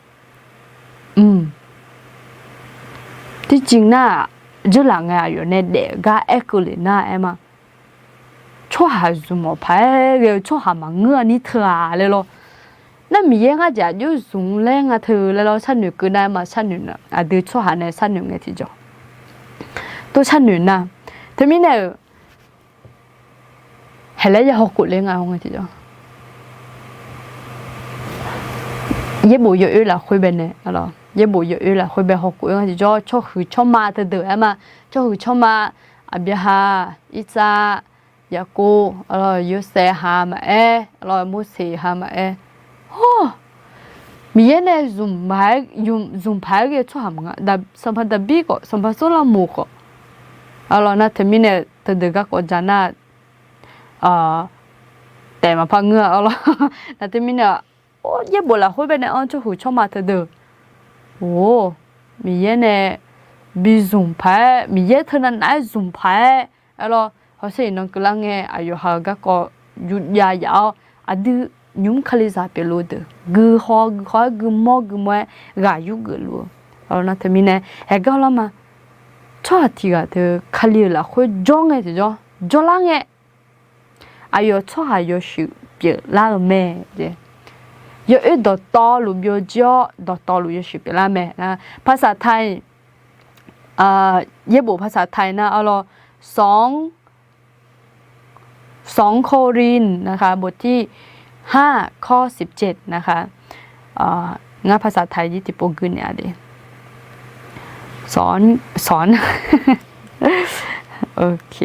Tiqjeq nar-aq, jeurlaf ngae aqyawf nae daef-eu gar aer keuvle nar-aer ma. Tsawrhaq zmq-awq paq-aer ghae-eu tsawrhaq maqngeur-a ni teu-aq laer lawr. Nar Miqyaer ngar jeq aqjox zmq laer nga teu laer lawr, sharnoeq keuv nar-aer ma, sharnoeq nar aqdui tsawrhaq nae sharnoeq ngae tiqjawr. Tov sharnoeq nar, teumirnae-euq, haeqlaer ya hawkhof le nga haw ngae tiqjawr. Yaerbof yawoer lafkhoer bae nae, yaerbof yawoer lafkhoer bae hawkhof-aer nga tiqjawr, tsawrhuiq tsawrma teudeuq-aer ma, tsawrhuiq tsawrma, Aqbyaqhaq, Irsaq, Yaqkov, Yorsaev ha maqaer, Morseq ha maqaer, hawr, Miqyaer nae zmq paq-aer ghae-eu tsawrhaq maqnga. Sanqpaq Daqbir khawf, sanqpaq Sawrlaqmoq khawf, nar teumirnae teudeuq garkawv ja nar, taef maqpar ngeur-a lawr. Nar teumirnae, yaerbof lafkhoer bae nae anr tsawrhuiq tsawrma teudeuq, or, Miqyaer nae bi zmq paq-aer, Miqyaer teunav nav-aer zmq paq-aer, aer lawr, hawsher iqnan keuvlar ngae aqyawf ha-eu garkawv yurjav yaf-awr, aqdui nymq-mr Kalizaq pyeufluf-eu deuq guiqhaw guiqhaw-aer guimawr guimawr-aer ghaq yurgeuf luf-eu. Nar teumirnae, haeqgar lar ma, tsawrhaq tiq ghaq teu Kali-euq lafkhoer jawr ngae tiqjawr, jawrlar ngae, aqyawf tsawrhaq yawshuif pyeuflar-eu mae. Yawoer dawqtawvluf byovjir-awr dawqtawvluf yawshuif pyeuflar mae. ภาษาไทย, yaerbof ภาษาไทย nar-a lawr, สองโครินธ์ นะคะ บทที่ห้า ข้อสิบเจ็ด นะคะ. Ngar ภาษาไทย jir tiqpov gui naeq-a de. สอน สอน โอเค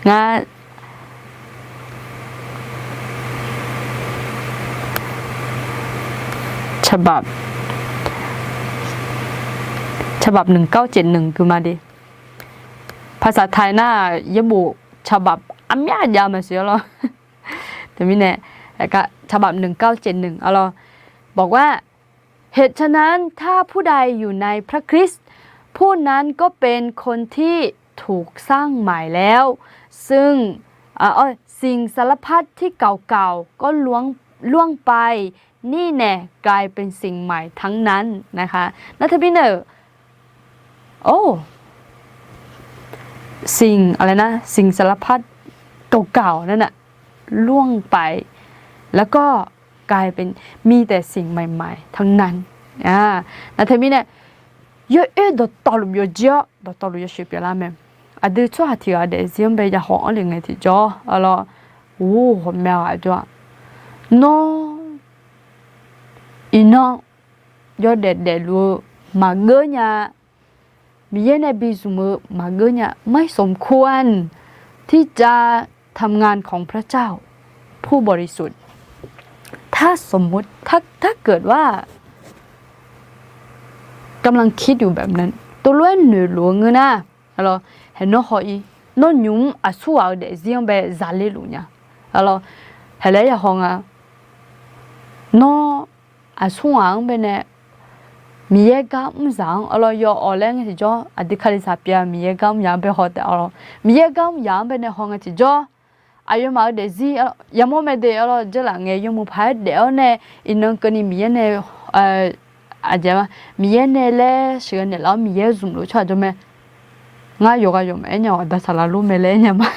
Ngar ฉบับ ฉบับ หนึ่งเก้าเจ็ดหนึ่ง gui ma de. ภาษาไทย nar, yaerbof ฉบับ aqmyan jav maqsiq-a lawr. Teumirnae, ฉบับ หนึ่งเก้าเจ็ดหนึ่ง a lawr, บอกว่า เหตุฉะนั้น ถ้าผู้ใดอยู่ในพระคริสต์ ผู้นั้นก็เป็นคนที่ถูกสร้างใหม่แล้ว ซึ่ง เอ่อ สิ่งสารพัดที่เก่าๆ ก็ล่วง ล่วงไป นี่แน่ กลายเป็นสิ่งใหม่ทั้งนั้น นะคะ Nar teumirnae-euq, โอ้ สิ่ง อะไรนะ สิ่งสารพัดเก่าๆ นั่นน่ะ ล่วงไป แล้วก็กลายเป็น มีแต่สิ่งใหม่ๆ ทั้งนั้น Nar teumirnae, yawoer dawqtawvluf byovjir-awr dawqtawvluf yawshuif pyeuflar mae. Aqdui tsawrhaq tiq ghaq daefzir-anr bae ya haw-anr le ngae tiqjawr, a lawr, or, ghawqmya ghaq jawr-aq, nawr iqnan yawdaef daefluf-eu maqgeur nya, Miqyaer nae bi zmq-eu maqgeur nya, ไม่สมควรที่จะทำงานของพระเจ้า ผู้บริสุทธิ์ ถ้าสมมุติ ถ้า ถ้าเกิดว่า กำลังคิดอยู่แบบนั้น tov lof-aer noeqluf-eu ngeur nar, a lawr, haeq nawr haw-ir, nawr nymq-mr aqsurghaq-eu daefzir-anr bae zaqler luf nya, a lawr, haeq laer ya haw nga, nawr aqsurghaq-anr bae nae Miqyaer gar mrzaq-anr, a lawr, yawawq laer ngae tiqjawr aqdui Kalizaq pyeuf-a, Miqyaer gar mrzaq-anr bae haw taef, a lawr, Miqyaer gar mrzaq-anr bae nae haw ngae tiqjawr, aqyawfmaf-eu daefzir yamawr mae de, a lawr, jeurlaf ngae yawmuiq paq-aer daef-awr nae iqnan keuvni Miqyaer nae, aqjeq ma, Miqyaer nae laer sheuqghae naeqlaf-awr Miqyaer zmq luf tsawrhaq jawr mae. Ngar yawqghaq yawqmaf aernya-awq, aqda saqlaq lor mae laer aernya ma.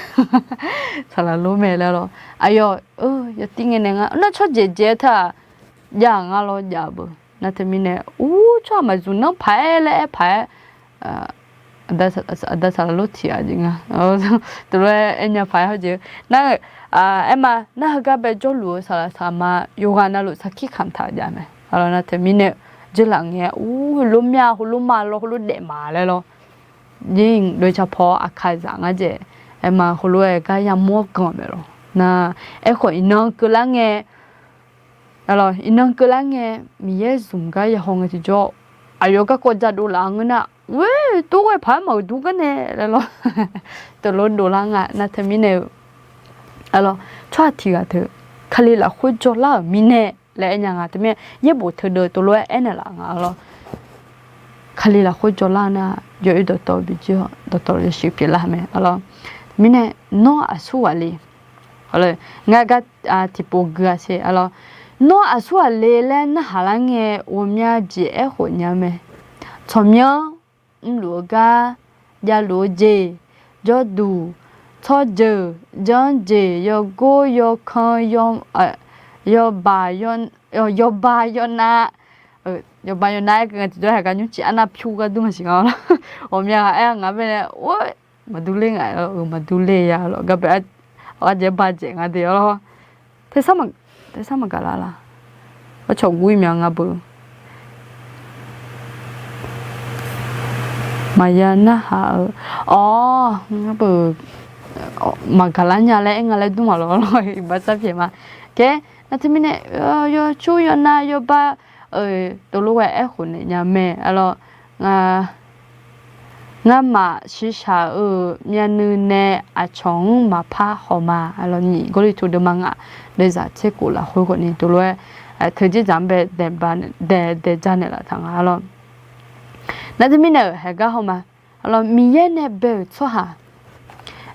Saqlaq lor mae laer lawr. Aqyawf, yawtiv ngae nae ngar nar tsawrjeq jeq-aer teu-aq, jav-aq ngar lawr jav-eu beu. Nar teumirnae, ur, tsawrhaq maqzmq nanr paq-aer laer aer paq-aer, aqda saqlaq lor tiq ghaq jeq nga. Teulof-aer aernya paq-aer hawjeq-eu nar, aer ma, nar heugar bae jawrluf-eu saqlaq saqma yawqghaq navluf sarkir kamq taq-euq jav mae. Nar teumirnae, jeurlaf ngae, ur, heulof myav, heulof ma lawr, heulof daef ma laer lawr. Jir-iq doe capaw aqkaqzaq ngar jaeq, aer ma, heulof-aer gar yamawr ganq mae lawr. Nar, aerkhawf iqnan keuvlar ngae, a lawr, iqnan keuvlar ngae, Miqyaer zmq gar ya haw ngae tiqjawr, aqyawf garkawv jadov laf ngeur nar, oe, tov ghae paq-aer maqghoe dur gar nae laer lawr, teulof dovlar nga. Nar teumirnae-eu, aqlawr, tsawrhaq tiq ghaq teu Kali lafkhoer jawrlar-euq mirnae laer aernya nga. Teumirnae yaerbof teudeuv teulof-aer aernaeq laf nga lawr. Kali lafkhoer jawrlar nar, yawoer dawqtawvluf bijir-awr dawqtawvluf yasiq pyeuflar mae. Aqlawr, mirnae, nawr aqsur ghaq le. Ngar gar tiqpov gui-a sher. Aqlawr, nawr aqsur ghaq le laer narhaq lar ngae, ghawqmya jeq aerkhof nya mae. Tsawqmyanr, mrluf-eu gar, javluf-eu jeq, jawrduq, tsawrjeuq, janrjeq, yawgor, yawkan, yawbaq, yawba, yawnav, yawba yawnav-aer keuv ngae tiqjawr haeq gar nymrcif arnav pyur gar dur maqsiq nga lawr. Ghawqmya ghaq aer-a ngaq baenae, or, maqdur ler nga-euq maqdur ler ya lawr gar bae, aqjeq ba dzaeq nga de-awr lawr. Tersar maqgaq lar la. Arcawq gur-ir mya nga beu. Maqya narhaq-eu, awr, ngar beu, maqgaq lar nya laer aer nga laer dur maqlawr lawr, iqbax tsar pyaeq ma. Kaer, nar teumirnae, yawcur yawnav yawba, teulof ghae aerkhof naeq nya mae. Aqlawr, ngamaf shiqshaq-euq myavnuiv nae aqcawq-anr maqpar haw ma. Aqlawr, nyiq Gawrliqtu deuvma ngaq, deuvzaq tser khof lafkhoer khawfni teulof-aer, teujeq dzaq-anr bae daeq daeq ja naeqlaf taq nga lawr. Nar teumirnae-euq haeq gar haw ma. Aqlawr, Miqyaer nae bae-euq tsawrhaq,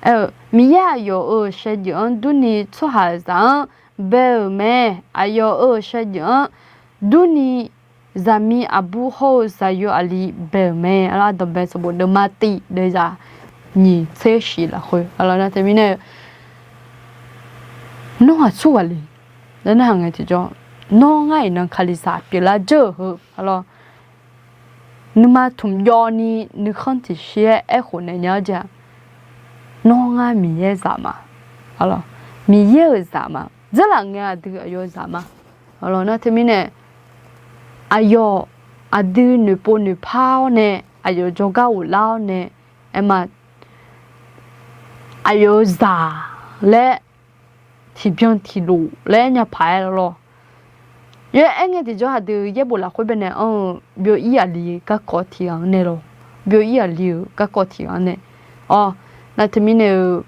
aer-eu, Miqyaer aqyawf-euq shaevdzeuf-anr durni tsawrhaqzaq-anr bae-euq mae. Aqyawf-euq shaevdzeuf-anr durni zaqmiq aqbur hawr-eu zaqyo aqli bae-euq mae. Aqlawr, Aqdanqbae sanqbof deuvma tiv deuvzaq nyiq tser shiq lafkhoer. Aqlawr, nar teumirnae-eu, nawr aqsur ghaq le laer narhaq ngae tiqjawr, nawr ngar iqnan Kalizaq pyeuflar dzeur-euq heu, aqlawr, nuima tmq jawvni nuikhanr tiqshir-aer aerkhof naeq nya-awr jeq-aq, nawr ngar Miqyaer zaq ma. Aqlawr, Miqyaer-euq zaq ma. Dzeurlaf ngae aqdui aqyawf zaq ma. Aqlawr, nar teumirnae, aqyawf aqdui noeqpov noeqpar-awr nae, aqyawf jawrgar ghoflar-awr nae, aer ma, aqyawf-euq zaq laer tiqbyan tiqlof laer nya paq-aer lawr. Yawr aer ngae tiqjawr aqdui yaerbof lafkhoer baenae anr-eu byov-ir aqli garkawv tiq ghaq-anr nae lawr. Byov-ir aqli-euq garkawv tiq ghaq-anr nae. Awr, nar teumirnae-eu,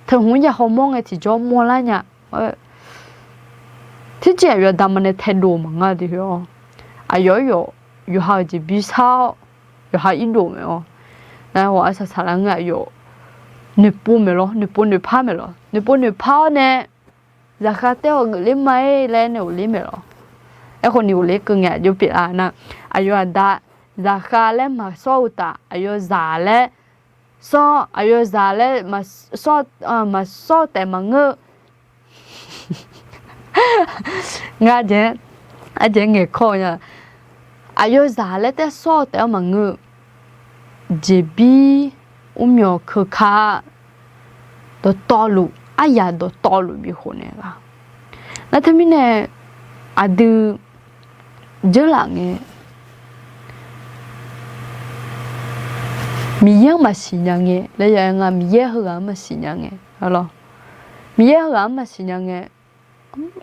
teuhmq ya hawmawr ngae tiqjawr mawrlar nya. Tiqjeq aqyawf daqma nae taedov maqngar de-awr, aqyawf-aer yawf, yawqha-euq jeq bi shar-awr, yawqha irdov mae-awr, nar ghawq arsaq saqlar ngeur aqyawf noeqpov maeq lawr, noeqpov noeqpar maeq lawr, noeqpov noeqpar-awr nae, zaqkhav taer-awr geufler ma-ir laer nae ghofler maeq lawr. Aerkhawfni ghofler keuv ngae aqjox pyeuflar nar, aqyawf aqda zaqkhav laer maqsawr-eu taf, aqyawf zaq laer sawr, aqyawf zaq laer maqsawr taef maqngeur. Ngar aqjeq ngaeqkawr nya. Aqyawf zaq laer taer sawr-eu taef-anr maqngeur. Jeqbir mrmyawq keuka dawqtawvluf, aryaq dawqtawvluf bikhof naeq la. Nar teumirnae aqdui dzeurlaf ngae, Miqyaer-anr maqsiq nya ngae laer ya-aer nga, Miqyaer heughaq-anr maqsiq nya ngae, aqlawr, Miqyaer heughaq-anr maqsiq nya ngae,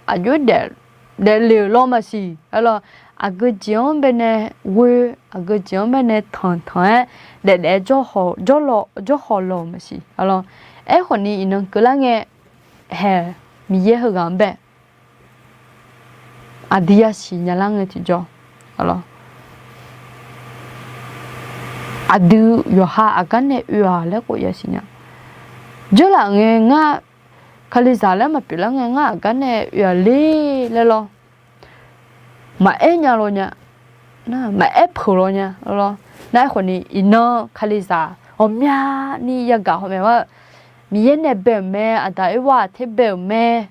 aqjox daefle-euq lawr maqsiq, aqlawr, aqgeujeq-anr baenae ghoe, aqgeujeq-anr baenae tanqtanq-aer daefdaef-aer jawrhaw law-euq maqsiq, aqlawr. Aerkhawfni iqnan keuvlar ngae, hae, Miqyaer heughaq-anr bae aqdui yasiq nyalar ngae tiqjawr, aqdui yawqha aqgar nae oe-aq laer khawf yasiq nya. Dzeurlaf ngae ngar, Kalizaq laer maqpyeuf lar ngae ngar aqgar nae oe-aq ler laer lawr, maqaer nya law nya, maqaer peuq law nya lawr. Nar aerkhawfni iqnan Kalizaq ghawqmyani yagaq hawmae-a, Miqyaer nae bae-euq mae, Aqdaq Erwar-aq ter bae-euq mae.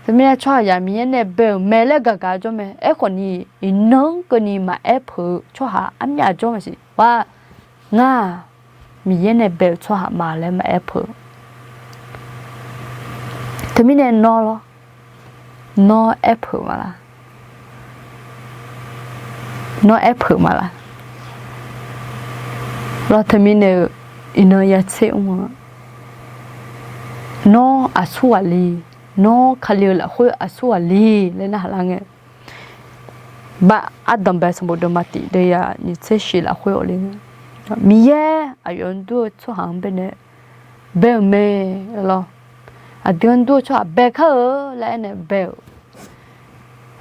Teumirnae tsawrhaqzaq Miqyaer nae bae-euq mae laer gaqgaq jawr mae. Aerkhawfni iqnan-anr keuvni maqaer peuq-eu tsawrhaq armyav jawr maqsiq. War, ngar-aq Miqyaer nae bae-euq tsawrhaq ma laer maqaer peuq. Teumirnae nawr lawr, nawr aer peuq ma la? Nawr aer peuq ma la? Lawr, teumirnae-eu iqnan ya tser mr-a, nawr aqsur ghaq le, nawr Kali-eu lafkhoer aqsur ghaq le laer narhaq lar ngae, Bar ardanq bae sanqbof deuvma tiq deuvyaq nyiq tser shif lafkhoer awq le, Miqyaer aqyawf-anr dur-eu tsawrhaq-anr baenae bae-euq mae lawr. Aqdui-anr dur-eu tsawrhaq baekar-eu laer aernaeq bae-euq.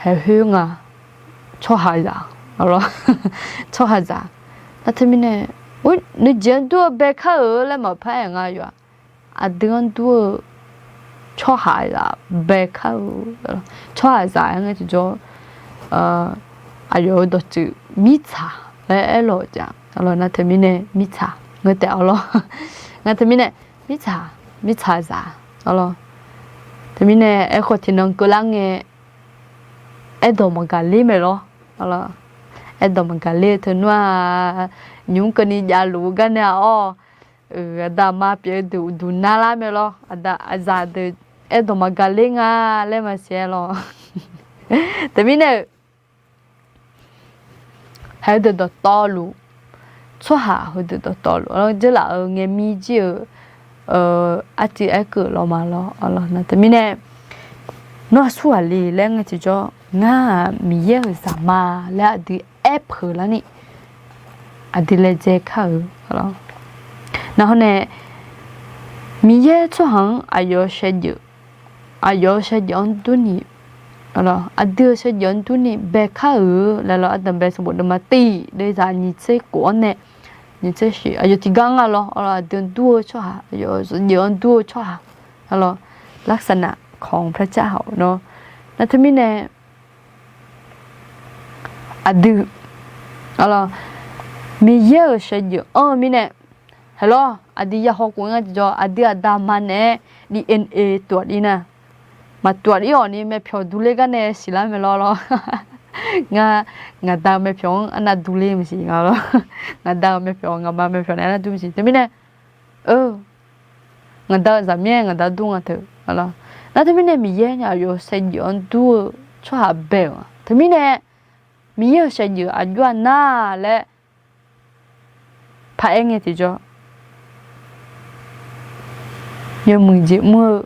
Haeqkhoer nga, tsawrhaqzaq, tsawrhaqzaq. Nar teumirnae, nuijeq-anr dur-eu baekar-euq laer maqpar-aer nga yawf-aq, aqdui-anr dur-eu tsawrhaqzaq baekar-eu. Tsawrhaqzaq-aer ngae tiqjawr, aqyawf-euq dawqtsuif mirtsaq laer aerlawq jav. Nar teumirnae mirtsaq ngeur taef-awr lawr. Nar teumirnae mirtsaq, mirtsaqzaq, teumirnae aerkhawf tiqnan keuvlar ngae, aerdawq maqgaq ler mae lawr. Aerdawq maqgaq ler-eu teu nmr-aq, nymq-mr keuvni javluf-eu garnae-aq awr, aqda aqma pyeuf-eu deuq uqduq narlar mae lawr. Aqda aqzaq deuq aerdawq maqgaq ler nga laer maqsiq-aer lawr. Teumirnae-euq haeq heudeuq dawqtawvluf, tsawrhaq heudeuq dawqtawvluf, jeurlaf-euq ngae mir jir-eu arcuiv aerkeuv lawr ma lawr. Nar teumirnae, nawr aqsurghaq le laer ngae tiqjawr, ngar-aq Miqyaer-euq zaqma laer aqdui aerpeuq larni aqdui laejae kar-euq. Nar hawr nae, Miqyaer tsawrhaq-anr aqyawf-eu shaevdzeuf, aqyawf-eu shaevdzeuf-anr durni, aqdui-euq shaevdzeuf-anr durni baekar-euq laer lawr. Ardanq bae sanqbof deuvma tiq deuvyaq nyiq tser khof-anr nae nyiq tser shif, aqyawf tiqgar nga lawr. Aqdui-anr dur-eu tsawrhaq, aqyawf-eu shaevdzeuf-anr dur-eu tsawrhaq, aqlawr, larsaqnaq kawq-anr par car haq-awq nawr. Nar teumirnae, aqdui, aqlawr, Miqyaer-euq shaevdzeuf anr-eu mirnae, haeq lawr, aqdui yahaw khof nga tiqjawr, aqdui aqda aqma naeq-aer D N A tuaf dir nar, maqtuaf dir-awq ni myavpyawq durler gar nae siqlar mae lawr lawr. Ngar, ngaqda-eu myavpyawq-anr arnav durler maqsiq nga lawr. Ngaqda-eu myavpyawq, ngaqma myavpyawq nae arnav dur maqsiq. Teumirnae, ngaqda-eu zaqmyaer ngaqda dur nga teu. Nar teumirnae Miqyaer nae aqyawf-eu shaevdzeuf-anr dur-eu tsawrhaq bae-euq-a. Teumirnae Miqyaer-euq shaevdzeuf aqjox-a nar laer paraer ngae tiqjawr, yawmuiq jeq mr-eu,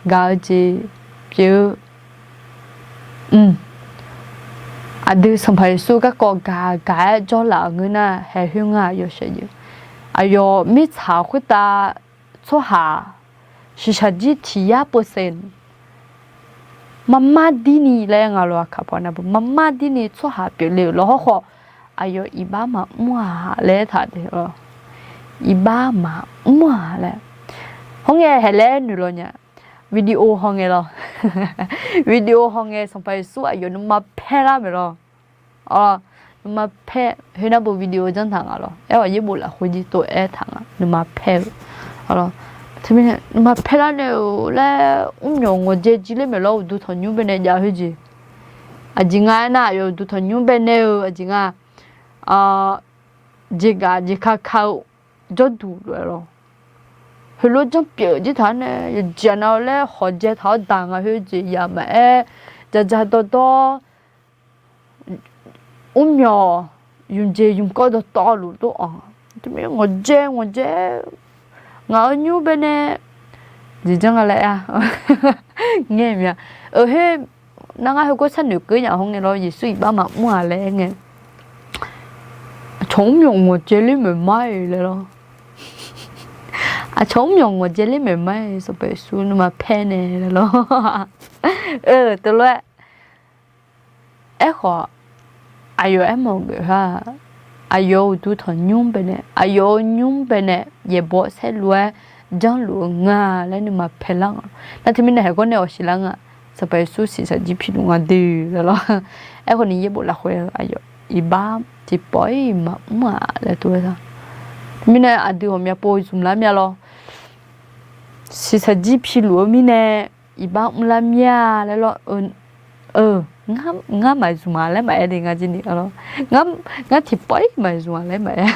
gaq-eu jeq pyeuf-eu, aqdui Sanqpaq Yeqsur garkawv gaq gaq-aer jawrlaf-euq ngeur nar, haeq khoer nga aqyawf shaevdzeuf. Aqyawf mirtsaq khoertav tsawrhaq shiqshaq jir tiq yar peusen marmar dirni laer nga lawr, aqkaq pawnav beu marmar dirni tsawrhaq pyeufle-euq lawr hawrkhawf, aqyawf iqbax maqmr-a laer taq de-a, iqbax maqmr-a laer. Hawr ngae haeq laer noeq law nya, video haw ngae lawr, video haw ngae Sanqpaq Yeqsur aqyawf nuima paer lar mae lawr. Nuima paer khoernar beu video janr taq nga lawr. Aer-awq yaerbof lafkhoer jir tov aer taq nga, nuima paer-eu. Teumirnae nuima paer lar nae-euq laer mrmyawq ngawqdzae jir ler mae lawr, uqduq tanqnymr baenae jav khoerjeq. Aqjeq nga aernar, aqyawf uqduq tanqnymr baenae-eu aqjeq nga, jeqgaq jeqka ka-eu jawrduq lof-aer lawr. Heulof janrpyeuf jir taq-awr nae yawqjeq nav-eu laer hawqdzae taq-awr daq nga khoerjeq yaq maqaer, jaja dawrdawr mrmyawq yumqjeq yumqkawv dawqtawvluf dov-anr, teumirnae ngawqdzae ngawqdzae, ngaq-euq nymr baenae jeq janr nga laer-a ngae mya. Khoer nar ngar heugawr sharnoeq keuv nya hawr ngae lawr, Yeqsur iqbax maqmr-a laer aer ngae, aqcawq mrmyawq ngawqdzae ler maeq mar-iq laer lawr. Aqcawq mrmyawq ngawqdzae ler maeq mar-iq, Sanqpaq Yeqsur nuima paer nae laer lawr. Teulof-aer Aerkhawf, aqyawf aermawf geuf ha, aqyawf-euq uqduq tanqnymr baenae, aqyawf-euq nymr baenae yaeqbawq saerlu-aer janrluf-eu nga laer nuima paelar nga. Nar teumirnae haeqgawr nae awqsiq lar nga, Sanqpaq Yeqsur shiqshaq jir piluf nga dui laer lawr. Aerkhawf ni yaerbof lafkhoer aqyawf iqbax tiqpawf-ir maqmr-aq laer tov-aer ta. Teumirnae aqdui ghawqmya pov zmq lar mya lawr. Shiqshaq jir piluf-eu mirnae iqbax mrlar mir-a laer lawr. Ngar maqzmq-a laer maqaer de, ngar jir ni, ngar tiqpawf-ir maqzmq-a laer maqaer.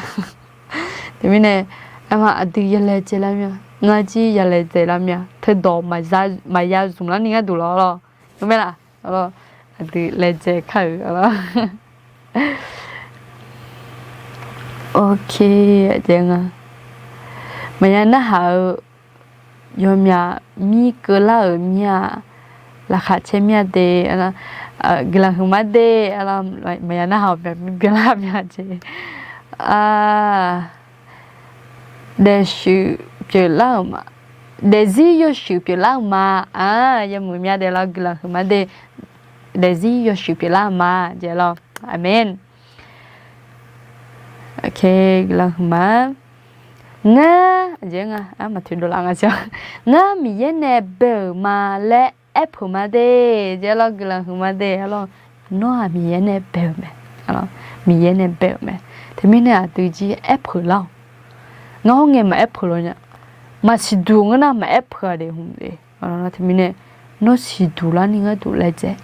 Teumirnae, aerma aqdui yalaejae lar mya, ngar jir yalaejae lar mya, teudawq maqya zmq larni ngar duq lawr lawr. Ngar mae laf, aqdui laejae kar-euq lawr. Ok, aqjeq nga. Maqya narhaq-eu yawmyaq mir keuvlar-euq mir-a, laqkhaq caer mir-a de. Guiqlanq huiqma de, maqya narhaq-awq, byanlar mya jeq. Daefshuif pyeuflar-euq ma, daefzir yawshuif pyeuflar-euq ma. Yawmuiq mya daef lawr, guiqlanq huiqma de, daefzir yawshuif pyeuflar-euq ma jeq lawr. Aqmeq. Guiqlanq huiqma. Ngar, ngar Miqyaer nae bae-euq ma laer aerpeuq ma de, jeq lawr, guiqlanq huiqma de lawr. Nawr-aq Miqyaer nae bae-euq mae. Miqyaer nae bae-euq mae. Teumirnae aqdui jir aerpeuq lar-awq. Ngar hawr ngae maqaer peuq law nya. Maqsiq duq ngeur nar maqaer peuq-a de hmq de. Teumirnae nawr siqduq larni gharduq laejae.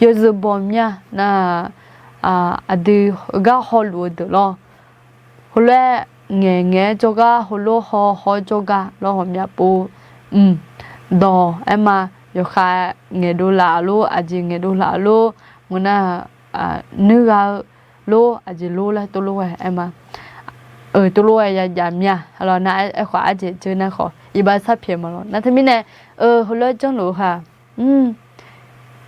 Yawzeu bawmya nar, aqdui heugar hawluf-eu deuq lawr. Heulof-aer ngaeq ngaeq-aer jawrgar, heulof haw haw-aer jawrgar lawr, ghawqmya pov, mq, dawq aer ma, yawkhav ngaeqdov laf lor, aqjeq ngaeqdov laf lor, ngeur nar, nuir gha-eu lor, aqjeq lor laer tov lof-aer aer ma. Tov lof-aer ya jav mya lawr. Nar aerkhawf arjeq dzeur nar khawf iqbax sharpyaeq ma lawr. Nar teumirnae, heulof-aer janrluf-eu ha,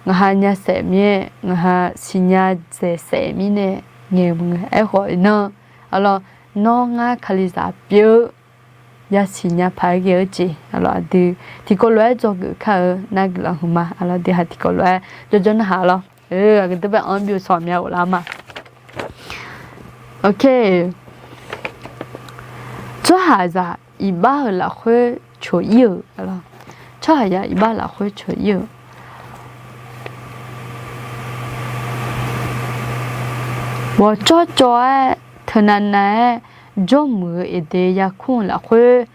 ngaqha nya saef mir-aer, ngaqha siqnya dzaeq saef mirnae ngaeq maqngae. Aerkhawf iqnan, lawr, nawr ngar Kalizaq pyeuf-eu yasiq nya paq-aer ghae-eu jeq, aqdui tiqkawv lof-aer dzawgeuf kar-eu nar guiqlanq huiqma. Aqlawr dui ha tiqkawv lof-aer jawrjawr narhaq lawr. Aqgeu deuq bae-anr byov sawq mya-euq lar ma. Tsawrhaqzaq iqbax-euq lafkhoer coq-ir-euq, tsawrhaqzaq iqbax lafkhoer coq-ir-euq, ghawqcawv cawv-aer teunav nav-aer jawrmuiq-eu Eqdeq yarkmr-eu lafkhoer,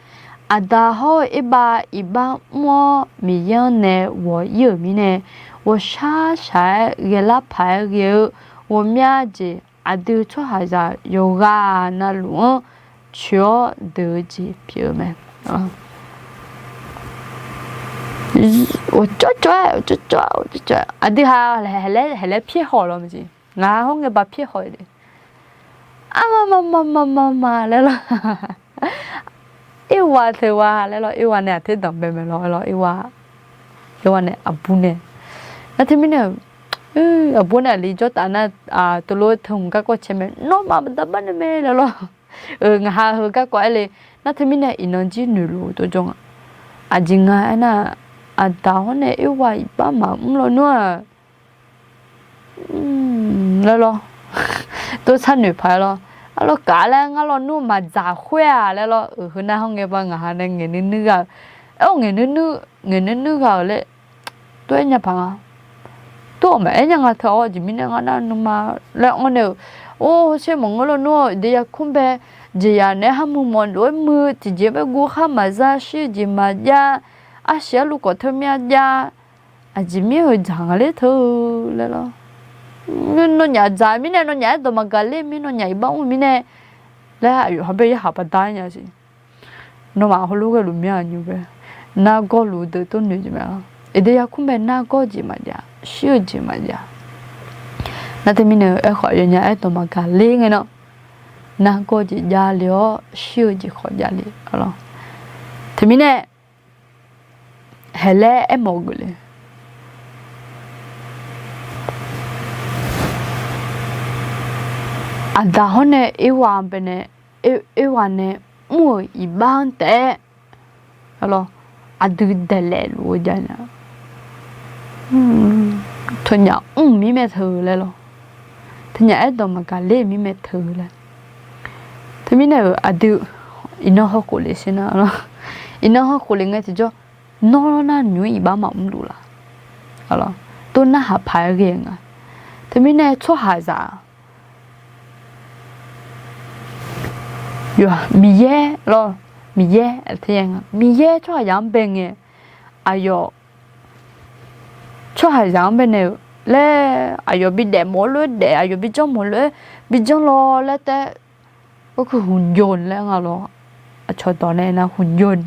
Aqda hawr-eu Erbav iqbax mr-awr Miqyaer-anr nae ghawq-ir-euq mirnae, ghawqshaq shaq-aer ghaelar paq-aer ghae-eu ghawqmya jeq aqdui tsawrhaqzaq yawqghaq navluf-anr coeq-awr deuq-eu jeq pyeuf-eu mae. Aqdui ha haeqlaer pyaer haw lawr maqjeq. Ngaq hawr ngae ba pyaer haw-eu de. Arma ma ma ma ma ma laer lawr. Irwa teuwa laer lawr, irwa nae aqter danqbae mae lawr, irwa nae aqbur nae. Nar teumirnae, aqbur nae aqli jawr taf nar, teulof teu hmq garkawv cae mae, nawmaf baqda bar nae mae laer lawr. Ngaq ha heu garkawv aer le. Nar teumirnae iqnan jir noeqluf-eu tawrjawr nga. Aqjeq nga aernar, Aqda hawr nae Erwa iqbax maqmr lawnmr-aq, laer lawr, tov sharnoeq paq-aer lawr. Arlawr kaf laer ngar lawnmr maqdzaq khoer-aq laer lawr. Heu nar hawr ngae ba ngaq ha nae ngaeqnuir nuir gha-eu, aer-awr ngaeqnuir nuir gha-euq laer tov-aer nya paq nga. Tov-awq maqaer nya nga teu-awr jeq mirnae ngar nar nuima laer anr nae-euq, or, hawsher maqngeur lawnmr-aq, Eqdeq yarkmr bae jeqzaq naeq-aer har muiq mawf lof-aer muiq, tiqjeq bae guv khar maqza, shir-eu jeq maqjav, arsiq arluv khawf teu myav jav, aqjeq mir-eu dzaq nga ler teu laer lawr. Nawnyaf dzaq mirnae, nawnyaf-aer dawq maqgaq ler mir, nawnyaf iqbax mr mirnae laer aqyawf ha bae yarhaq baqda-aer nya siq. Nawmaf heulof ghaeluf mir-aq nymr bae, nargawr luf-eu deuq tov noeq jeq mae. Eqdeq yarkmr bae nargawr jeq maqjav, shir-eu jeq maqjav. Nar teumirnae aerkhawf yawnyaf-aer dawq maqgaq ler ngae nar, nargawr jeq javle-awr shir-eu jeq khawf javle lawr. Teumirnae haeqlaer aermawf geuf le. Aqda hawr nae Erwa bae nae, Erwa nae mr-euq iqbax-anr taef-aer, aqdui daeqlaef luf-eu jav nya. Teunyaf mr mir mae teu laer lawr. Teunyaf aerdawq maqgaq ler mir mae teu laer. Teumirnae-euq aqdui iqnan hawkhof le sher nar, iqnan hawkhof le ngae tiqjawr, nawr nar nymr iqbax maqmr luf laf. Tov narhaq paq-aer ghae nga. Teumirnae tsawrhaqzaq Miqyaer lawr, Miqyaer, Miqyaer tsawrhaqzaq-anr bae ngae, aqyawf tsawrhaqzaq-anr bae nae-euq laer, aqyawf bidaef mawf-eu lof-aer daef, aqyawf bijanr mawf-eu lof-aer bijanr lawr laer taef. Khoerkuir หุ่นยนต์ laer nga lawr. Aqcawq dawq nae nar หุ่นยนต์,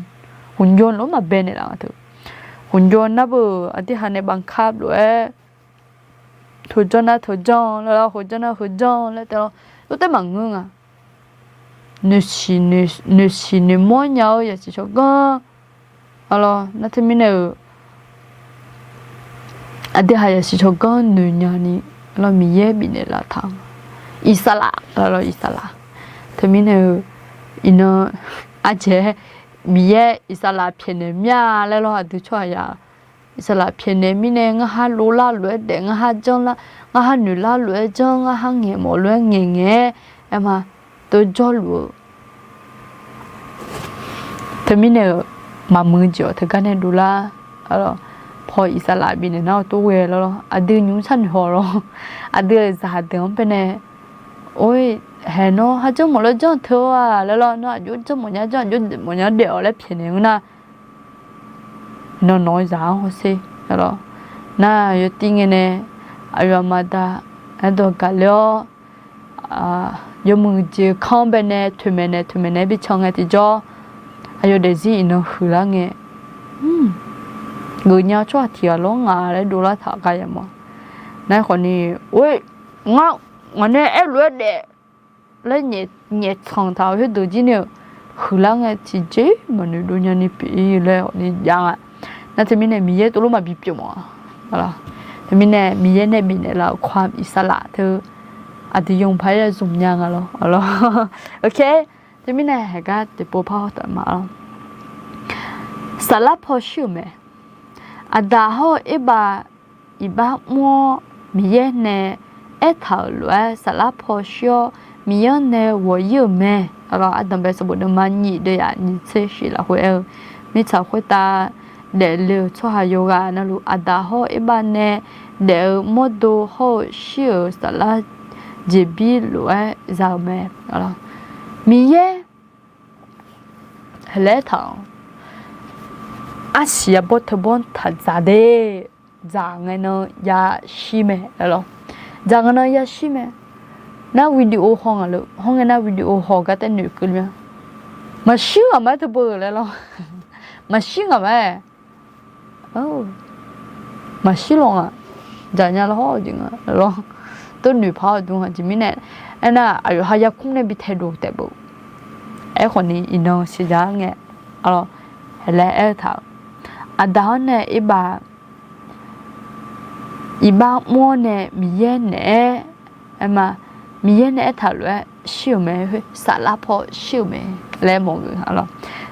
หุ่นยนต์ lof maqbae naeqlaf nga teu. หุ่นยนต์ nar beu aqdui ha nae บังคับ lof-aer, teujanr nar teujanr laer lawr, heujanr nar heujanr laer taef lawr. Lof taef maqngeur nga. Noeqsiq noeqmawr nya-eu yasiq tsawrganr, aqlawr nar teumirnae-euq aqdui haq yasiq tsawrganr noeq nya ni, lawr, Miqyaer bifnaeq laf taq-a. Iqsaqlaq, lawr, iqsaqlaq. Teumirnae-eu, iqnan, aqjeq, Miqyaer iqsaqlaq pyaeqnaeq mir-a laer lawr, aqdui tsawrhaq ya. Iqsaqlaq pyaeqnaeq mirnae ngar har dovlar lof-aer daef, ngar har janr lar, ngar har noeq lar lof-aer janr, ngar har ngaeq mawf lof-aer ngaeq ngaeq-aer, aer ma, tov jawrluf-eu. Teumirnae-euq maqmuiq jeq-awq, teugar nae dovlar, paw iqsaqlaq bifnaeq nar-awr tov ghae laer lawr, aqdui nymr sharnoeq haw lawr, aqdui-euq zaqdeuq-anr baenae, or, haeq nawr har janr mawf lof-aer janr teu-a laer lawr, nawr aqjox janr mawf nya janr, aqjox mawf nya daef-awq laer pyaeqnaeq-eu nar, nawq nawq-eu zaq-anr hawsher, lawr. Nar yawtiv ngae nae aqyawf aqma da aerdawq gaqler-awr, yawmuiq jeq kanr baenae toeqmaeq naeq toeqmaeq naeq-aer bican ngae tiqjawr, aqyawf daefzir iqnan huiqlar ngae, geufnya-eu tsawrhaq tiq ghaq lawr ngaq laer dovlar taq gha yamawr. Nar khawfni, or, ngar ngaq nae aerlof-aer daef laer nyaeftsanq taq-euq khoerdeuq jir ni-euq huiqlar ngae tiqjeq maqnoeq dov nyani pyeuf-ir laer khawfni jav nga. Nar teumirnae Miqyaer tov lof maqbi pyeuf mawf-a. Teumirnae Miqyaer nae bifnaeq laf-euq kawq-a iqsaqlaq teu aqdui yawmuiq paq-aer zmq nya nga lawr, lawr. Teumirnae haeqgar tiqpov par haw taf ma lawr. Saflar paw shir-euq mae. Aqdaq hawr-eu Erbav iqbax mr-awr Miqyaer nae aertaq-euq lof-aer saflar paw shir-awr Miqyaer-anr nae ghawq-ir-euq mae. Ardanqbae sanqbof deuvma nyiq deuv yaf nyiq tser shif lafkhoer aer-eu, mirtsaq khoertav daefle-euq tsawrhaq yawqghaq navluf Aqdaq hawr Erbav nae daef-eu mawrdo hawr-eu shir-euq saflar jeqbir lof-aer za-euq mae. Miqyaer laer taq-anr arsiq yabawr teubawr taq dzaq de. Dzaq ngae nan yashir mae laer lawr. Dzaq ngae nan yashir mae. Nar video haw ngaq lef hawr ngae nar video haw gar taer noeqkeuv le ma. Maqshir ghaq ma-aer teubeu laer lawr. Maqshir ghaq ma-aer. Maqshir lawq nga. Dzaq nya lawr hawr-eu jeq nga lawr. Tov noeqpaq-awr dm aqjeq mirnae, aernar aqyawf ha yarkmr nae bi taedov taef beu. Aerkhawfni iqnan siqdzaq-ar ngae, laer aer-eu taq-euq, Aqdaq-anr nae Erbav iqbax mr-awr nae Miqyaer naeq-aer, aer ma, Miqyaer nae aertaq lof-aer shir-euq mae, saflar paw shir-euq mae laer mawf-eu.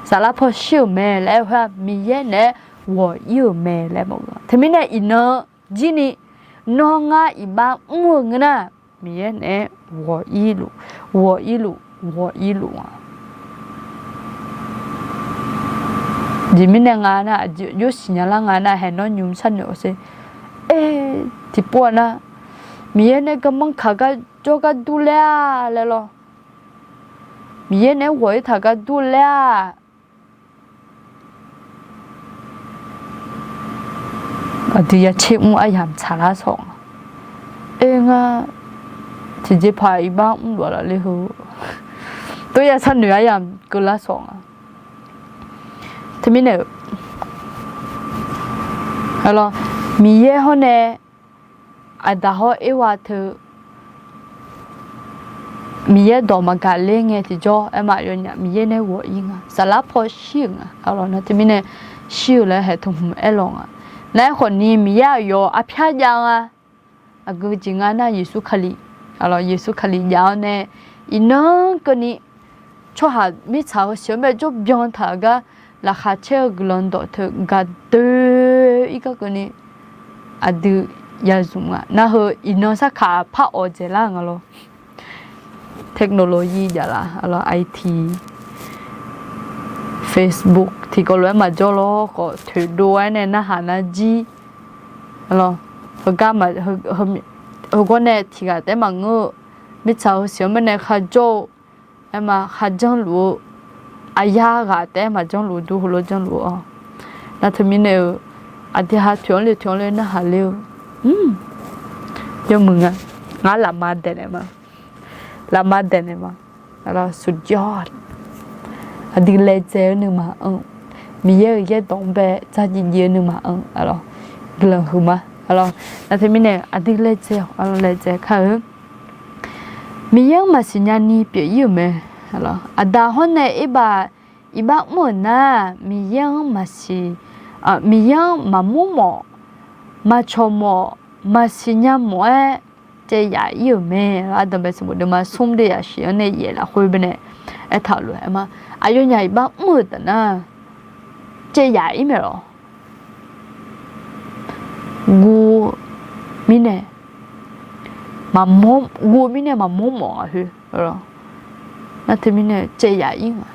Saflar paw shir-euq mae laer aer-eu khoer-aq Miqyaer naeq-aer ghawq-ir-euq mae laer mawf-eu. Teumirnae iqnan jir ni, nawr ngar iqbax mr-eu ngeur nar, Miqyaer naeq-aer ghawq-ir luf, ghawq-ir luf, ghawq-ir luf-a. Aqjeq mirnae nga nar, aqjeq yawsiq nya lar nga nar, haeq nawr nymq sharnoeq-awr sher. Aer, tiqpov-aq nar, Miqyaer nae garmanr kaq gar jawr gar dur laer-a laer lawr. Miqyaer naeq-aer ghawq-ir taq gar dur laer-a. Aqdui ya tser mr aryamq tsaqlar sawq nga. Oe ngar tiqjeqpaq iqbax mrluf-a laf ler heu, tov ya sharnoeq aryamq keuvlar sawq nga. Teumirnae-euq, Miqyaer hawr nae Aqdaq hawr Erwa teu Miqyaer dawq maqgaq ler ngae tiqjawr aer ma, aqyawfnyaf Miqyaer nae ghawq-ir nga, saflar paw shir-euq nga. Nar teumirnae shir-eu laer haeq tmqhmq aerlawq nga. Nar aerkhawfni Miqyaer aqyawf arpyar jav nga. Aqgeu jeq nga nar Yeqsur Kali, Yeqsur Kali jav-awr nae iqnan keuvni tsawrhaq mirtsaq-eu siq-anr bae jawr byan taq-eu gar laqkhaq caer-eu guiqlanq dawq teu gaq doe-ir gar keuvni aqdui ya zmq nga. Nar heu iqnan sarkaq par awq dzaeqlar nga lawr. Technology jav laf, IT, Facebook tiqkawv lof-aer maqjawr lawr khawf toeqdov-aer nae narhaq nar jir. Heugar, heugawr nae tiqghaq taef-aer maqngeur-eu, mirtsaq heu siq-anr bae nae kharjawr-eu, aer ma kharjanr luf-eu, aqyar ghaq taef-aer maqjanr luf dur heulof janrluf-awq. Nar teumirnae-eu, aqdui ha toeq-anr le toeq-anr le narhaq ler-eu, yawmuiq nga. Ngar lafma daeqnaeq ma, lafma daeqnaeq ma. สุดยอด Aqdui laedzae-eu nuima-anr, Miqyaer-euq yaerdawq-anr bae dzardziv dziv-eu nuima-anr, guiqlanq huiqma. Nar teumirnae aqdui laedzae-awq, laedzae kar-eu, Miqyaer-anr maqsiq nyani pyeuf-ir-euq mae. Aqdaq hawr nae Erbav iqbax mr-euq nar, Miqyaer-anr maqsiq, Miqyaer-anr maqmr mawf, maqcawq mawf, maqsiqnya mawf-aer caev yaf-ir-euq mae. Ardanqbae sanqbof deuvma smr deuv yaqsiq-anr nae yaef lafkhoer baenae aertaq-euq lof-aer ma. Aqyawfnyaf iqbax mr-euq taf nar, caev yaf-ir mae lawq. Guv mirnae, maqmawr, guv mirnae maqmawr mawf-a khoer. Nar teumirnae caev yaf-ir nga.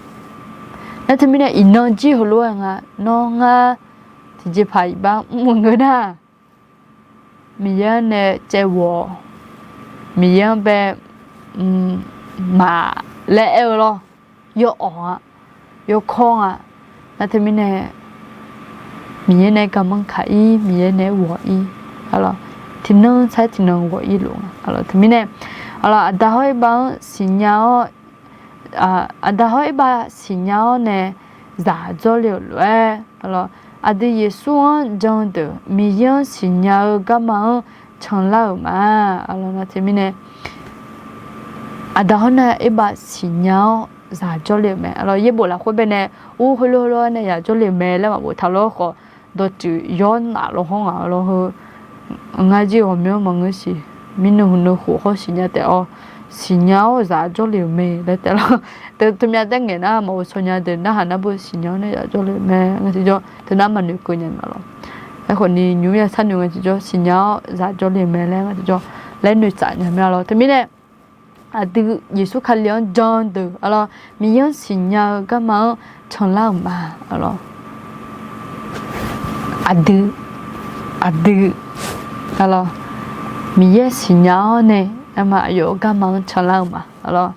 Nar teumirnae iqnan jir heulof-aer nga, nawr ngar tiqjeqpaq iqbax mr-eu ngeur nar, Miqyaer-anr nae caev ghawq, Miqyaer-anr bae mq, maq laer aer-eu lawr, yawawq-a, yawkawr nga. Nar teumirnae Miqyaer nae garmanr kaq-ir, Miqyaer nae ghawq-ir. Tiqnan sar tiqnan ghawq-ir luf nga. Teumirnae aqda hawr irbav-anr siqnya-awr, aqda hawr irbav siqnya-awr nae zaq dzawrle-euq lof-aer, aqdui Yeqsur-anr jan-eu deuq Miqyaer-anr siqnya-eu garma-anr canlar-euq ma. Nar teumirnae aqda hawr nae irbav siqnya-awr zaq dzawrle-euq mae. Yaerbof lafkhoer baenae ur heulof heulof-aer nae zaq dzawrle-euq mae laer maqbof taq lawr khawf, dawqtsuif yawr naf law hawr ngaq-eu lawr heu, ngar jir ghawqmyanr maqngeur siq, mirnuq huqnuq khof hawr siqnya taef-awr, siqnya-awr zaq dzawrle-euq mae laer taef lawr. Teumyav taef ngaeq nar maqghov shaw nya deuq narhaq nar beu siqnya-awr nae zaq dzawrle-euq mae. Ngar tiqjawr teunar maqnoeq keuv nya ma lawr. Aerkhawf ni nymr ya sharnoeq nga tiqjawr siqnya-awr zaq dzawrle-euq mae laer ngar tiqjawr laer noeqtsaf nya ma lawr. Teumirnae aqdui Yeqsur Kali-anr jan-eu deuq, aqlawr Miqyaer-anr siqnya-eu garma-anr canlar-euq ma. Aqlawr aqdui, aqdui, aqlawr Miqyaer siqnya-awr nae, aqma aqyawf-eu garma-anr canlar-eu ma. Aqlawr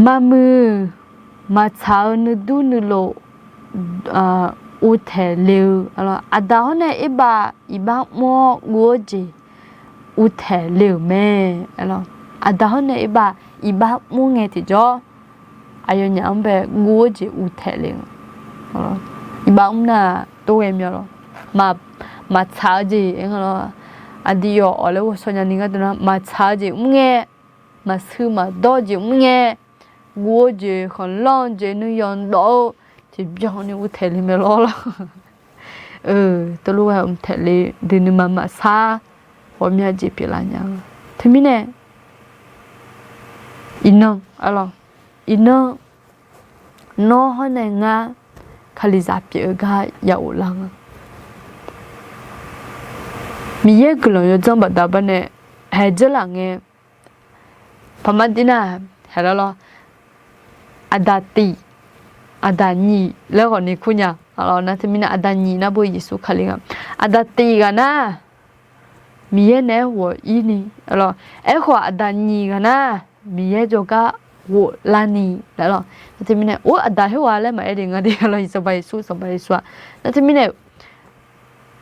maqmuiq maqtsaq-eu nuidur nuilov uvtaeq le-eu, aqlawr aqda hawr nae irbav iqbax mr-awr guv-eu jeq uvtaeq le-euq mae. Aqda hawr nae irbav iqbax mr ngae tiqjawr, aqyawfnyaf-anr bae guv-eu jeq uvtaeq le-eu. Iqbax mr nar tov ghae mya lawr. Maqtsaq-eu jeq aer nga lawr. Aqdui yawf awq laer ghovshaw nyani gharduq nar maqtsaq-eu jeq mr ngae, maqshuir maqdawr-eu jeq mr ngae, guv-eu jeq khanqlanr-eu jeq nuiyanq dawf-eu tiqbyan ni uvtaeq le mae lawr lawr. Teulof-aer mqtaeq le dui nuima maqsar ghawqmya jeq pyeuflar nya. Teumirnae iqnan, aqlawr iqnan nawr hawr nae ngar Kalizaq pyeuf-eu gar ya ghoflar nga. Miqyaer guiqlanq yawdzanr baqda bar nae haeq dzeurlaf ngae, paqmar dir nar, haeq lawr lawr, aqdaq tiq, aqdaq nyiq laer ghawqni kur nya. Aqlawr nar teumirnae aqdaq nyiq nar beu Yeqsur Kali nga. Aqdaq tiq ghaq nar Miqyaer naeq-aer ghawq-ir ni, aqlawr aerkhawf aqdaq nyiq ghaq nar Miqyaer jawrgar ghoflar ni laer lawr. Nar teumirnae or aqdaq khoerghaq laer maqaer de nga de, aqlawr Sanqpaq Yeqsur, Sanqpaq Yeqsur-aq. Nar teumirnae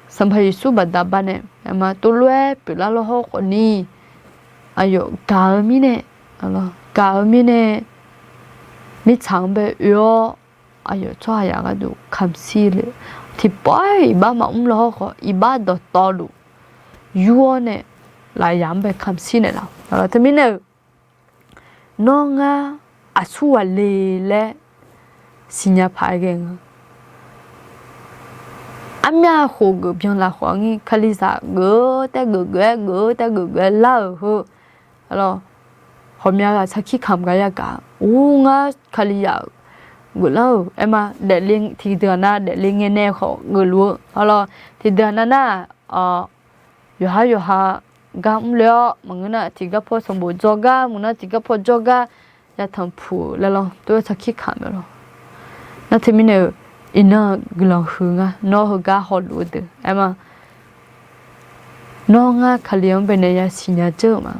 Sanqpaq Yeqsur baqda bar nae aqma tov lof-aer pyeuflar lawr hawr khawfni, aqyawf gaq-eu mirnae, gaq-eu mirnae mirtsaq-anr bae oe-awr, aqyawf tsawrhaq yaq gharduq kamq shir le-eu, tiqpawf-aer iqbax maqmr lawr hawr khawf iqbax dawqtawvluf yur-awr nae lafyaq-anr bae kamq shir naeqlaf. Teumirnae-euq nawr ngar aqsurghaq le laer siqnya paq-aer ghae nga. Armyav khof geuf byanlar khawf-anr Kalizaq geuf-eu tae geuf geuf-aer geuf-eu tae geuf geuf-aer lar-euq heu, aqlawr ghawqmya ghaq sarkir kamq gar yagaq, or ngar Kalizaq geuflar-euq aerma daefle tiqdeuq-aq nar daefle ngae nae khawf geufluf-eu, aqlawr tiqdeuq-aq nar nar yawqhar yawqha gar mrle-awr maqngeur nar tiqgar paw sanqbof dzawr gar maqngeur nar tiqgar paw dzawr gar yatanq puq-eu laer lawr tov-aer sarkir kamq mae lawr. Nar teumirnae-euq iqnan-eu guiqlanq huiq nga nawr heugar hawluf-eu deuq aerma Nawr ngar Kali-anr baenae yasiq nya dzeur-euq ma.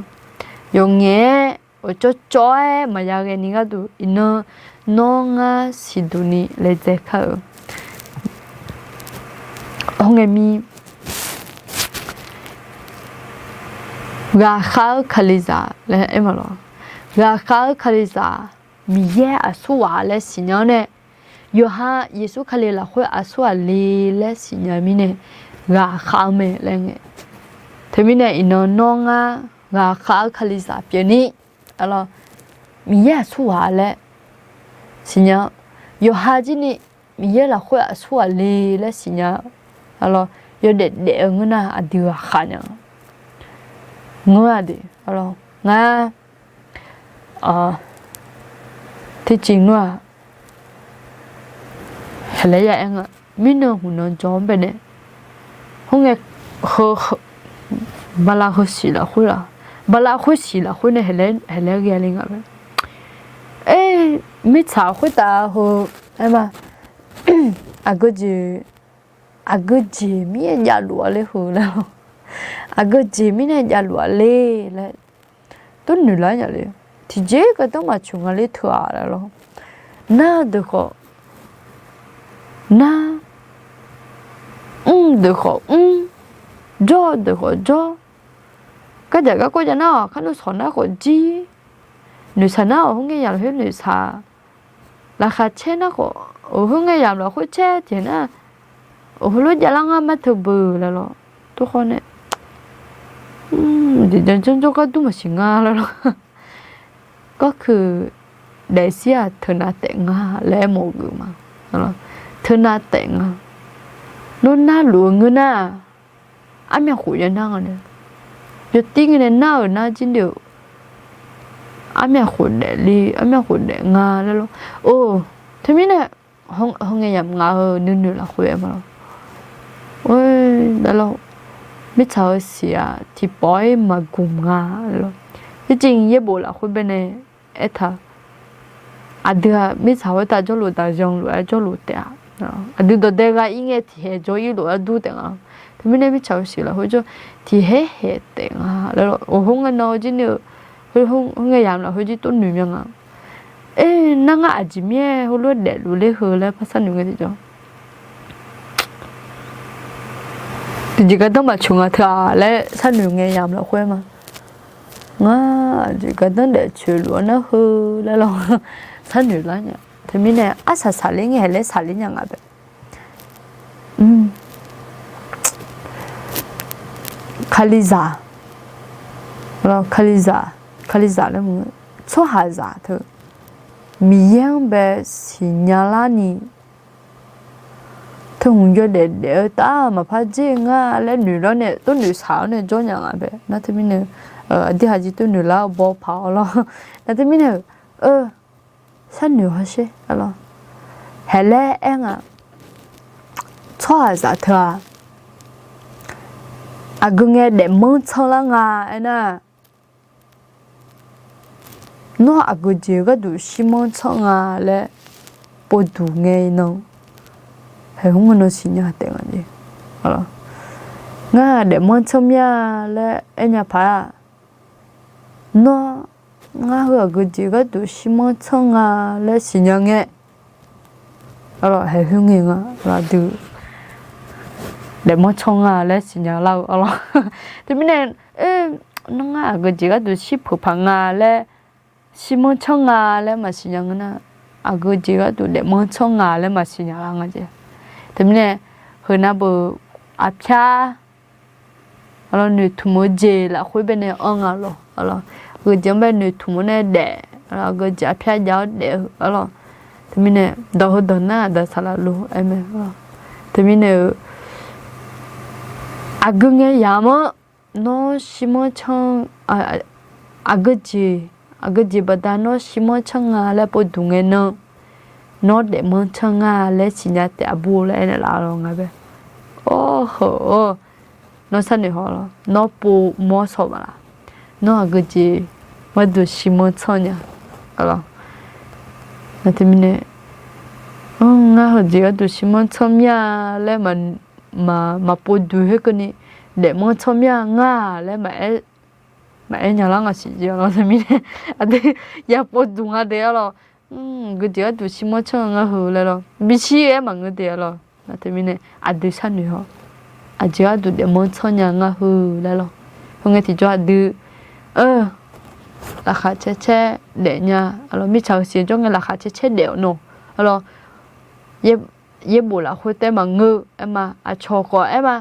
Yawqngaef-aer awqcawv cawv-aer maqya ghae ni gharduq iqnan nawr ngar siqduq ni laedzae kar-eu. Hawr ngae mir, ghaqkhav-eu Kalizaq laer aer ma lawq. Ghaqkhav-eu Kalizaq, Miqyaer aqsurghaq laer siqnya-awr nae, yawqha Yeqsur Kali lafkhoer aqsurghaq le laer siqnya mirnae ghaqkhav-eu mae laer ngae. Teumirnae iqnan nawr ngar ghaqkhav-eu Kalizaq pyeufni, Miqyaer aqsurghaq laer siqnya, yawqha jir ni Miqyaer lafkhoer aqsurghaq le laer siqnya, aqlawr yawdaef daef-eu ngeur nar aqdui ghaqkhav nya. Ngeur-aq de, ngar tiqjeq nmr-aq, haeqlaer ya aer nga. Mirnan hmq nan jawr-anr baenae, khoerngae, heu, bala heu siq lafkhoer la, bala khoer siq lafkhoer nae haeqlaer ghae le nga bae. Aer, mirtsaq khoertav heu, aer ma, aqgeujeq, aqgeujeq mirnae javluf-a ler heu laer lawr, aqgeujeq mirnae javluf-a ler laer, tov noeq lar nya le. Tiqjeq gardanr maqcoq nga ler teu-aq laer lawr, nar-eu deuq khawf nar, mr-eu deuq khawf mr, jawr-eu deuq khawf jawr, gardzaq garkawv jav nar-awq, kharnoeq sawq nar khawf jir, noeqshaq nar-awq, khoerngae yamq lafkhoer noeqshaq, laqkhaq caer nar khawf, khoerngae yamq lafkhoer caer tiq nar, heulof javlar ngar mar teu beuq laer lawr, tov khawf nae, jeqjan janr jawr gar dur maqsiq nga laer lawr. Garkeuq daefzir-aq teunav taef nga laer aermawf-eu geuf ma. Teunav taef nga. Nawr narluf-eu ngeur nar, armyav khof ya nar nga nae, yawtir ngae nae nar-euq nar jir noeq-eu, armyav khof daefle, armyav khof daef nga laer lawr. Or, teumirnae, hawngae yamq ngaq-euq nuinoeq lafkhoer aer ma lawr. Or, laer lawr, mirtsaq-eu siq-aq tiqpawf-ir maqgmq nga laer lawr. Ircif yaerbof lafkhoer baenae aertaq, aqdui-aq mirtsaq khoertav jawrluf daqyan luf-aer jawrluf taef-a. Aqdui dawqdae gha-ir ngae tiqhaeq jawr-ir lof-aer dur taef nga. Teumirnae mirtsaq-eu siq lafkhoer jawr tiqhaer haeq taef nga laer lawr. Or, hawngae nan-eu jir noeq-eu, hawngae yamq lafkhoer jir tov noeq mya nga. Aer, nar ngar aqjeq mir-aer heulof-aer daefluf ler heu laer par sharnoeq ngae tiqjawr, tiqjeq gardanr maqcoq nga teu-aq laer sharnoeq ngae yamq lafkhoer ma. Ngar aqjeq gardanr daefcoeq luf-aer nar heu laer lawr, sharnoeq lar nya. Teumirnae arsaq saqler ngae haeq laer saqler nya nga bae. Kalizaq, kalizaq, kalizaq laer, tsawrhaqzaq teu Miqyaer-anr bae siqnya larni, teuhmq yawdaef daef-eu taf maqpar dzer ngar laer noeq lawr nae tov noeqshaq-awr nae jawr nya nga bae. Nar teumirnae, aqdui haqjeq tov noeq lar-eu baw paq-awr lawr. Nar teumirnae-euq, sharnoeq hawsher lawr. Haeq laer aer nga, tsawrhaqzaq teu-aq, aqgeu ngae daefmanr tsanr lar nga aernar, nawr aqgeu jeq gharduq shirmanr tsanr nga laer povduq ngae nan, haeq hmr ngae nan siqnya taef nga jeq. Ngar daefmanr tsanr mir-a laer aernya paq-aq, nawr ngar heu aqgeu jeq gharduq shirmanr tsanr nga laer siqnya ngae, haeq hmr ngae nga, aqdui daefmanr tsanr nga laer siqnya lar-eu arlawr. Teumirnae, nawr ngar aqgeu jeq gharduq shir peuq paq nga laer, shirmanr tsanr nga laer maqsiqnya ngeur nar, aqgeu jeq gharduq daefmanr tsanr nga laer maqsiqnya lar nga jeq. Teumirnae, heunar beu arpyar, arlawr, noeqtmq-eu jeq lafkhoer baenae anr nga lawr, arlawr, aqgeu jeq-anr bae noeqtmq-awr nae daef, arlawr, aqgeu jeq arpyar jav-awr daef-eu arlawr. Teumirnae dawq heu dawq nar aqda saqlaq lof-aer mae. Teumirnae-eu, aqgeu ngae yamq-anr nawr shirmanr tsanr, aqgeu jeq, aqgeu jeq baqda nawr shirmanr tsanr nga laer povduq ngae nan, nawr daefmanr tsanr nga laer siqnya taef aqbur laer aernaeq laf-awr nga bae. Or, heu, nawr sharnoeq haw lawr, nawr pov mawr saw maq laf, nawr aqgeu jeq gharduq shirmanr tsanr nya, arlawr. Nar teumirnae, ngar heujeq gharduq shirmanr tsanr mir-a laer maqpov duq khoerkeuvni, daefmanr tsanr mir-a ngar-aq laer maqaer nya lar nga siq jeq arlawr. Teumirnae, aqdui ya pov duq nga de arlawr. Aqgeu jeq gharduq shirmanr tsanr nga ngar heu laer lawr, bishir-aer maqngeur de arlawr. Nar teumirnae aqdui sharnoeq haw, aqjeq gharduq daefmanr tsanr nya ngar heu laer lawr. Heu ngae tiqjawr aqdui laqkhaq caer caer daef nya, arlawr, mirtsaq-eu siq jawr ngae laqkhaq caer caer daef-awq nawr, arlawr, yaerbof lafkhoer taef maqngeur aer ma, aqcawq khawf aer ma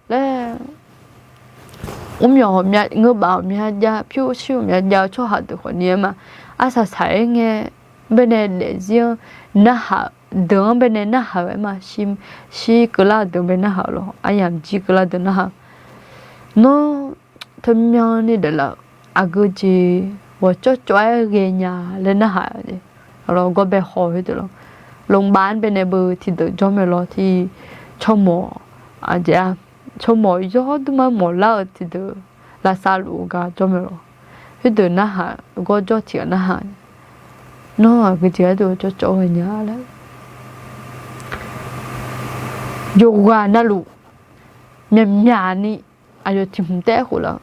laer, mr myawq ghawqmya, ngeur baf ghawqmya jav, pyur shir ghawqmya jav-eu tsawrhaq deuq khawfni aer ma, arsaq saq-aer ngae, baenae daefzir-anr narhaq deuq-anr baenae narhaq-euq aer ma. Shir keuvlar-eu deuq bae narhaq-euq lawr. Aryamq jir keuvlar deuq narhaq. Nawr teumyanni daeflaf aqgeu jeq ghawqcawv cawv-aer ghaenya laer narhaq-eu jeq. Aqlawr gawr bae haw khoerdeuq lawr. Lmqbav-anr baenae beu tiqdeuq jawr mae lawr. Tiq tsawrmawq, aqjeq-a, tsawrmawq yawr durmar mawqlar-eu tiqdeuq lavsav luf-eu gar jawr mae lawr. Khoerdeuq narhaq gawr jawr tiq ghaq narhaq. Nawr aqgeu jeq gharduq cawv cawv ghaenya laer. Yawqghaq navluf myaqmyaq ni aqyawf tiq hmq taef-aer khof laf.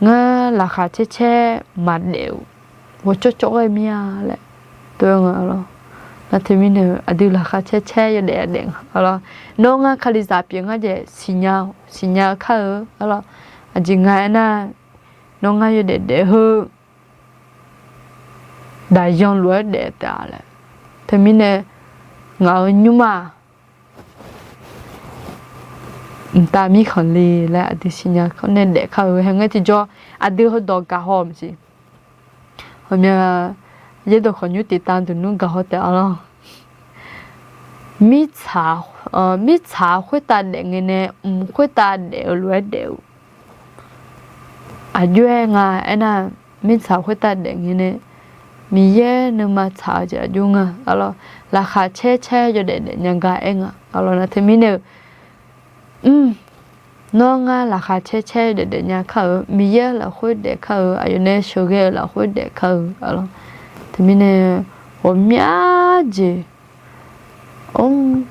Ngar laqkhaq caer caer maqdaef-euq ghawqcawv cawv ghae mir-a laer tov-aer nga lawr. Nar teumirnae aqdui laqkhaq caer caer yawdaef daef nga lawr. Nawr ngar kalizaq pyeuf ngar jeq siqnya, siqnya-eu kar-eu lawr. Aqjeq nga aernar, nawr ngar yawdaef daef heu daqyan lof-aer daef taef-a laer. Teumirnae ngaq-euq nymrma mqtav mirkhanq le laer aqdui siqnya nae daef kar-eu hae ngae tiqjawr aqdui heudawq gaqhaw maqsiq. Ghawqmya yaerdawq khawqnymr tiqtav duqnmr gaqhaw taef-a lawr. Mirtsaq, mirtsaq khoertav daef ngae nae mq khoertav daef-eu lof-aer daef-eu aqjox-aer nga aernar, mirtsaq khoertav daef ngae nae Miqyaer nuima tsaq-eu jeq aqjox nga lawr. Laqkhaq caer caer yawdaef daefnya gar aer nga lawr. Nar teumirnae-eu, mr, nawr ngar laqkhaq caer caer daef daefnya kar-eu, Miqyaer lafkhoer daef kar-eu, aqyawf nae sheuqghae-eu lafkhoer daef kar-eu lawr. Teumirnae ghawqmya jeq, mr,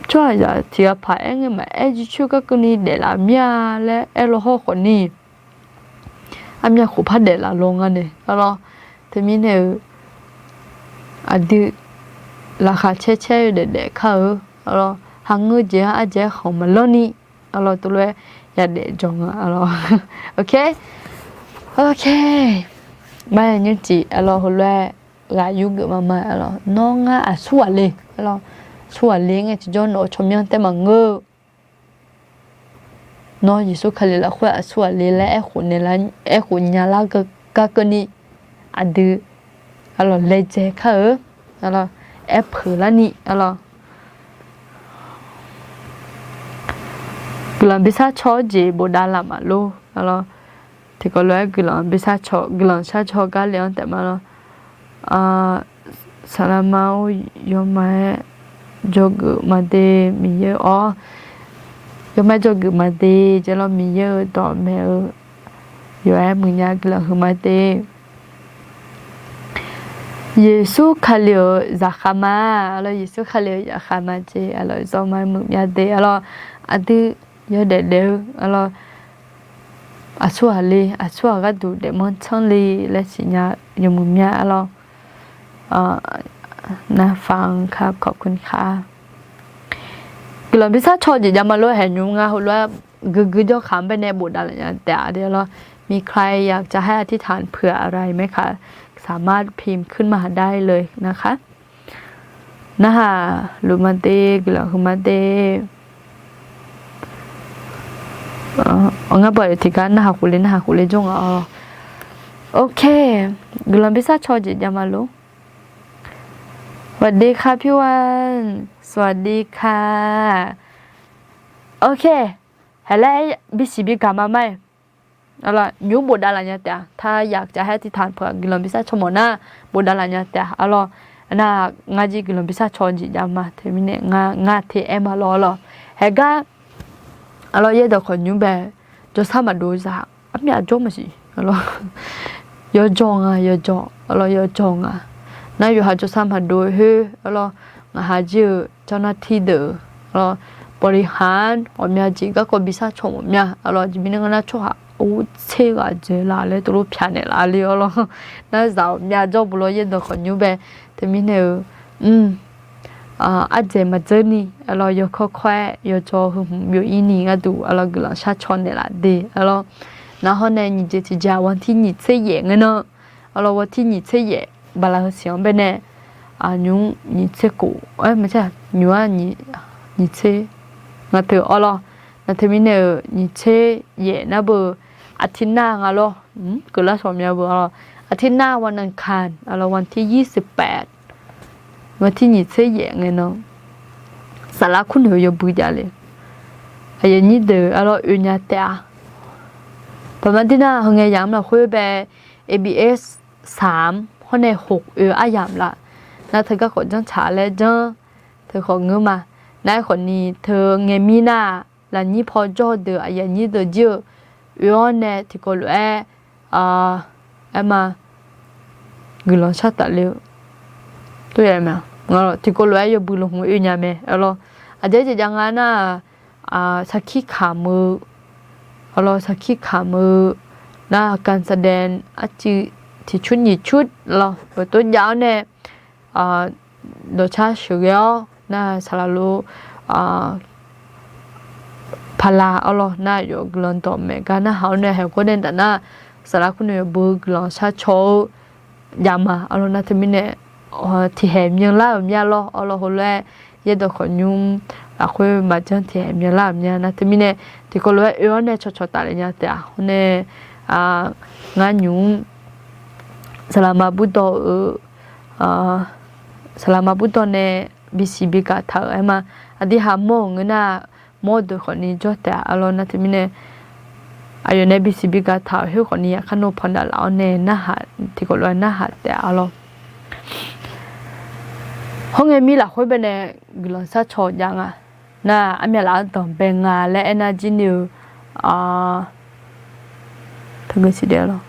tsawrhaqzaq tiq ghaq paq-aer ngae maqaer jircoer garkeuvni daeflaf mir-a laer aer law hawr khawfni, armyav khof par daeflaf law nga nae lawr. Teumirnae-eu aqdui laqkhaq caer caer yawdaef daef kar-eu lawr. Haqngeur jeq-anr ardzaeq-aer khanq maqlanr ni lawr, tov lof-aer yadaef jawq nga lawr. Ok, ok, mar nymrcif lawr, heulof-aer ghaq yurgeuf maqma lawr. Nawr ngar aqsurghaq le lawr, aqsurghaq le ngae tiqjawr nawq-eu tsawrmyanr taef maqngeur-eu Nawr Yeqsur Kali lafkhoer aqsurghaq le laer aerkhof naeqlar, aerkhof nyalar garkeuvni aqdui arlawq laejae kar-eu, arlawq aerpeuq larni, arlawq guiqlanq bi sharcaw-eu jeq bofdav laf maqlor, arlawq tiqkawv lof-aer guiqlanq bi sharcaw, guiqlanq sharcaw gar le-anr taef ma lawr. Saqlaqma-or, yawma-aer dzawgeuf maqde Miqyaer-or, yawma-aer dzawgeuf maqde jeq lawr, Miqyaer-euq dawqmaeq-eu yawf-aer muiqnya guiqlanq huiqma de. Yeqsur Kali-euq zaqkhav ma, arlawq Yeqsur Kali-euq zaqkhav ma jeq, arlawq zawma muiqmya de, arlawq aqdui yawdaef daef-eu, arlawq aqsurghaq le, aqsurghaq gharduq daefmanr tsanr le laer siqnya yawmuiq mya, arlawq นะคะ ขอบคุณค่ะ Guiqlanq bi sharcaw-eu jeq javma lor, haeqnymr ngar heulof-aer guiqguiq jawrkhaq-anr baenae bofdav laf nya taef-a de, arlawq มีใครอยากจะให้อธิษฐานเผื่ออะไรไหมคะ สามารถพิมพ์ขึ้นมาได้เลยนะคะ Narhaq luf maqde, guiqlanq huiqma de. Ngar baoq tiqgar narhaq khof le, narhaq khof le jawr nga-awq. Ok, guiqlanq bi sharcaw-eu jeq javma lor. สวัสดีค่ะพี่วัน สวัสดีค่ะ Ok, haeq laer bisiq bi gaq ma ma-aer, arlawq nymr bofdav laf nya taef-a. ถ้าอยากจะให้อธิษฐานเผื่อ guiqlanq bi sharcaw mawf nar, bofdav laf nya taef-a, arlawq. Nar ngar jir guiqlanq bi sharcaw-eu jeq javma, teumirnae ngar te aer ma lawr, arlawq. Haeq gar, arlawq yaerdawq khawqnymr bae jawrsar maqdov zaq armyav jawr maqsiq, arlawq yawjawr nga, yawjawr, arlawq yawjawr nga. Nar yawqha jawrsar maqdov khoer, arlawq ngaq ha jir-eu เจ้าหน้าที่ deuq, arlawq บริหาร ghawqmya jeq garkawv bi sharcaw mawf mya, arlawq jeq mirnae ngar nar tsawrhaq or tser ghaq dzaeq laf laer tov lof pyaq naeqlaf le, arlawq. Nar zaq ghawqmya jawr bu lawr yaerdawq khawqnymr bae, teumirnae-eu, mr, ardzaeq maqdzeur ni, arlawq yawkawr kawr-aer yawjawr heu hmq byov-ir ni gharduq, arlawq guiqlanq sharcaw naeqlaf de, arlawq. Nar hawr nae nyiq jeq tiqjeq-aq, วันที่ nyiq tser yaef ngae nan, arlawq วันที่ nyiq tser yaef baqlaq heu siq-anr baenae, nymr nyiq tser khof, maqaer, nymr-aq nyiq tser, ngaq teu, arlawq, nar teumirnae-eu nyiq tser yaef nar beu, aqtirnar nga lawr, keuvlar shawq mya beu, arlawq aqtirnar วันอังคาร, arlawq วันที่ ยี่สิบแปด Ngar tirnyiq tser yaef ngae nan, saflar kurnoeq-eu yawbui jav le. Aqyuif aqnyir deuq arlawr oe nya taef-a. Baqmadir nar heungae yamq lafkhoer bae, A B S สาม hawr nae หก oe aryamq laf. Nar teugar khawf janrtsaq laer janr, teu khawf ngeur ma. Nar-aer khawfni teu ngae mir nar, lafnyir paw jawr-eu deuq aqyuif aqnyir deuq jir-eu oe-awr nae tiqkawv lof-aer, aer ma, guiqlanq shar taf le-eu. Tiqkawv lof-aer yawbui lafhmq oe nya mae arlawr. Aqjeq jeq jav nga nar, sarkir kamq-eu arlawr, sarkir kamq-eu nar การแสดง arcuiv tiqcur nyiq cur lawr, beuq tov jav-awr nae dawqcar sheuqghae-awr nar saqlaq lo paqlaq arlawr nar yawf guiqlanq dawqmaeq gar narhaq-awr nae haeq gawr nae taf nar, saflar kurnoeq yawbui guiqlanq sharcaw-eu jav ma arlawr. Nar teumirnae tiqhaeq myanrlar-euq mya lawr arlawr, heulof-aer yaerdawq khawqnymr lafkhoer maqjanr tiqhaeq myanrlar-euq mya. Nar teumirnae tiqkawv lof-aer oe-awr nae cawqcawq taf le nya taef-a. Hawr nae ngar nymq-mr saqlaqma burdawv-eu, saqlaqma burdawv nae bisiq bigaq taq-euq aer ma. Aqdui haq mawr-euq ngeur nar, mawr deuq khawfni jawr taef-a arlawr. Nar teumirnae aqyawf nae bisiq bigaq taq-euq khoer khawfni aqkar nawr pandav laf-awr nae narhaq, tiqkawv lof-aer narhaq taef-a arlawr. Hawr ngae mir lafkhoer bae nae guiqlanq sharcaw jav nga. Nar armyav laf-anr danqbae nga laer aernar jir ni-eu, teugar siq daef lawr.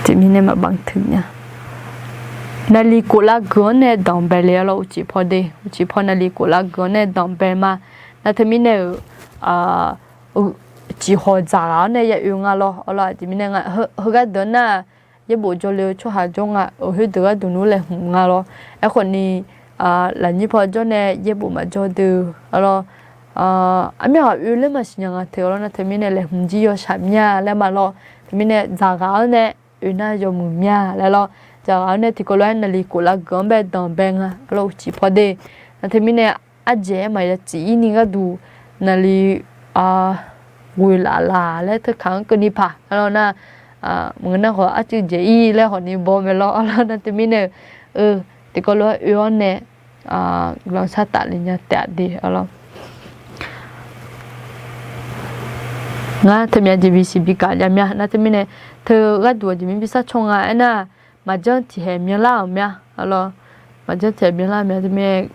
Tiqmirnae maqbav teuq nya. Naqliq kof lavguiq-anr nae danqbae le arlawr. Uqcif paw de, uqcif paw naqliq kof lavguiq-anr nae danqbae ma. Nar teumirnae-euq ciqhawq dzaqghaq-awr nae ya oe nga lawr arlawr. Aqjeq mirnae nga, heugar deuq-anr nar yaerbof jawrle-eu tsawrhaq jawr nga, khoerdeuq gharduq nmr laeqhmq nga lawr. Aerkhawfni lafnyir paw jawr nae yaerbof maqjawr deuq arlawr. Armyav ghaq oe laer maqsiq nya nga teu arlawr. Nar teumirnae laeqhmq jir yawshaq mya laer ma lawr. Teumirnae dzaqghaq-awr nae oe nar yawmuiq mya laer lawr. Dzaqghaq-awr nae tiqkawv lof-aer naqliq kof lavguiq-anr bae danqbae nga arlawr. Uqcif paw de. Nar teumirnae ardzaeq-aer maqya cif-ir ni gharduq naqliq ghoeq laf laq laer teukaq-anr keuvni paq arlawr nar, maqngeur nar khawf arcuiv dzaeq-ir laer khawfni baw mae lawr arlawr. Nar teumirnae-eu tiqkawv lof-aer oe-awr nae guiqlanq shartaf le nya taef-a de arlawr. Ngar teumyav jeq bisiq bigaq jav mya. Nar teumirnae teu gharduq aqjeq mir bi sharcaw nga aernar, maqjanr tiqhaeq myanrlar-euq mya arlawr. Maqjanr tiqhaeq myanrlar-euq mya teumirnae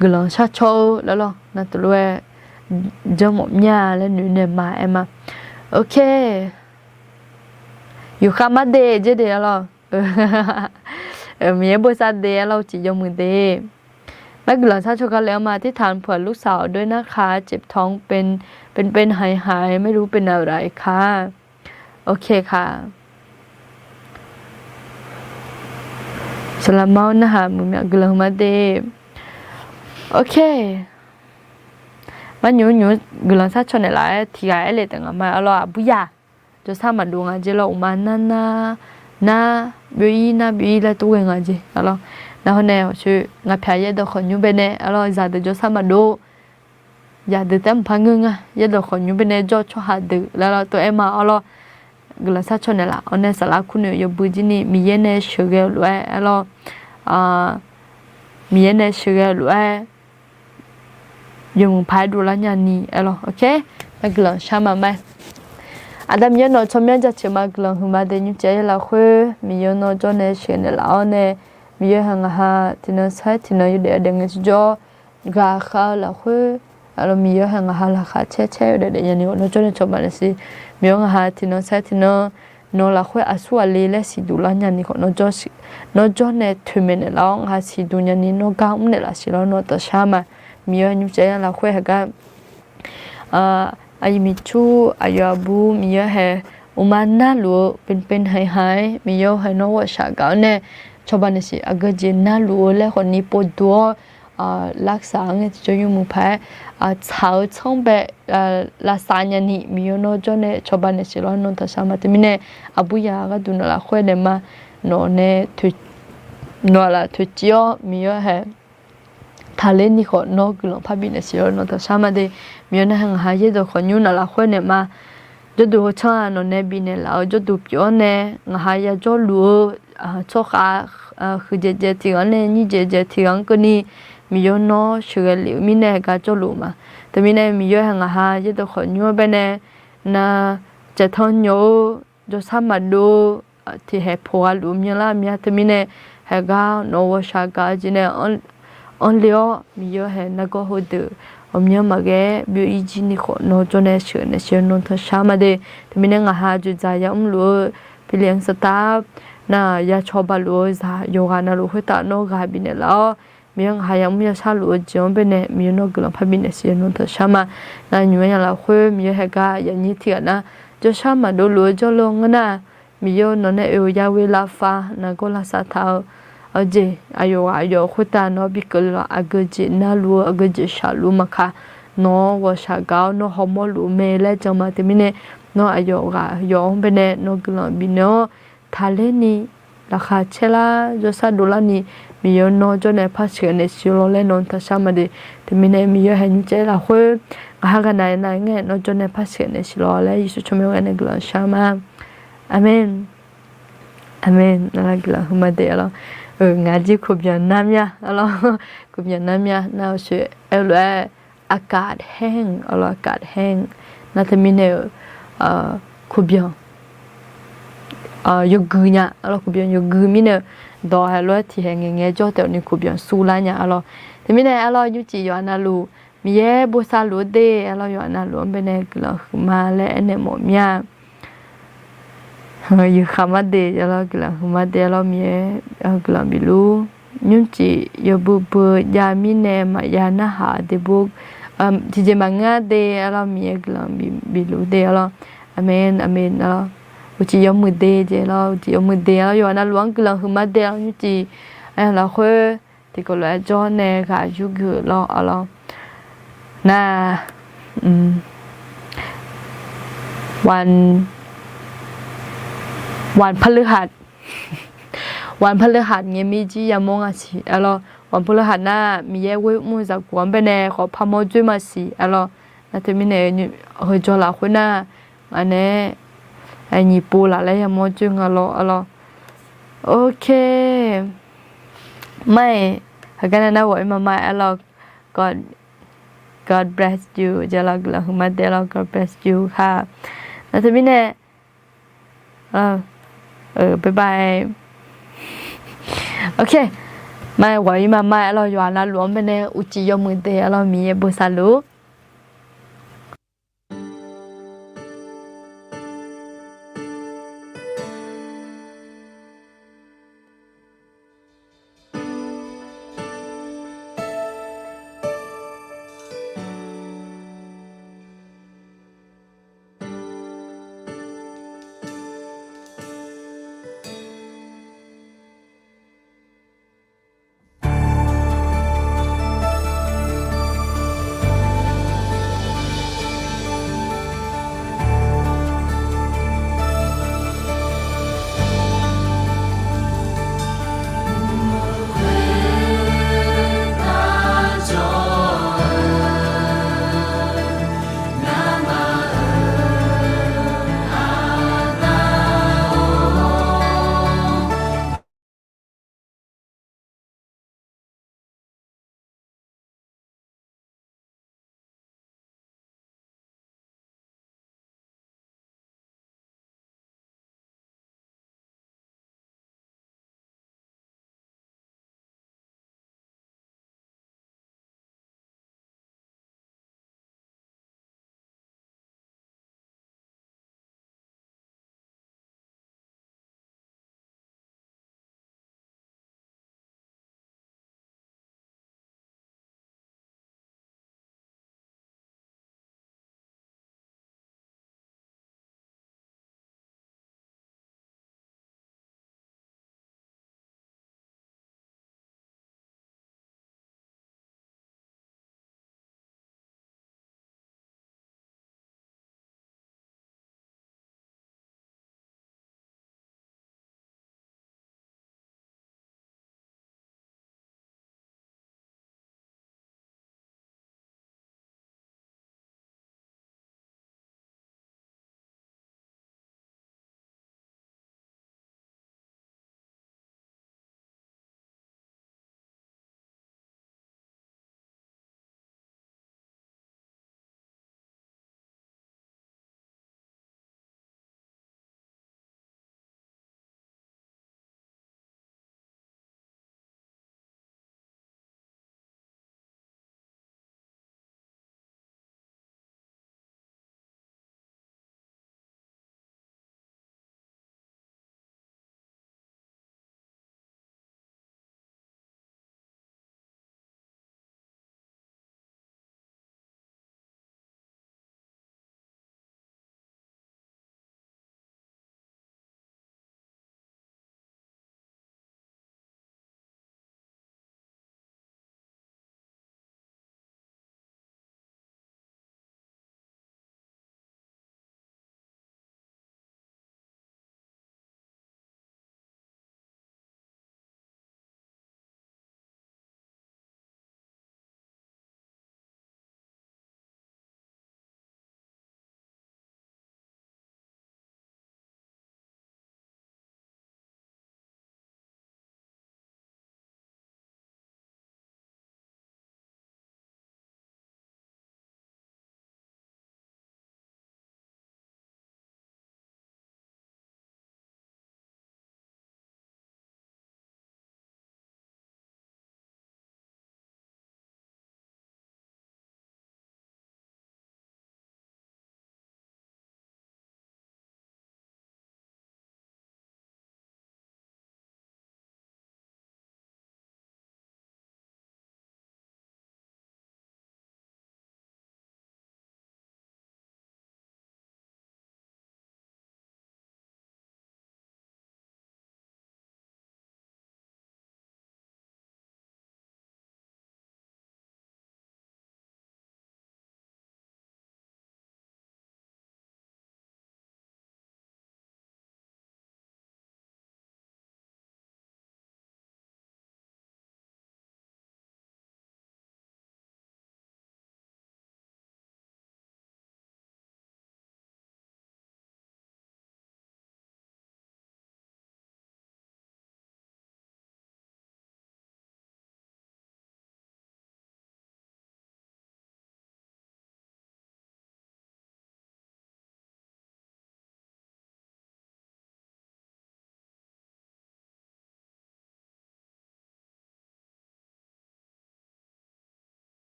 guiqlanq sharcaw-eu laer lawr. Nar teulof-aer janrmawf mya laer noeq naeq ma aer ma. Ok. Yufkhav mar de jer de arlawr. Miqyaer bosav de arlawr, uqcif yawmuiq de. Mar guiqlanq sharcaw gar le-anr ma. ที่ฐานเผื่อลูกสาวด้วยนะคะ เจ็บท้องเป็น เป็นๆ หายๆ ไม่รู้เป็นอะไรคะ โอเคค่ะ Saqlaqma-awr narhaq muiq mya guiqlanq ma de. Ok. Mar nymq nymq guiqlanq sharcaw naeqlaf-aer tiqghaq aer le taef nga ma arlawr. Aqbur yaq jawrsar maqdov nga jer lawr. Uqma nar nar nar byov-ir nar byov-ir laer tov ghae nga jer arlawr. Nar hawr nae awqcoe ngaq pyaq yaerdawq khawqnymr bae nae arlawr, zaqdeuq jawrsar maqdov. Zaqdeuq taef mqpar ngeur nga, yaerdawq khawqnymr bae nae jawr tsawrhaq deuq laer lawr tov-aer ma arlawr. Guiqlanq sharcaw naeqlaf-awr nae saflar kurnoeq yawbui jir ni Miqyaer nae sheuqghae-eu lof-aer arlawr. Miqyaer nae sheuqghae-eu lof-aer yawmuiq paq-aer dovlar nya ni arlawr. Ok. Nar guiqlanq shar ma ma. Aqda Miqyaer nawq tsawrmyanr jaceuq ma. Guiqlanq huiqma de. Nymrcif aryaer lafkhoer Miqyaer nawr jawr nae sheuqnaeq laf-awr nae, Miqyaer haiq ngaq ha tiqnan sar-aer tiqnan yawdaef yawdaef ngae tiqjawr ghaqkhav-eu lafkhoer, Miqyaer haiq ngaq ha laqkhaq caer caer yawdaef daef nya ni khawf nawr jawr nae cawba naeqsiq. Miqyaer ngaq ha tiqnan sar-aer tiqnan nawq lafkhoer aqsur aqli laer siqduq lar nya ni khawf nawr jawr nae toeqmaeq naeqlaf-awr ngaq ha siqduq nya ni nawr gar mrnaeq laf siq lawr nawr tafshar ma. Miqyaer nymrcif aryaer lafkhoer haiq gar aqyuif miqcur aqyawf aqbur Miqyaer haiq uqma narluf-eu เป็นๆ หายๆ Miqyaer haiq nawr ghawqshaq gaq-awr nae cawba naeqsiq. Aqgeu jeq narluf-eu laer khawfni povduq-awr larsaq-anr ngae tiqjawr yawmuiq paq-aer tsaq-eu tsanr bae lavsav nya ni Miqyaer nawr jawr nae cawba naeqsiq lawr nawr tafshar ma. Teumirnae aqbur yaq gharduq nawq lafkhoer naeq ma. Nawq nae nawq laf toeqciv-awr Miqyaer haiq taqler ni khawf nawr guiqlanq parbi naeqsiq lawr nawr tafshar ma de. Miqyaer nar haiq ngaq ha yaerdawq khawqnymr nawq lafkhoer naeq ma. jawrduq heu tsanr-aq nawq nae bifnaeq laf-eu jawrduq pyeuf-awr nae, ngaq ha yajawrluf-eu tsawrkhav huiqdzaeq dzaeq tiq ghaq-anr nae nyir dzaeq dzaeq tiq ghaq-anr keuvni, Miqyaer nawr sheuqghae lef-eu mirnae gar jawrluf ma. Teumirnae Miqyaer hae ngaq ha yaerdawq khawf nymr-anr baenae, na, caeqtanq nyawq-eu, jawrshar maqdov-eu, tiqhaeq poq gha luf-eu myanrlar mya. Teumirnae haegar nawq-eu ghawqshaq gaq-eu jeq nae anr le-awr, Miqyaer hae nargawr heudeuq ghawqmyanr maqghae-aer byov-ir jir ni khawf, nawr jawrnae sheuqnaeq siq-eu nawr tanqshar ma de. Teumirnae ngaq ha dzoeqdzaq yamr luf-eu pilif-anr saqtaf, nar-aq ya cawba luf-eu zaq yawqghaq navluf khoertav nawr ghaq bifnaeq laf-awr, Miqyaer ngaq ha yamr yashar luf-eu jeq-anr baenae Miqyaer nawr guiqlanq par bifnaeq siq-eu nawr tanqshar ma. Nar nymq-anr ya lafkhoer Miqyaer haegar yaqnyir tiq ghaq nar, jawrshar maqdov luf-eu jawrluf-anr ngeur nar, Miqyaer-eu nawq nae oe-euq ya ghoe lavfav nargawr lavsav taq-eu, aqjeq aqyawf ghaq yawf khoertav nawr bi keuvle laf, aqgeu jeq narluf-eu aqgeu jeq shaqluf-eu maqkaq, nawq-anr ghawqshaq gaq-awr nawr hawmawr luf-eu mae laer jan ma. Teumirnae nawr aqyawf ghaq yawf-anr baenae nawr guiqlanq bifnaeq-awr, taqler ni laqkhaq caerlar jawrshar dovlar ni, Miqyaer nawr jawrnae par sheuqnaeq siq lawr laer nawr tanqshar ma de. Teumirnae Miqyaer hae nymr caev lafkhoer, ngaq ha gaq nav nav ngae nawr jawrnae par sheuqnaeq siq lawr laer Yeqsur tsawrmyanr ghae nae guiqlanq shar ma. Aqmeq. Aqmeq. Nar guiqlanq huiqma de arlawr. Ngaq jir kuqbyanq nar mya arlawr. Kuqbyanq nar mya nar-eu sheuq aer-eu lof-aer, aqkaf haer-anr arlawr, aqkaf haer-anr. Nar teumirnae-euq kuqbyanq yawgui nya arlawr, kuqbyanq yawgui mirnae-eu dawq hae lof-aer tiqhaeq ngaeq ngae jawr taef-awq ni kuqbyanq surlar nya arlawr. Teumirnae arlawr nymrcif yawqha navluf Miqyaer bosav luf-eu de arlawr, yawqha navluf-anr baenae guiqlanq huiqma laer aernaeq mawf mya. Yawqha mar de arlawr, guiqlanq huiqma de arlawr, Miqyaer guiqlanq bifluf. Nymrcif yawbui bui-eu jav mirnae maqya narhaq de bo, tiqjeq maqngeur de arlawr, Miqyaer guiqlanq bifluf de arlawr. Aqmeq aqmeq arlawr. Uqcif yawmuiq de jeq arlawr, uqcif yawmuiq de arlawr, yawqha navluf-anr guiqlanq huiqma de arlawr, nymrcif aqyawf lafkhoer tiqkawv lof-aer jawr nae ghaq yur geuf lawr arlawr. Nar วันพฤหัส วันพฤหัส ngae mir jir yamawr nga siq arlawr. วันพฤหัส nar Miqyaer ghoer mr-eu zaqguq-anr baenae khawf parmawr dzoer ma siq arlawr. Nar teumirnae heujawr lafkhoer nar ngaq nae nyiq pov laf laer yamawr dzoer nga lawr arlawr. Ok. Mar-iq, heugar nar nar ghawq-ir ma ma arlawr. God bless you jeq arlawr, guiqlanq huiqma de arlawr, God bless you ha. Nar teumirnae bye bye. Ok. Mar-iq ghawq-ir ma ma arlawr, yawqha navluf-anr baenae uqcif yawmuiq de arlawr, Miqyaer bosav luf.